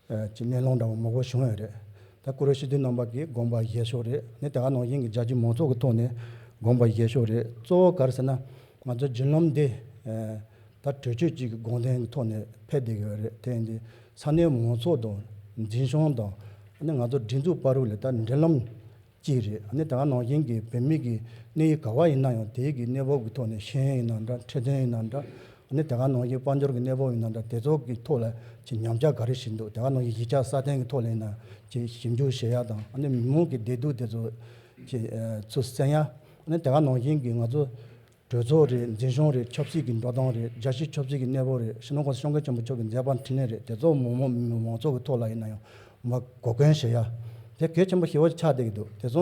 ཀྱི་གླེང་སློང་འདྲ་བོ་མང་པོ་བྱུང་ཡོད་རེད། ད་བཀུར་འོས་སྤྱི་འཐུས་རྣམ་པ་གིས་དགོངས་པ་བཞེས་ཕྱོགས་རེད། ནི་དེ་ག་ནང་བཞིན་གྱི་རྒྱ་ཆེའི་མང་ཚོགས་ཀྱི་ཐོག་ནས་དགོངས་པ་བཞེས་ཕྱོགས་རེད། གཙོ་བོ་ག་རེ་ཟེར་ན་ང་ཚོ་བརྒྱུད་ལམ་འདི་ད་གྲོས་ཆོད་ཅིག་གི་དགོངས་དོན་གྱི་ཐོག་ནས་ཕེབས་བསྡད་ཀྱི་ཡོད་རེད། དེ་ཡིན་དུས་ས་གནས་མང་ཚོགས་དང་འཛིན་སྐྱོང་དང་ནི་ང་ཚོ་སྒྲིག་འཛུགས་བར་ལ་ད་འབྲེལ་ལམ་གཅིག་རེད། ཨ་ནི་དེ་ག་ནང་བཞིན་གྱི་བོད་མི་གི་གནས་ཡུལ་ག་བ་ཡིན་ན་ཡང་དེའི་གི་གནས་བབ་ཀྱི་ཐོག་ནས་ཤེས་ཡོན་ཡིན་ན་འདྲ། འཕྲོད་བསྟེན་ཡིན་ན་འདྲ། ཨ་ནི་དེ་ག་ནང་བཞིན་དཔལ་འབྱོར་གྱི་གནས་བབ་ཡིན་ན་འདྲ། དེ་ཚོ་གི་ཐོག་ལ་ཅིག་ཉམས་ཆག་ག་རེ་ཞིག་འདུག་དེ་ག་ནང་བཞིན་གཞིས་ཆགས་སྲ་བརྟན་གྱི་ཐོག་ལ་ཡིན་ན་ཅིག་ཞིབ་འཇུག་བྱེད་ཡ་དང་། ཨ་ནི་མི་མང་གི་བདེ་སྡུག་དེ་ཚོ་ཅིག་ཚུར་གསན་ཡ། ནི་དེ་ག་ནང་བཞིན་གྱི་ང་ཚོ་གྲོས་ཚོགས་རེད། འཛིན་སྐྱོང་རེད། ཆབ་སྲིད་ཀྱི་འགྲོ་སྟངས་རེད། རྒྱལ་སྤྱིའི་ཆབ་སྲིད་ཀྱི་གནས་བབ་རེད། སྤྱི་ནོར་༸གོང་ས་༸སྐྱབས་མགོན་ཆེན་པོ་མཆོག་གི་མཛད་པ་འཕྲིན་ལས་རེད། དེ་ཚོ་མང་མང་མང་ཚོགས་ཀྱི་ཐོག་ལ་ཡིན་ན་ཡང་མ་གོ་སྐོན་བྱེད་ཡ་དེ་གལ་ཆེན་པོ་ཞེ་པོ་ཆགས་བསྡད་ཀྱི་འདུག་དེ་ཚོ་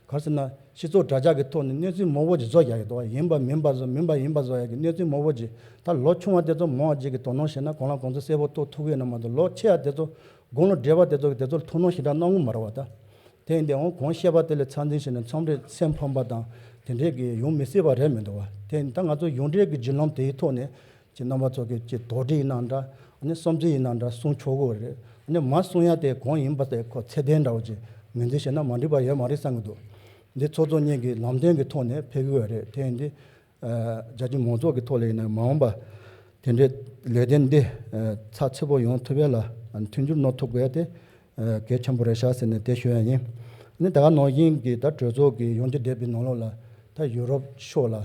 ག་རེ་ཟེར་ན། སྤྱི་ཚོགས་དྲ་རྒྱ་གི་ཐོག་ནས་གནས་ཚུལ་མང་པོ་ཅིག་བཟོ་རྒྱག་གི་འདུག་ཡིན་པ་མིན་པ་བཟོ། མིན་པ་ཡིན་པ་བཟོ་ཡ་གི་གནས་ཚུལ་མང་པོ་ཅིག་ད་ལོ་ཆུང་བ་དེ་ཚོ་མང་བ་ཅིག་གིས་དོ་སྣང་བྱས་ན་གང་ལ་གང་འཚམ་གསལ་པོ་རྟོགས་ཐུབ་ཀྱི་ཡོད་ན་མ་གཏོགས། ལོ་ཆེ་བ་དེ་ཚོ་དགུང་ལོ་བགྲེས་པ་དེ་ཚོ་གིས་དེ་ཚོར་ཐུགས་སྣང་ཞེ་དྲག་གནང་གི་མ་རེད་བ་ད། དེ་ཡིན་དུས་འོང་གང་བཤད་པ་དེ་ལ་ཚད་འཛིན་བྱས་ནས་མཚམས་རེ་སེམས་ཕམ་པ་དང་དེ་འདྲས་ཀྱི་ཡོང་མི་སྲིད་པ་རེད་མི་འདུག་བ། དེ་ཡིན་ད་ང་ཚོ་ཡོངས་འབྲེལ་གྱི་བརྒྱུད་ལམ་དེའི་ཐོག་ནས་ཀྱི་རྣམ་པ་ཚོ་གི་ཀྱི་དོགས་འདྲི་ཡིན་ན་འདྲ། ཨ་ནི་བསམ་ཚུལ་ཡིན་ན་འདྲ་གསུང་ཆོག་གི་རེད། ཨ་ནི་མ་གསུང་ཡ་དེ་གང་ཡིན་པ་དེ་ཁོ་ཚད་ལྡན་འདྲ་བོ་ཅིག་ངོས་འཛིན་བྱས་ན་མ་འགྲིག་པ་ཡོད་མ་རེད་བསམ་གི་འདུག་འདི་ཚོགས་གཙོ་གཉིས་ཀྱི་ལམ་སྟོན་གྱི་ཐོག་ནས་ཕེབས་གི་ཡོད་རེད། དེ་ཡིན་དུས་རྒྱ་ཆེའི་མང་ཚོགས་ཀྱི་ཐོག་ལ་ཡིན་ན་མ་འོངས་པ་དེ་འདྲའི་ལས་དོན་འདི་ཚགས་ཚུད་པོ་ཡོང་ཐུབ་ཡ་ལ་མཐུན་འགྱུར་གནང་ཐུབ་དགོས་ཡ་དེ་གལ་ཆེན་པོ་རེད་ཤག་ཟེར་ནས་དེ་ཞུ་ཡ་ཡིན། ཨ་ནི་ད་ག་ནང་བཞིན་གྱི་ད་གྲོས་ཚོགས་ཀྱི་ཡོངས་ཀྱི་སྡེ་པའི་ནང་ལོགས་ལ་ད་ཡུ་རོབ་ཕྱོགས་ལ་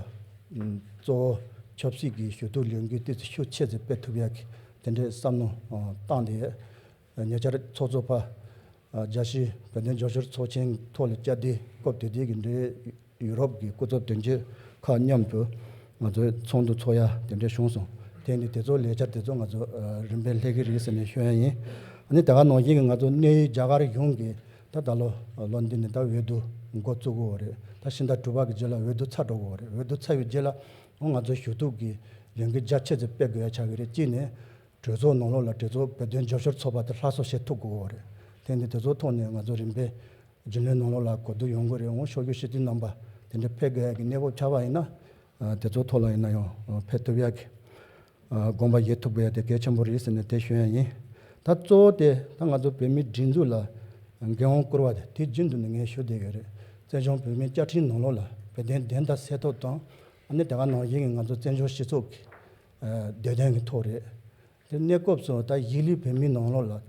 གཙོ་བོ་ཆབ་སྲིད་ཀྱི་ཞུ་གཏུག་ལས་འགུལ་ཏོག་ཙམ་ཤུགས་ཆེ་ཙམ་སྤེལ་ཐུབ་ཡ་གི་དེ་འདྲའི་བསམ་བློ་བཏང་སྟེ་ཡོད། ཉེ་ཆར་ཚོགས་གཙོ་ཕར་རྒྱལ་སྤྱིའི་བོད་དོན་རྒྱབ་སྐྱོར་ཚོགས་ཆེན་ཐོག་ལ་བཅར་དུས་སྐབས་དེ་དུས་ཀྱི་འབྲེལ་ཡོད་ཡུ་རོབ་ཀྱི་སྐུ་ཚབ་དོན་གཅོད་ཁག་མཉམ་དུ་ང་ཚོའི་ཚོགས་འདུ་ཚོགས་ཡ་དེ་འདྲ་བྱུང་སོང་། དེ་ནི་དེ་ཚོ་ལས་འཆར་དེ་ཚོ་ང་ཚོ་རིམ་པས་སླེབས་ཀྱི་རེད་ཟེར་ནས་ཞུ་ཡ་ཡིན། ཨ་ནི་ད་ག་ནང་བཞིན་གྱི་ང་ཚོ་གནས་ཡུལ་རྒྱ་གར་གཞུང་གིས་ད་ད་ལོ་ལོ་འདི་ནས་ད་འོས་བསྡུ་འགོ་བཙུགས་ཀྱི་ཡོད་རེད། ད་ཕྱི་ཟླ་དྲུག་པ་གི་རྗེས་ལ་འོས་བསྡུ་ཚར་འགྲོ་གི་ཡོད་རེད། འོས་བསྡུ་ཚར་བའི་རྗེས་ལ་ང་ཚོ་ཞུ་གཏུག་གི་ལས་འགུལ་རྒྱ་ཆེ་ཙམ་སྤེལ་དགོས་ཡ་ཆགས་ཀྱི་རེད། གཅིག་ནས་གྲོས་ཚོགས་ནང་ལོགས་ལ་གྲོས་ཚོགས་བོད་དོན་རྒྱབ་སྐྱོར་ཚོགས་པ་དེ་སླར་གསོ་བྱེད་ཐུབ་དགོས་ཀྱི་ཡོད་རེད། དེ་ནི་དེ་ཚོའི་ཐོག་ནས་ང་ཚོ་རིམ་པས་རྒྱུན་ལས་ནང་ལོགས་ལ་གོ་བསྡུར་ཡོང་གི་རེད། འོང་ཕྱོགས་བསྐྱོད་སྤྱི་འཐུས་རྣམ་པ་དེ་འདྲ་ཕེབས་དགོས་ཡ་གི་གནས་བབ་ཆགས་པ་ཡིན་ན། དེ་ཚོའི་ཐོག་ལ་ཡིན་ན་ཡང་ཕེབས་ཐུབ་ཡ་གི་དགོངས་པ་བཞེས་ཐུབ་དགོས་ཡ་དེ་གལ་ཆེན་པོ་རེད་ཟེར་ནས་དེ་ཞུ་ཡ་ཡིན། ད་གཙོ་བོ་དེ་ད་ང་ཚོ་བོད་མིའི་སྒྲིག་འཛུགས་ལ་འགན་དབང་བསྐུར་བ་དེ་དུས་རྒྱུན་དུ་ནས་ངས་ཞུ་བསྡད་ཡོད་རེད། བཙན་བྱོལ་བོད་མིའི་བཅའ་ཁྲིམས་ནང་ལོགས་ལ་བོད་དོན་བདེན་མཐའ་གསལ་ཐབས་དང་། ཨ་ནི་དེ་ག་ནང་བཞིན་གྱི་ང་ཚོ་བཙན་བྱོལ་སྤྱི་ཚོགས་ཀྱི་བདེ་དོན་གྱི་ཐོག་རེད། དེ་གནས་སྐབས་སུ་ད་གཞིས་ལུས་བོད་མིའི་ནང་ལོགས་ལ་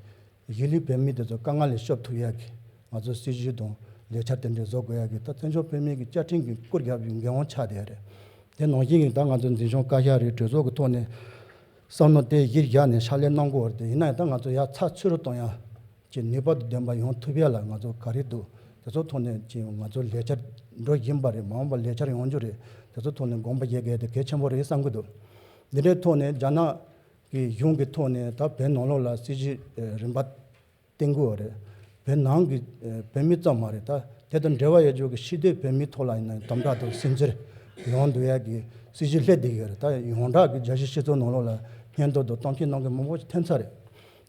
གཞིས་ལུས་བོད་མི་དེ་ཚོ་དཀའ་ངལ་ལས་སྐྱོབ་ཐུབ་ཡག་གི་ང་ཚོ་སྲིད་ཇུས་དང་ལས་འཆར་དེ་འདྲ་བཟོ་དགོས་ཡག་གི་ད་བཙན་བྱོལ་བོད་མི་གི་བཅའ་ཁྲིམས་ཀྱི་བཀོད་རྒྱ་བའི་འགན་དབང་ཆགས་བསྡད་ཡོད་རེད། དེ་ནང་བཞིན་གྱི་ད་ང་ཚོ་འཛིན་སྐྱོང་བཀའ་ཤག་རེད། གྲོས་ཚོགས་ཀྱི་ཐོག་ནས་བསམ་བློ་དེ་གཞིར་བཞག་ནས་ཕྱག་ལས་གནང་དགོས་རེད། དེ་ཡིན་ན་ཡང་ད་ང་ཚོ་ཡར་ཚགས་ཚུད་རུ་གཏོང་ཡག་གི་ནུས་པ་དང་ལྡན་པ་ཡོང་ཐུབ་ཡག་ལ་ང་ཚོ་ག་རེ་འདུག་དེ་ཚོ་ཐོག་ནས་ཀྱི་ང་ཚོ་ལས་འཆར་འགྲོ་བཞིན་པ་རེད། མ་འོངས་པ་ལས་འཆར་ཡོང་རྒྱུ་རེད། དེ་ཚོ་ཐོག་ནས་དགོངས་པ་བཞེས་དགོས་དེ་གལ་ཆེན་པོ་རེད་བསམ་གྱི་འདུག་འདི་འདྲའི་ཐོག་ནས་རྒྱ་ནག་གི་གཞུང་གི་ཐོག་ནས་ད་བོད་ནང་ལོགས་ལ་སྲིད་ཇུས་རིམ་པ་བཏིང་གི་ཡོད་རེད། བོད་ནང་གི་བོད་མི་ཙམ་མ་རེད། ད་དེ་དང་འབྲེལ་བ་ཡོད་རྒྱུ་གི་ཕྱི་སྡོད་བོད་མི་ཐོག་ལ་ཡིན་ན་དམ་དྲག་དང་སུན་གཙེར་ཡོང་འདུག་ཡག་གི་སྲིད་ཇུས་སླེབས་བསྡད་ཀྱི་ཡོད་རེད། ད་ཡོངས་གྲགས་ཀྱི་རྒྱལ་སྤྱིའི་སྤྱི་ཚོགས་ནང་ལོགས་ལ་སྙན་ཐོ་དང་གཏམ་བཤད་གནང་མཁན་མང་པོ་ཞིག་ཐོན་ཚར་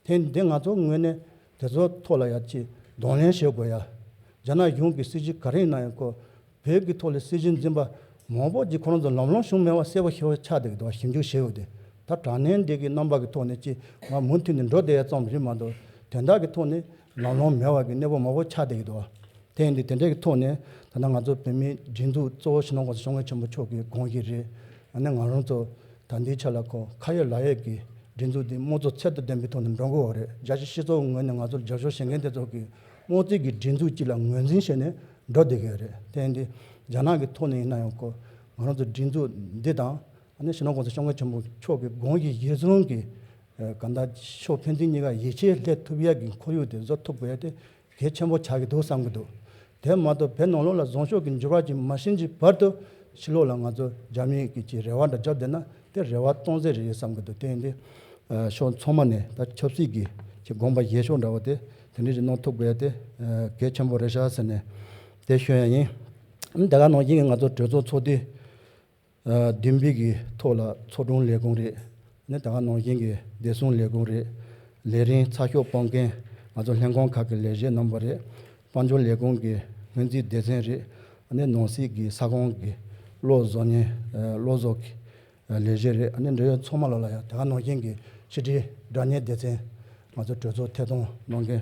རེད། དེ་འདི་ང་ཚོ་ངོས་ནས་དེ་ཚོ་ཐོག་ལ་ཡ་ཅིག་གདོང་ལེན་བྱེད་དགོས་ཡ། རྒྱ་ནག་གཞུང་གི་སྲིད་ཇུས་ག་རེ་ཡིན་ན་ཡང་ཁོ་བོད་ཀྱི་ཐོག་ལ་སྲིད་ཇུས་འཛིན་པ་མང་པོ་ཅིག་ཁོ་རང་ཚོ་ལམ་ལྷོང་བྱུང་མེད་པ་གསལ་པོ་ཞེ་པོ་ཆགས་བསྡད་ཀྱི་འདུག་ཞིབ་འཇུག་བྱས་ཡོད་དེ། ད་དྲ་བརྙན་འདི་གི་རྣམ་པ་གི་ཐོག་ནས་ཅིག་ང་མུ་མཐུད་ནས་འགྲོ་བསྡད་ཡ་ཙམ་རེད་མ་གཏོགས་དོན་དག་གི་ཐོག་ནས་ལམ་ལྷོང་མེད་པ་གི་གནས་བབ་མང་པོ་ཆགས་བསྡད་ཀྱི་འདུག་དེ་ཡིན་དུས་དེ་འདྲ་གི་ཐོག་ནས་ད་ལྟ་ང་ཚོ་བོད་མིའི་སྒྲིག་འཛུགས་གཙོ་བོ་སྤྱི་ནོར་༸གོང་ས་༸སྐྱབས་མགོན་ཆེན་པོ་མཆོག་གི་དགོངས་གཞི་རེད། ཨ་ནི་ང་རང་ཚོ་ད་ལྟའི་ཆ་ལ་ཁོ་ཁ་ཡོད་ལག་ཡོད་ཀྱི་སྒྲིག་འཛུགས་འདི་དམངས་གཙོ་ཚད་དང་ལྡན་པའི་ཐོག་ནས་འགྲོ་དགོས་པ་རེད། རྒྱལ་སྤྱིའི་སྤྱི་ཚོགས་ངོས་ནས་ང་ཚོར་རྒྱབ་སྐྱོར་བྱེད་མཁན་དེ་ཚོ་གི་དམངས་གཙོའི་གི་སྒྲིག་འཛུགས་གཅིག་ལ་ངོས་འཛིན་བྱས་ནས་འགྲོ་བསྡད་ཀྱི་ཡོད་རེད། དེ་ཡིན་དུས་རྒྱ་ནག་གི་ཐོག་ནས་ཡིན་ན་ཡང་ཁོ་ང་རང་ཚོ་སྒྲིག་འཛུགས་འདི་དང་ཨ་ནི་སྤྱི་ནོར་༸གོང་ས་༸སྐྱབས་མགོན་ཆེན་པོ་མཆོག་གི་དགོངས་གཞི་གཞིར་བཟུང་གི་གང་ལྟར་ཕྱོགས་ཕན་ཚུན་གཉིས་ཀ་ཡིད་ཆེས་སླེབས་ཐུབ་ཡག་གི་ཁོར་ཡུག་དེ་བཟོ་ཐུབ་དགོས་ཡ་དེ་གལ་ཆེན་པོ་ཆགས་ཀྱི་འདུག་བསམ་གྱི་འདུག་དེ་མ་གཏོགས་བོད་ནང་ལོགས་ལ་བཟང་ཕྱོགས་ཀྱི་འགྱུར་བ་ཅིག་མ་ཕྱིན་གྱི་བར་དུ་ཕྱི་ལོགས་ལ་ང་ཚོ་རྒྱ་མིའི་གི་ཅིག་རེ་བ་འདྲ་བརྒྱབ་བསྡད་ན་དེ་རེ་བ་སྟོང་ཟད་རེད་བསམ་གྱི་འདུག་དེ་ཡིན་དུས་ཕྱོགས་ཚང་མ་ནས་ད་ཆབ་སྲིད་ཀྱི་ཅིག་དགོངས་པ་བཞེས་ཕྱོགས་འདྲ་བོ་དེ་དེ་འདྲ་ཞིག་གནང་ཐུབ་དགོས་ཡ་དེ་གལ་ཆེན་པོ་རེད་ཤག་ཟེར་ནས་དེ་ཞུ་ཡ་ཡིན། དེ་ག་ནང་བཞིན་གྱི་ང་ཚོ་གྲོས་ཚོགས་ཚོགས་དུས་བདུན་པའི་གི་ཐོག་ལ་ཚོགས་དྲུང་ལས་ཁུངས་རེད། ནི་ད་ག་ནང་བཞིན་གྱི་བདེ་སྲུང་ལས་ཁུངས་རེད། ལས་རིམ་ཚགས་ཤོག་སྤོང་མཁན་ང་ཚོ་ལྷན་ཁང་ཁག་གི་ལས་བྱེད་རྣམ་པ་རེད། དཔལ་འབྱོར་ལས་ཁུངས་ཀྱི་སྔོན་རྩིས་སྡེ་ཚན་རེད། ནི་ནང་སྲིད་ཀྱི་ས་ཁོངས་ཀྱི་གློག་བཟོ་མཁན་གློག་བཟོ་གི་ལས་བྱེད་རེད། ནི་འབྲེལ་ཡོད་ཚང་མ་ལོ་ལ་ཡང་དེ་ག་ནང་བཞིན་གྱི་ཕྱི་དྲིལ་སྒྲ་བརྙན་སྡེ་ཚན་ང་ཚོ་གྲོས་ཚོགས་ཐད་གཏོང་གནང་མཁན་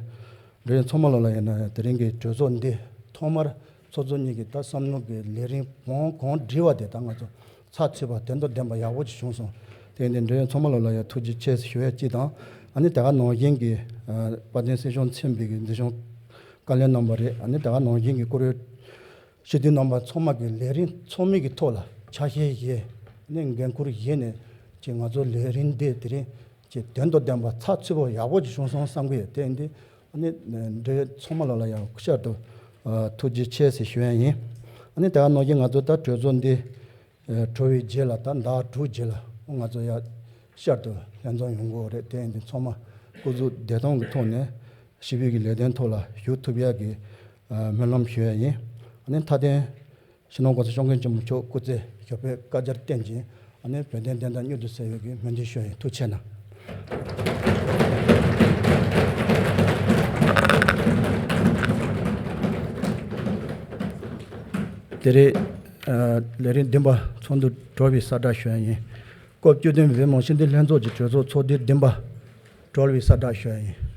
འབྲེལ་ཡོད་ཚང་མ་ལོ་ལ་ཡིན་ན་ཡང་དེ་རིང་གི་གྲོས་ཚོགས་འདི་ཐོག་མར་ཚོགས་གཙོ་གཉིས་ཀྱིས་ད་བསམ་བློ་གི་ལས་རིམ་གང་གང་བསྒྲིགས་པ་དེ་ད་ང་ཚོ་ཚགས་ཚུད་པ་དོན་དང་ལྡན་པ་ཡག་པོ་ཅིག་བྱུང་སོང་། དེ་ཡིན་དུས་འབྲེལ་ཡོད་ཚང་མ་ལོ་ལ་ཡང་ཐུགས་རྗེ་ཆེ་ཞུ་ཡ་གཅིག་དང་། ཨ་ནི་དེ་ག་ནང་བཞིན་གྱི་དཔལ་ལྡན་སྲིད་སྐྱོང་ཚན་པའི་གི་འཛིན་སྐྱོང་བཀའ་བློན་རྣམ་པ་རེད། ཨ་ནི་དེ་ག་ནང་བཞིན་གྱི་བཀུར་འོས་སྤྱི་འཐུས་རྣམ་པ་ཚང་མ་གི་ལས་རིམ་ཚང་མའི་གི་ཐོག་ལ་ཆ་ཤས་བཞེས་ནས་འགན་འཁུར་བཞེས་ནས་ཅིག་ང་ཚོ་ལས་རིམ་འདི་དེ་རིང་ཅིག་དོན་དང་ལྡན་པ་ཚགས་ཚུད་པོ་ཡག་པོ་ཅིག་བྱུང་སོང་བསམ་གི་ཡོད། དེ་ཡིན་དུས་ཨ་ནི་འབྲེལ་ཡོད་ཚང་མ་ལོ་ལ་ཡང་བསྐྱར་དུ་ཐུགས་རྗེ་ཆེ་ཞེས་ཞུ་ཡ་ཡིན། ཨ་ནི་ད་ག་ནང་བཞིན་ང་ཚོ་ད་གྲོས་ཚོགས་འདི་ཨ་གྲོལ་བའི་རྗེས་ལ་ད་ཟླ་དྲུག་རྗེས་ལ་ང་ཚོ་ཡ་ཤར་དུ་ལྷན་འཛོམས་ཡོང་གི་ཡོད་རེད། དེ་ཡིན་དུས་ཚང་མ་སྐུ་གཟུགས་བདེ་ཐང་གི་ཐོག་ནས་ཞི་བའི་གི་ལས་དོན་ཐོག་ལ་ཞུགས་ཐུབ་ཡ་གི་ཨ་སྨོན་ལམ་ཞུ་ཡ་ཡིན། ཨ་ནི་མཐའ་དོན་སྤྱི་ནོར་༸གོང་ས་༸སྐྱབས་མགོན་ཆེན་པོ་མཆོག་སྐུ་ཚེ་ཞབས་པད་བསྐལ་བརྒྱར་བརྟན་ཅིང་། ཨ་ནི་བོད་དོན་བདེན་མཐའ་མྱུར་དུ་གསལ་བའི་གི་སྨོན་འདུན་ཞུ་ཡ་ཡིན། ཐུགས་རྗེ་གནང་། དེ་རིང་ཨ་ལས་རིམ་བདུན་པ་ཚོགས་འདུ་གྲོལ་བའི་གསལ་བསྒྲགས་ཞུ་ཡ་ཡིན། སྐབས་བཅུ་བདུན་པའི་བོད་མི་མང་སྤྱི་འཐུས་ལྷན་ཚོགས་ཀྱི་གྲོས་ཚོགས་ཚོགས་དུས་བདུན་པ་གྲོལ་བའི་གསལ་བསྒྲགས་ཞུ་ཡ་ཡིན།